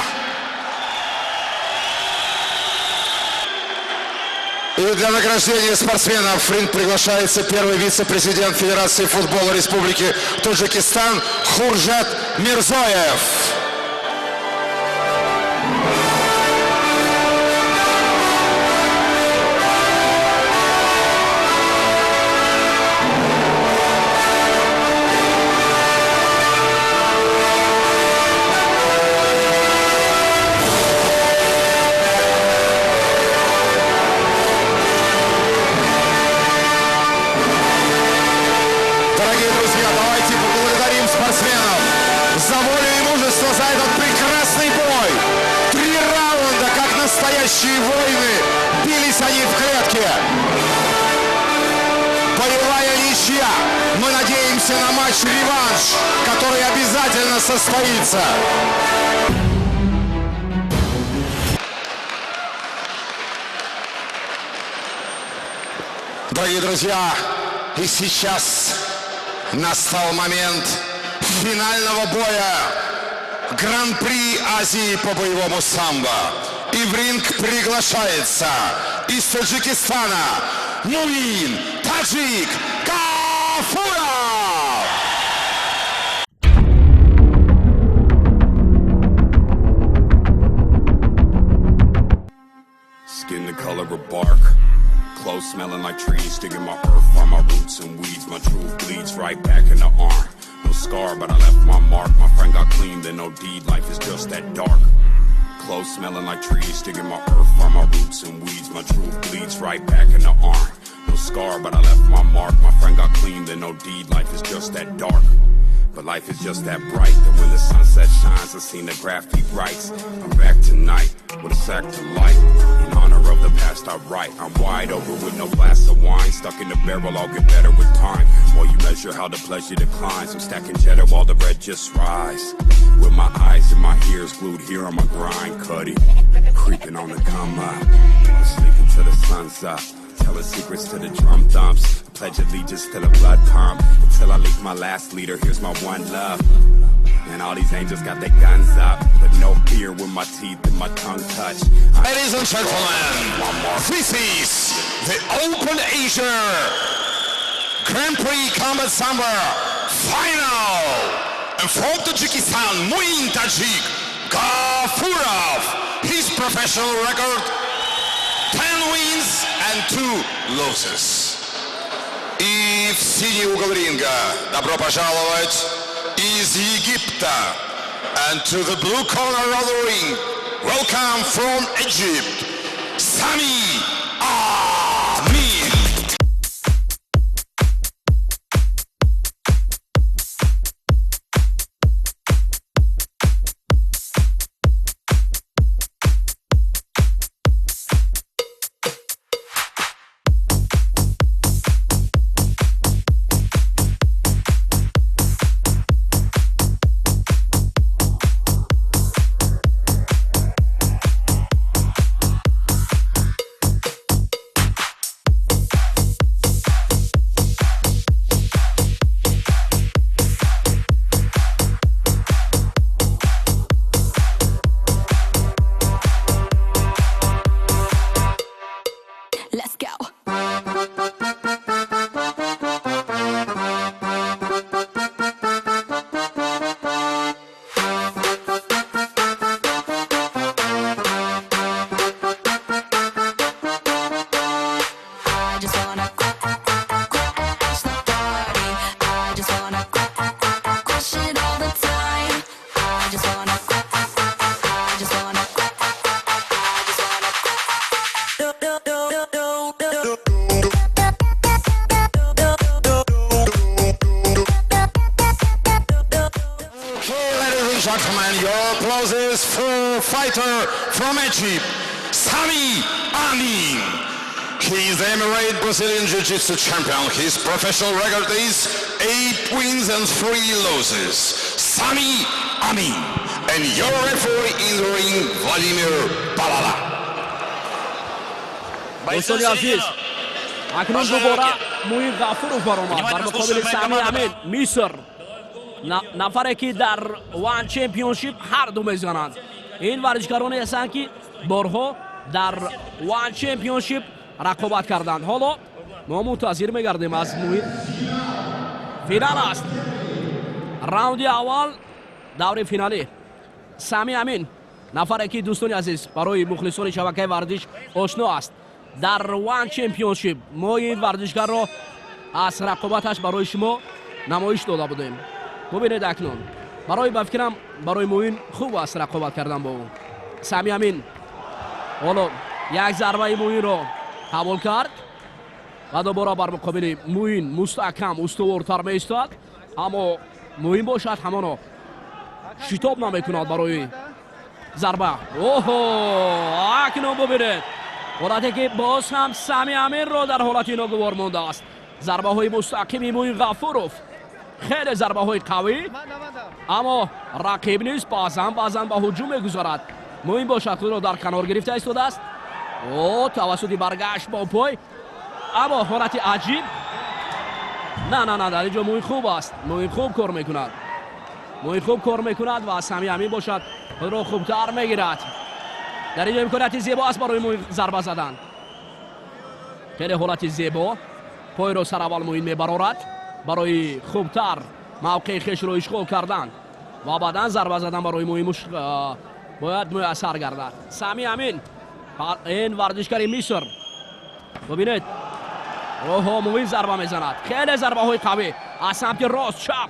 И для награждения спортсменов в ринг приглашается первый вице-президент Федерации футбола Республики Таджикистан Хуршед Мирзоев. Дорогие друзья, давайте поблагодарим спортсменов за волю и мужество, за этот прекрасный бой. Три раунда, как настоящие воины, бились они в клетке. Боевая ничья. Мы надеемся на матч-реванш, который обязательно состоится. Дорогие друзья, и сейчас настал момент финального боя Гран-при Азии по боевому самбо. И в ринг приглашается из Таджикистана Муин Таджик Гафуров! Skin the color of bark. Clothes smelling like trees, digging my earth from my roots and weeds. My truth bleeds right back in the arm. No scar, but I left my mark. My friend got clean, then OD'd. Life is just that dark. Clothes smelling like trees, digging my earth from my roots and weeds. My truth bleeds right back in the arm. No scar, but I left my mark. My friend got clean, then OD'd. Life is just that dark. But life is just that bright that when the sunset shines, I seen the graphic writes. I'm back tonight with a sack to light. In honor of the past, I write. I'm wide open with no glass of wine. Stuck in the barrel, I'll get better with time. While you measure how the pleasure declines, I'm stacking cheddar while the bread just rise. With my eyes and my ears glued here on my grind, cuddy. Creeping on the come up. Sleeping till the sun's up. Telling secrets to the drum thumps. I pledge allegiance to the blood pump. Until I leave my last leader, here's my one love. And all these angels got their guns up. But no fear when my teeth and my tongue touch. Ladies and gentlemen, this is the Open Asia Grand Prix Combat Sambo Final. And from Tajikistan, Muin Tajik Gafurov. His professional record, 10 wins and 2 losses. И в синий угол ринга добро пожаловать из Египта. And to the blue corner of the ring, welcome from Egypt, Sami Amin. Okay, ladies and gentlemen, your applause is for fighter from Egypt, Sami Amin. He is the Emirate Brazilian Jiu-Jitsu champion. His professional record is 8 wins and 3 losses. Sami Amin. And your referee in the ring, Vladimir Balala. Дӯстони азиз, акнун дубора Муин Ғафуров баромад бар муқобили Сами Амин, Миср, нафаре ки дар One Championship ҳар ду мезананд. Ин варзишгароне ҳастанд, ки борҳо дар One Championship рақобат карданд. Ҳоло мо мунтазир мегардем аз Муин. Финал аст, раунди аввал даври финалӣ. Сами Амин, нафаре ки, дӯстони азиз, барои мухлисони шабакаи варзиш ошно аст. Дар One Championship мо ин варзишгарро аз рақобаташ барои шумо намоиш дода будем. Бубинед, акнун барои, ба фикрам, барои Муин хуб аст рақобат кардан бо ӯ. Сами Амин ҳоло як зарбаи Муинро қабул кард ва дубора бар муқобили Муин мустаҳкам, устувортар меистад, аммо Муин бошад, ҳамоно шитоб намекунад барои зарба. Оҳо, акнун бубинед ҳолате ки боз ҳам Сами Аминро дар ҳолати ногувор мондааст. Зарбаҳои мустақими Муин Ғафуров, хеле зарбаҳои қавӣ, аммо рақиб низ баъзан баъзан ба ҳуҷум мегузарад. Муин бошад, худро дар канор гирифта истодааст. О, тавассути баргашт бо пой, аммо ҳолати аҷиб. На, на, на, дар ин ҷо Муин хуб аст. Муин хуб кор мекунад, Муин хуб кор мекунад ва Сами Амин бошад, худро хубтар мегирад. Дар ин ҷо имконияти зебо аст барои Муин зарба задан. Хеле ҳолати зебо, пойро сараввал Муин мебарорад барои хубтар мавқеи хешро ишғол кардан ва баъдан зарба задан барои Муин бояд муяссар гардад. Сами Амин, ин варзишгари Миср, бубинед. Оҳо, Муин зарба мезанад, хеле зарбаҳои қавӣ аз самти рост, чап.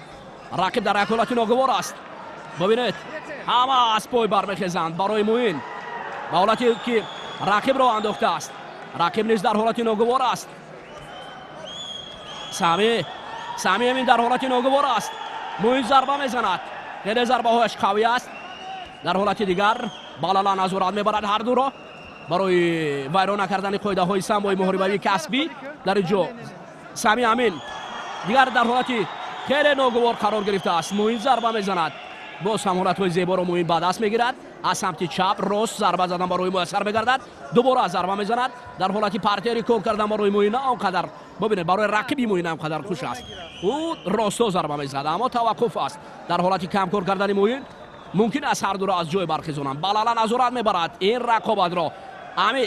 Рақиб дар як ҳолати ногувор аст. Бубинед, ҳама аз пой бармехезанд барои Муин, ба ҳолате ки рақибро андохтааст. Рақиб низ дар ҳолати ногувор аст. Сами Амин дар ҳолати ногувор аст. Муин зарба мезанад, хеле зарбаҳояш қавӣ аст. Дар ҳолати дигар Балала назорат мебарад ҳар дуро барои вайрон накардани қоидаҳои самбои муҳорибавии касбӣ. Дар ин ҷо Сами Амин дигар дар ҳолати хеле ногувор қарор гирифтааст. Муин зарба мезанад, боз ҳам ҳолатҳои зеборо Муин ба даст мегирад. Аз самти чап, рост зарба задан барои муяссар мегардад. Дубора зарба мезанад. Дар ҳолати партери кор кардан барои Муин на он қадар, бубинед, барои рақиби Муин он қадар хуш аст. Ӯ росто зарба мезанад, аммо таваққуф аст. Дар ҳолати камкор кардани Муин мумкин аст ҳар дуро аз ҷой бархезонанд. Балала назорат мебарад ин рақобатро.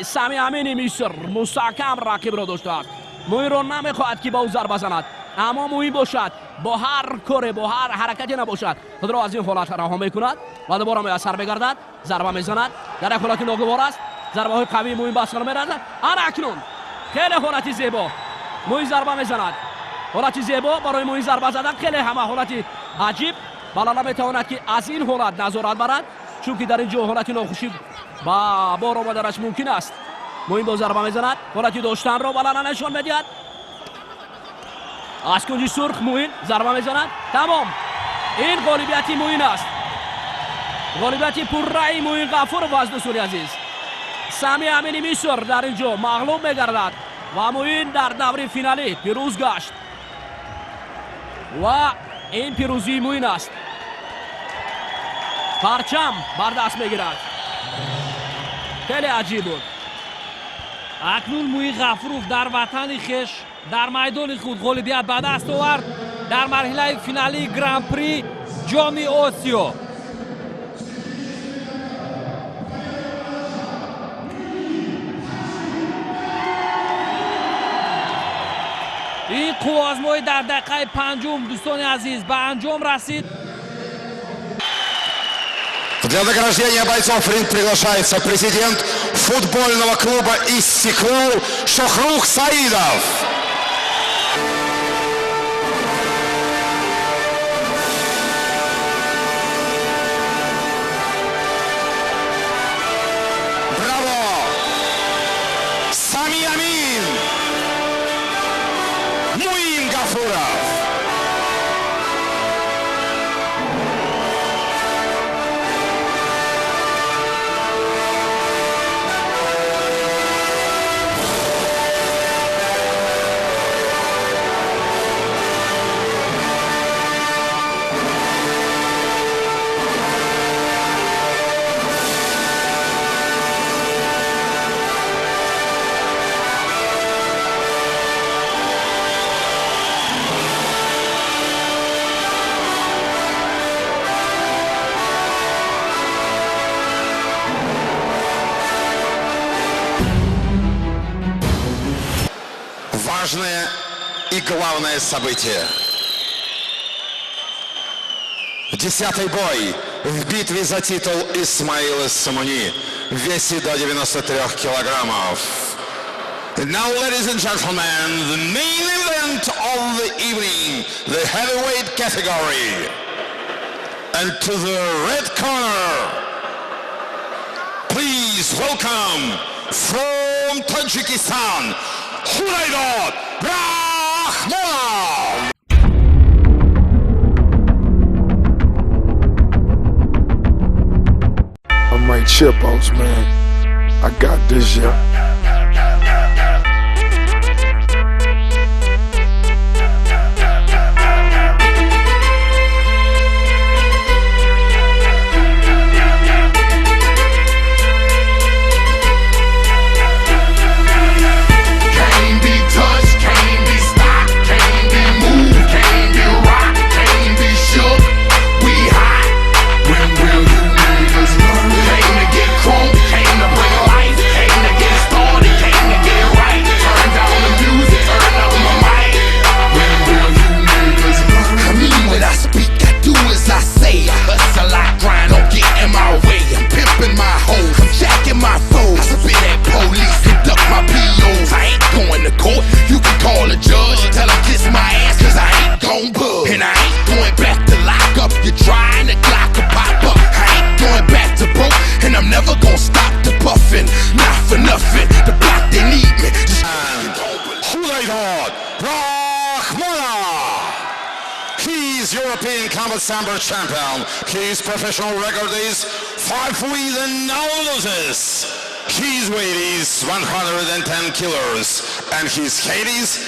Сами Амини Миср мустаҳкам рақибро доштааст. Муинро намехоҳад, ки ба ӯ зарба занад, аммо Муин бошад, бо ҳар коре, бо ҳар ҳаракате набошад, худро аз ин ҳолат раҳо мекунад ва дубора муяссар мегардад. Зарба мезанад, дар як ҳолати ногувор аст. Зарбаҳои қавии Муин ба сар меразад. Ана акнун хеле ҳолати зебо, Муин зарба мезанад. Ҳолати зебо барои Муин зарба задан, хеле ҳама ҳолати аҷиб. Балала метавонад, ки аз ин ҳолат назорат барад, чунки дар ин ҷо ҳолати нохушӣ ба бор омаданаш мумкин аст. Муин бо зарба мезанад, ҳолати доштанро Балала нишон медиҳад. Аз кунҷи сурх Муин зарба мезанад. Тамом, ин ғолибияти Муин аст, ғолибияти пурраи Муин Ғафуров аст. Дӯстони азиз, Сами Амини Миср дар ин ҷо мағлуб мегардад ва Муин дар даври финалӣ пирӯз гашт ва ин пирӯзии Муин аст. Парчам бар даст мегирад. Хеле аҷиб буд. Акнун Муин Ғафуров дар ватани хеш, дар майдони худ ғолибият ба даст овард дар марҳилаи финалии Гран-при Ҷоми Осиё. Ин қувваозмоӣ дар дақиқаи панҷум, дӯстони азиз, ба анҷом расид. Для награждения бойцов в ринг приглашается президент футбольного клуба «Истиклол» Шохрух Саидов. Браво! Сами Амин! Муин Гафуров! важное и главное событие. 10-й бой в битве за титул Исмаила Сомони в весе до 93 килограммов. And now, ladies and gentlemen, the main event of the evening, the heavyweight category. And to the red corner, please welcome from Tajikistan, Khudaydod Rahmonov! I'm like Chipos, man. I got this, yeah. Can't be touched, can't be stopped, can't be moved, can't be rocked, can't be shook. We hot. When will you niggas learn? Came to get crunk, came to bring life, came to get started, came to get right. Turn down the music, turn up my mic. When will you niggas learn? I mean what I speak, I do as I say. I hustle, I grind, don't get in my way. I'm pimping my hoes, I'm jacking my foes. I spit at police, conduct my POs. I ain't going to court, you can call a judge. Tell him kiss my ass, cause I ain't gon' budge. And I ain't going back to lock up. You're trying to clock a pop up. I ain't going back to broke, and I'm never gonna stop the puffin'. Not for nothing, the block they need me. Just Khudaydod Rahmonov! He is European Combat Sambo champion. His professional record is 5 wins and no losses. His weight is 110 kilos and his height is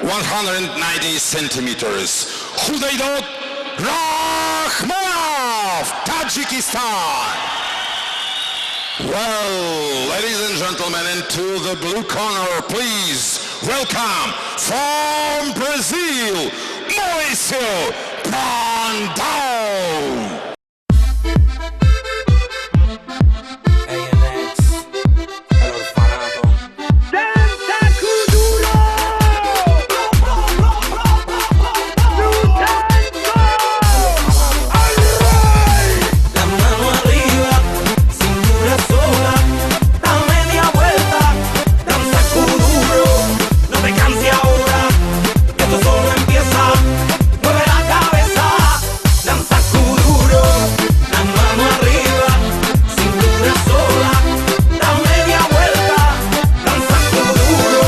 190 centimeters. Khudaydod Rahmonov, Tajikistan. Well, ladies and gentlemen, into the blue corner, please welcome from Brazil, Mauricio Brandao. La mano arriba, cintura sola, da media vuelta, danza kuduro. No te canses ahora, que esto solo empieza. Mueve la cabeza, danza kuduro. La mano arriba, cintura sola, da media vuelta, danza kuduro.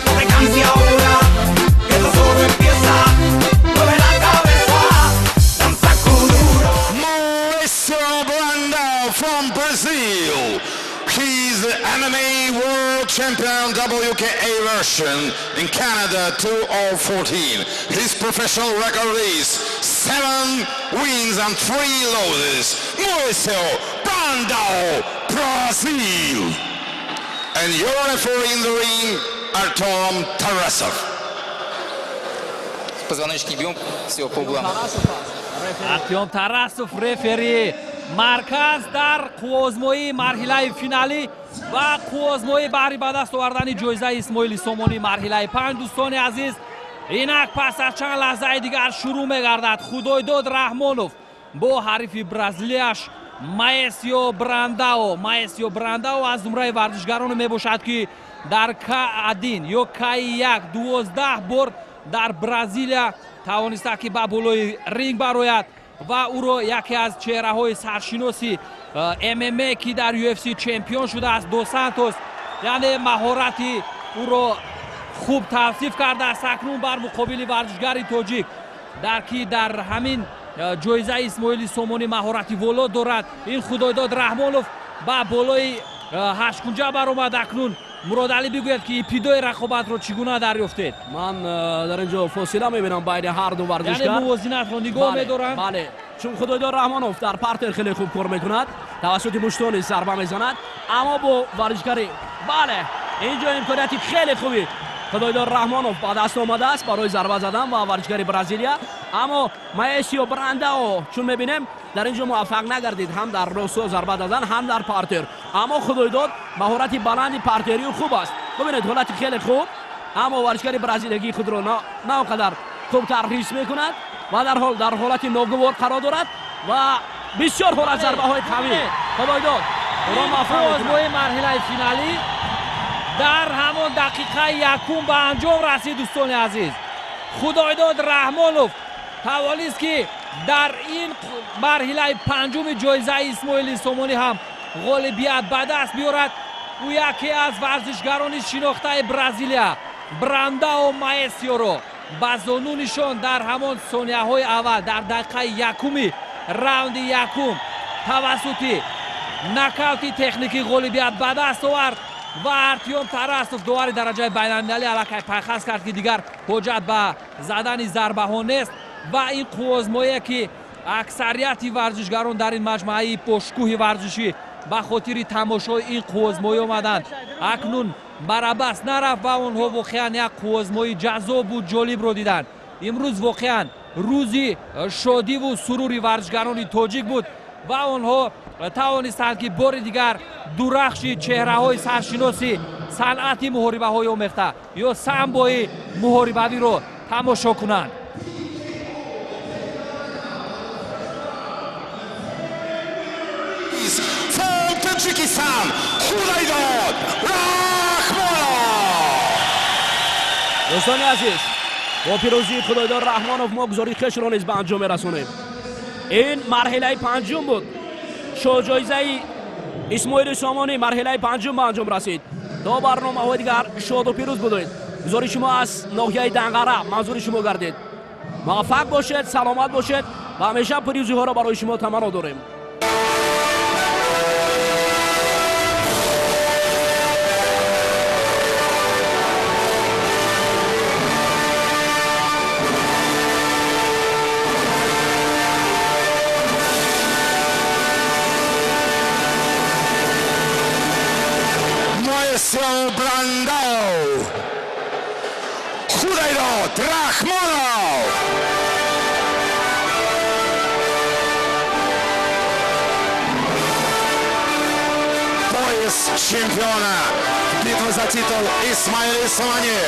No te canses ahora, que esto solo empieza. Mueve la cabeza, danza kuduro. Mauricio Brandao from Brazil. He's the MMA World Champion WKA version in Canada 2014. His professional record is 7 wins and 3 losses. Mauricio Brandao, Brazil. And your referee in the ring, Artem Tarasov. Позвоночник не бьем, все, по углам. Артем Тарасов, рефери марказ дар қувваозмоии марҳилаи финалӣ ва қувваозмоӣ баҳри ба даст овардани ҷоизаи Исмоили Сомонӣ марҳилаи панҷ. Дӯстони азиз, инак пас аз чанд лаҳзаи дигар шурӯъ мегардад. Худойдод Раҳмонов бо ҳарифи бразилияш Маэсио Брандао. Маэсио Брандао аз зумраи варзишгароне мебошад, ки дар К1 ё К1 12 бор дар Бразилия тавониста, ки ба болои ринг барояд ва ӯро яке аз чеҳраҳои саршиноси ММА, ки дар UFC чемпион шудааст, Дос Сантос, яъне маҳорати ӯро хуб тавсиф кардааст. Акнун бар муқобили варзишгари тоҷик, дар ки дар ҳамин ҷоизаи Исмоили Сомонӣ маҳорати воло дорад, ин Худойдод Раҳмонов ба болои ҳашткунҷа баромад. Акнун Муродалӣ бигӯяд, ки ибтидои рақобатро чӣ гуна дарёфтед? Ман дар ин ҷо фосила мебинам байни ҳар ду варзишгар. Яъне мувозинатро нигоҳ медоранд. Бале, чун Худойдор Раҳмонов дар партер хеле хуб кор мекунад, тавассути муштони зарба мезанад, аммо бо варзишгари, бале, ин ҷо имконияти хеле хуби Худойдор Раҳмонов ба даст омадааст барои зарба задан ба варзишгари Бразилия, аммо Маэсио Брандао, чун мебинем, дар ин ҷо муваффақ нагардид ҳам дар росто зарба задан, ҳам дар партер. Аммо Худойдод маҳорати баланди партерию хуб аст. Бубинед, ҳолати хеле хуб. Аммо варзишгари бразилиягии худро на он қадар хубтар ҳис мекунад ва дар ҳол дар ҳолати ногувор қарор дорад ва бисёр ҳолат зарбаҳои қавӣ Худойдод ӯро муваффақ мекунад. Қуввозмои марҳилаи финалӣ дар ҳамон дақиқаи якум ба анҷом расид. Дӯстони азиз, Худойдод Раҳмонов тавонист, ки дар ин марҳилаи панҷуми ҷоизаи Исмоили Сомонӣ ҳам ғолибият ба даст биёрад. Ӯ яке аз варзишгарони шинохтаи Бразилия, Брандао Маэсиоро ба зону нишон дар ҳамон сонияҳои аввал, дар дақиқаи якуми раунди якум тавассути нокаути техникӣ ғолибият ба даст овард. Ва Артём Тарасов, довари дараҷаи байналмилалӣ, аллакай пайхас кард, ки дигар ҳоҷат ба задани зарбаҳо нест. Ва ин қуввозмоие, ки аксарияти варзишгарон дар ин маҷмӯаи бошкӯҳи варзишӣ ба хотири тамошои ин қуввозмоӣ омаданд, акнун барабас нарафт ва онҳо воқеан як қуввозмоии ҷаззобу ҷолибро диданд. Имрӯз воқеан рӯзи шодиву сурури варзишгарони тоҷик буд ва онҳо тавонистанд, ки бори дигар дурахши чеҳраҳои саршиноси санъати муҳорибаҳои омехта ё самбои муҳорибавиро тамошо кунанд. From Таджикистан, Худойдод Рахмонов! Дӯстони азиз, бо пирӯзии Худойдод Раҳмонов мо гузори хешро низ ба анҷом мерасонем. Ин марҳилаи панҷум буд. Шоҳҷоизаи Исмоили Сомонӣ марҳилаи панҷум ба анҷом расид. То барномаҳои дигар шоду пирӯз будед. Гузори шумо аз ноҳияи Данғара манзури шумо гардид. Муваффақ бошед, саломат бошед ва ҳамеша пирӯзиҳоро барои шумо таманно дорем. Маэсио Брандао, Худойдод Рахмонов! Пояс чемпиона. Битва за титул Исмаили Сомони.